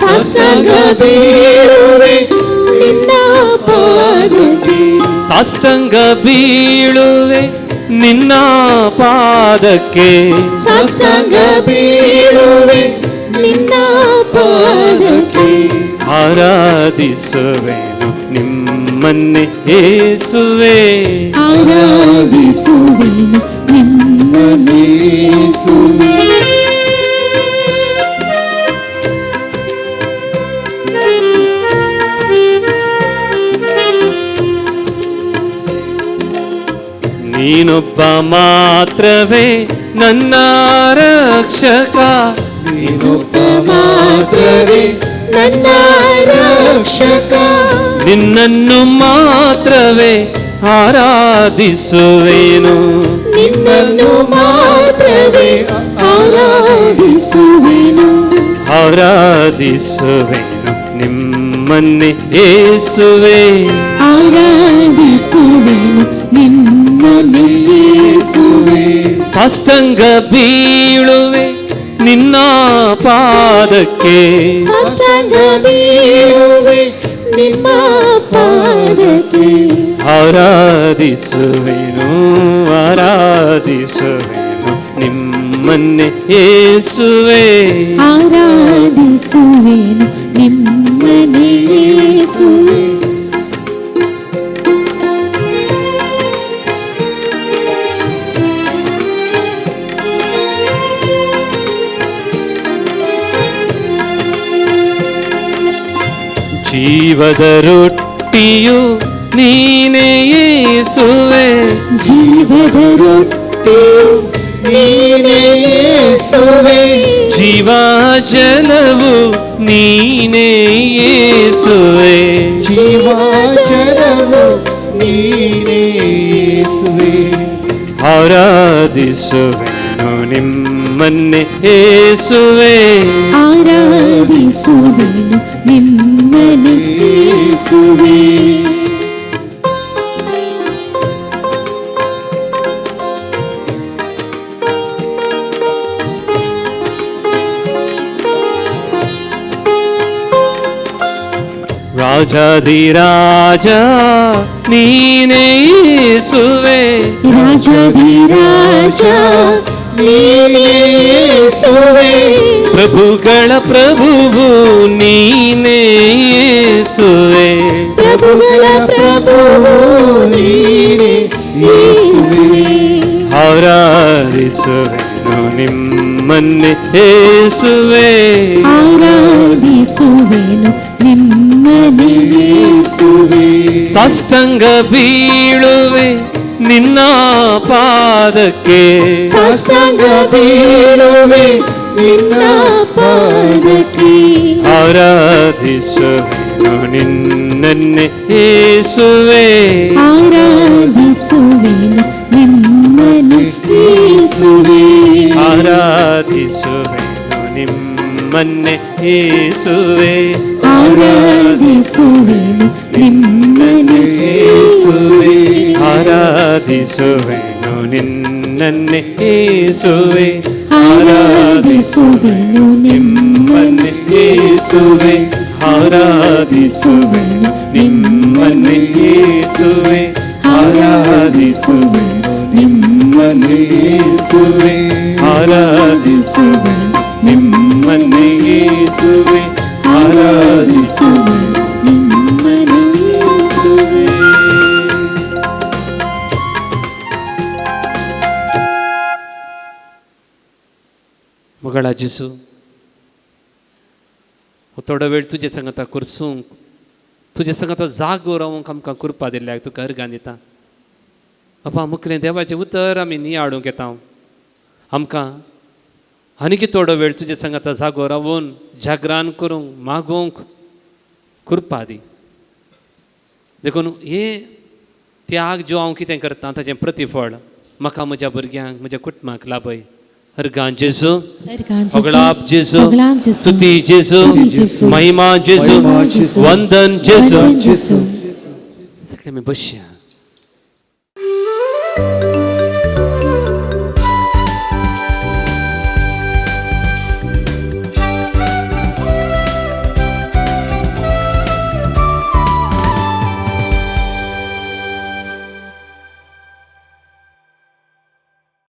Speaker 2: ಸಾಷ್ಟಾಂಗ ಬೀಳುವೆ ನಿನ್ನ ಪಾದಕ್ಕೆ,
Speaker 1: ಸಾಷ್ಟಾಂಗ ಬೀಳುವೆ ನಿನ್ನ ಪಾದಕ್ಕೆ,
Speaker 2: ಸಾಷ್ಟಾಂಗ ಬೀಳುವೆ ನಿನ್ನ ಪಾದಕ್ಕೆ.
Speaker 1: ಆರಾಧಿಸುವೆನು ನಿಮ್ಮನ್ನೇ ಯೇಸುವೆ,
Speaker 2: ಆರಾಧಿಸುವೆನು ನಿಮ್ಮನ್ನೇ ಯೇಸುವೆ.
Speaker 1: ನೀನೊಬ್ಬ ಮಾತ್ರವೇ ನನ್ನ ರಕ್ಷಕ,
Speaker 3: ನೀನೊಬ್ಬ ಮಾತ್ರವೇ
Speaker 2: ನನ್ನ ರಕ್ಷಕ,
Speaker 1: ನಿನ್ನನ್ನು ಮಾತ್ರವೇ ಆರಾಧಿಸುವೆನು,
Speaker 2: ನಿನ್ನನ್ನು ಮಾತ್ರವೇ ಆರಾಧಿಸುವೆನು,
Speaker 1: ಆರಾಧಿಸುವೆನು ನಿಮ್ಮನ್ನೇ ಯೇಸುವೆ,
Speaker 2: ಆರಾಧಿಸುವೆನು ನಿಮ್ಮನ್ನೇ ಯೇಸುವೆ.
Speaker 1: ಸಾಷ್ಟಾಂಗ ಬೀಳುವೆ ನಿನ್ನ ಪಾದಕ್ಕೆ,
Speaker 2: ಸಾಷ್ಟಾಂಗ ಬೀಳುವೆ ನಿಮ್ಮ ಪಾದಕ್ಕೆ,
Speaker 1: ಆರಾಧಿಸುವೆನು ಆರಾಧಿಸುವೆನು ನಿಮ್ಮನ್ನೇ ನಿಮ್ಮನ್ನೇ ಯೇಸುವೆ,
Speaker 2: ಆರಾಧಿಸುವೆನು ನಿಮ್ಮನೆ ಯೇಸುವೆ.
Speaker 1: ಜೀವದ ರೊಟ್ಟಿಯು ನೀನೇ ಯೇಸುವೆ,
Speaker 2: ಜೀವದ ರೊಟ್ಟಿಯು ನೀನೇ ಯೇಸುವೆ,
Speaker 1: ಜೀವ ಜಲವು ನೀನೇ ಯೇಸುವೆ,
Speaker 3: ಜೀವ ಜಲವು ನೀನೇ ಯೇಸುವೆ.
Speaker 1: ಆರಾಧಿಸುವೆನು ನಿಮ್ಮನ್ನೇ ಯೇಸುವೆ,
Speaker 2: ಆರಾಧಿಸುವೆನು ನಿಮ್ಮನೆ ಯೇಸುವೆ.
Speaker 1: ರಾಜಾಧಿರಾಜ ನೀನೇ ಯೇಸುವೆ,
Speaker 2: ರಾಜಾಧಿರಾಜ ನೀನೇ ಯೇಸುವೆ,
Speaker 1: ಪ್ರಭುಗಳ ಪ್ರಭುವು ನೀನೇ ಯೇಸುವೆ,
Speaker 2: ಪ್ರಭುಗಳ ಪ್ರಭುವು ನೀನೇ ಯೇಸುವೆ.
Speaker 1: ಆರಾಧಿಸುವೆನು ನಿಮ್ಮನ್ನೇ ಯೇಸುವೆ,
Speaker 2: ಆರಾಧಿಸುವೆನು ನಿಮ್ಮನೆ ಯೇಸುವೆ.
Speaker 1: ಸಾಷ್ಟಾಂಗ ಬೀಳುವೆ ನಿನ್ನ ಪಾದಕ್ಕೆ,
Speaker 2: ಸಾಷ್ಟಾಂಗ ಬೀಳುವೆ ನಿನ್ನ ಪಾದಕ್ಕೆ,
Speaker 1: ಆರಾಧಿಸುವೆನು ನಿನ್ನನ್ನೇ ಯೇಸುವೆ,
Speaker 2: ಆರಾಧಿಸುವೆನು ನಿಮ್ಮನೆ ಯೇಸುವೆ.
Speaker 1: ಆರಾಧಿಸುವೆನು ನಿಮ್ಮನ್ನೇ ಯೇಸುವೆ,
Speaker 2: ಆರಾಧಿಸುವೆನು ನಿಮ್ಮನೆ ಯೇಸುವೆ.
Speaker 1: ಆರಾಧಿಸುವೆನು ನಿನ್ನನ್ನೇ ಯೇಸುವೆ,
Speaker 2: ಆರಾಧಿಸುವೆನು ನಿಮ್ಮನೆ
Speaker 1: ಯೇಸುವೆ, ಆರಾಧಿಸುವೆನು ನಿಮ್ಮನ್ನೇ ಯೇಸುವೆ,
Speaker 2: ಆರಾಧಿಸುವೆನು ನಿಮ್ಮನೆ
Speaker 1: ಯೇಸುವೆ, ಆರಾಧಿಸುವೆನು ನಿಮ್ಮನ್ನೇ ಯೇಸುವೆ,
Speaker 2: ಆರಾಧಿಸುವೆನು ನಿಮ್ಮನೆ ಯೇಸುವೆ.
Speaker 1: मगळा जेसू, थोडो वेळ तुजे संगता कुरसूंक, तुजे संगता जागो रावंक आमकां कृपा दिल्ल्याक तुका अर्गां दिता. बाबा मुखलें देवाचें उतर आमी नियाळूंक येता. आमकां आनीक थोडो वेळ तुजे संगता जागो रावून जागरान करूंक मागूंक कृपा दी. देखून हे त्याग जो हांव कितें करता ताचें प्रतिफळ म्हाका म्हज्या भुरग्यांक म्हज्या कुटुंबाक लाभय. अर्गां जेजू, होगळाप जेजू, स्तुती जेजू, महिमा जेजू, वंदन जेजू. सगळे आमी बसया.